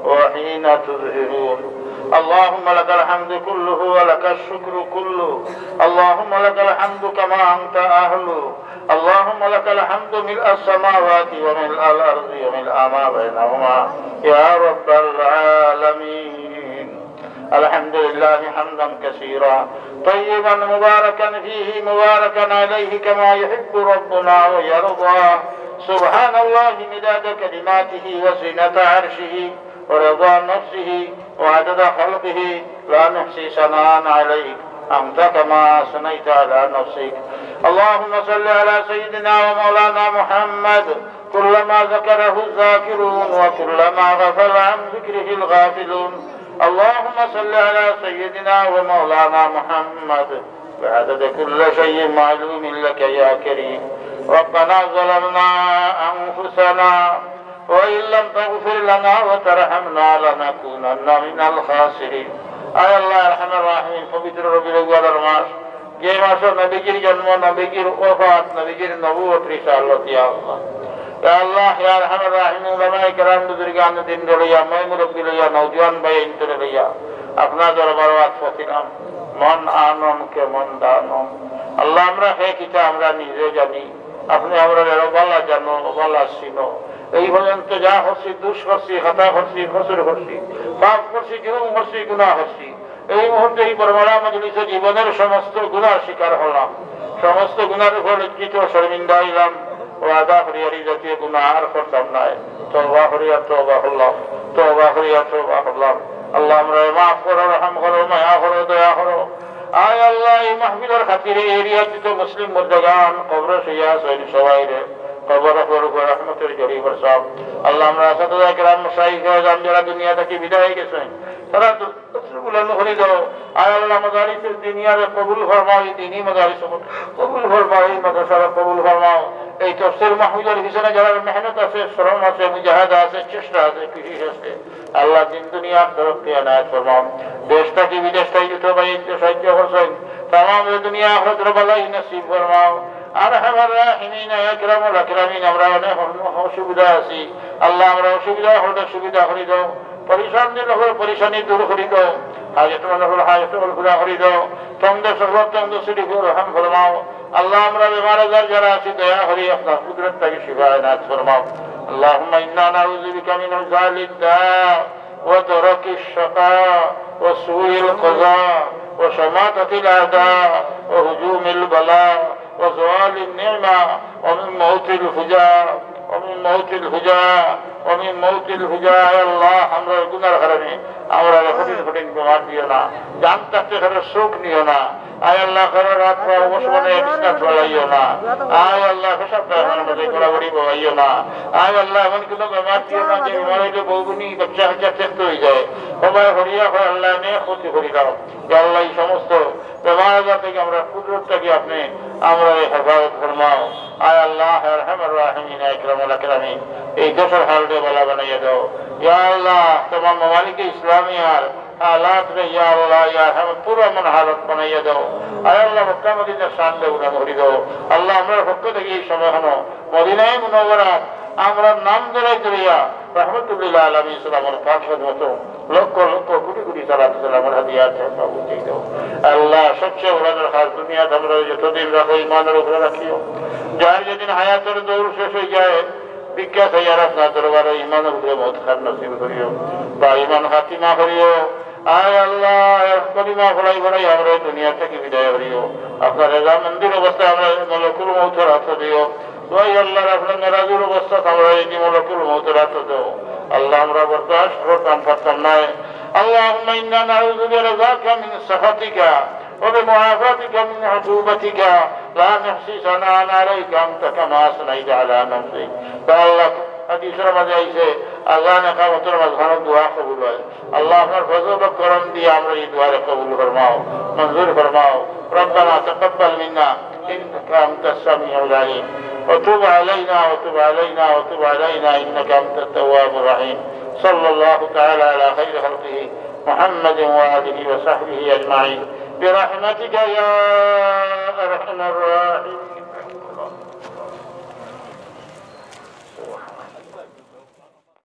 وحين تظهرون. اللهم لك الحمد كله ولك الشكر كله. اللهم لك الحمد كما أنت أهله. اللهم لك الحمد ملء السماوات وملء الأرض وملء ما بينهما يا رب العالمين. الحمد لله حمدا كثيرا طيبا مباركا فيه مباركا عليه كما يحب ربنا ويرضى. سبحان الله مداد كلماته وزنة عرشه ورضا نفسه وعدد خلقه، لا نحصي ثناء عليك أنت كما أثنيت على نفسك. اللهم صل على سيدنا ومولانا محمد، كلما ذكره الذاكرون وكلما غفل عن ذكره الغافلون. اللهم صل على سيدنا ومولانا محمد بعدد كل شيء معلوم لك يا كريم. ربنا ظلمنا أنفسنا وإن لم تغفر لنا وترحمنا لنكونن من الخاسرين. আয় আল্লাহ আরহামার রাহিমিন, পবিত্র রবিউল আউয়ালর মাস, যে মাসে নবীজির জন্ম, নবীজির ওফাত, নবীজির নবুয়ত, রিসালত, ইয়া আল্লাহ। ইয়া আল্লাহ, ইয়া আরহামার রাহিমিন, উলামায়ে কেরাম, বুজুর্গানে দিন লইয়া, ময় মুরব্বি লইয়া, নওজোয়ান ভাই ইন্তরে লইয়া, আপনার দরবারো আত পাতিলাম। মন আনম কে মন দানম। আল্লাহ, আমরা হে কিতা আমরা নিজে জানি, আপনে আমরারে ভালা জানো, ভালা চিনো। এই পর্যন্ত যা করছি, দুষ করছি, খাতা করছি, কসুর করছি, পাপ করছি, জুলুম করছি, গুনাহ করছি, এই মুহূর্তে এই বরমালা মজলিসে জীবনের সমস্ত গুনার শিকার হলাম, সমস্ত গুনার উপর লজ্জিত শর্মিন্দা হইলাম। ওয়াদা করি আর এই জাতীয় গুনাহ আর করতাম নায়। তওবা করি আর তওবা করলাম, তওবা করি আর তওবা করলাম। আল্লাহ, আমরারে মাফ করো, রহম করো, মায়া করো, দয়া করো। আয় আল্লাহ, এই মাহফিলর খাতিরে এই এরিয়াত যত মুসলিম মুর্দেগান কবরো শুইয়া আছইন, সবাইরে কবরর উপর রহমতের ঝড়ি বরসাও। আল্লাহ, আমরার আসাতিজা কেরাম, মাশায়েখ কেরাম যারা দুনিয়া থাকি বিদায় গেছইন, তারার দু-, দরজা বুলন্দ করি দাও। আয় আল্লাহ, মাদারিসে দিনিয়ারে কবুল ফরমাও, এই দিনি মাদারিস কবুল ফরমাও, এই মাদ্রাসারে কবুল ফরমাও। এই তফসির মাহফিলর পিছনে যারার মেহনত আছে, শ্রম আছে, মুজাহাদা আছে, চেষ্টা আছে, কোশিশ আছে, আল্লাহ, দিন দুনিয়ার তরক্কি এনায়েত ফরমাও। দেশ থাকি বিদেশ থাকি যত ভাই সাহায্য করছইন, তামাম দুনিয়া আখিরাতর ভালাই নসিব ফরমাও। আরহামার রাহিমিন, ইয়া আকরামুল আকরামিন, আমরা অনেক অসুবিধা আছি। আল্লাহ, আমরার অসুবিধা অকলরে সুবিধা করি দাও, পেরেশানির অকলর পেরেশানি দূর করি দাও, হাজতমন্দ অকলর হাজত অকল পুরা করি দাও, তংদস্ত অকলর তংদস্তি দূর রহম ফরমাও। আল্লাহ, আমরা বেমার আজার যারা আছি, দয়া করি আপনার কুদরত থাকি শিফা এনায়েত ফরমাও। اللهم إنا نعوذ بك من عجال الداء ودرك الشقاء وسوء القضاء وشماتة الأعداء وهجوم البلاء وزوال النعمة ومن موت الفجاء ومن موت الفجاء ومن موت الفجاء। আল্লাহ, আমরার গুনার কারণে আমরারে কঠিন কঠিন বেমার দিও না, জান থাকতে কারো শোক নিও না। আয় আল্লাহ, কারো রাত পা অবশ বানাইয়া বিছনাত ফালাইও না। আয় আল্লাহ, পেশাব পায়খানার মধ্যে গড়াগড়ি বওয়াইও না। আয় আল্লাহ, এমন কোনো বেমার দিও না যে বেমার অইলে বউগুনি বাচ্চা কাচ্চা ত্যক্ত অই যায়। সবাই হরিয়া হয় আল্লাহ, অনেক ক্ষতি করি দাও। ইয়া আল্লাহ, এই সমস্ত বেমার আজার থাকি আমরার কুদরত থাকি আপনে আমরারে হেফাজত ফরমাও। আয় আল্লাহ, ইয়া আরহামার রাহিমিন, ইয়া আকরামুল আকরামিন, এই দেশর হালরে ভালা বানাইয়া দাও। ইয়া আল্লাহ, তামাম মামালিকে ইসলামিয়ার হালাতরে, ইয়া আল্লাহ, ইয়া আরহাম, পুরান হালত বানাইয়া দাও। আয় আল্লাহ, মক্কা মদিনার শানরে বুলন্দ করি দাও। আল্লাহ, আমরার পক্ষ থাকি এই সময় অখন মদিনায়ে মুনাওয়ারাত আমরার নাম ধরাই ধরিয়া রহমতুল্লিল আলামিন সাল্লাল্লাহু আলাইহি ওয়াসাল্লামর পাক খেদমতো লক্ষ লক্ষ কোটি কোটি সালাত সালামর হাদিয়া তহফা পৌঁছাই দাও। আল্লাহ, সবচেয়ে বড় দরখাস্ত, দুনিয়াত আমরারে যতদিন রাখো, ইমানর উপরে রাখিও। যার যেদিন হায়াতর দৌর শেষ অই যায়, ভিক্ষা চাইয়ার আপনার দরবারো ইমানর উপরে মউত খান নসিব করিও, বা ইমান খাতিমা করিও। আয় আল্লাহ, কলিমা পড়াই পড়াই আমরারে দুনিয়া থাকি বিদায় করিও। আপনার রেজামন্দির অবস্থায় আমরারে মলকুল মউতর আতো দিও। ওই আল্লাহ, আপনার নারাজির অবস্থাত আমরারে মলকুল মউতর আতো দেও। আল্লাহ, আমরা বরদাস্ত করতাম পারতাম নায়। اللهم إنا نعوذ برضاك من سخطك وبمعافاتك من عقوبتك لا نحصي ثناء عليك أنت كما أثنيت على نفسك। ইয়া আল্লাহ, হাদিসর মাঝে আইছে, আজান একামতর মাঝখানো দোয়া কবুল হয়। আল্লাহ, আপনার ফজল ও করম দিয়া আমরার এই দোয়ারে কবুল ফরমাও, মঞ্জুর ফরমাও। ربنا تقبل منا إنك أنت السميع العليم وتب علينا وتب علينا وتب علينا إنك أنت التواب الرحيم. صلى الله تعالى على خير خلقه محمد وآله وصحبه أجمعين برحمتك يا أرحم الراحمين.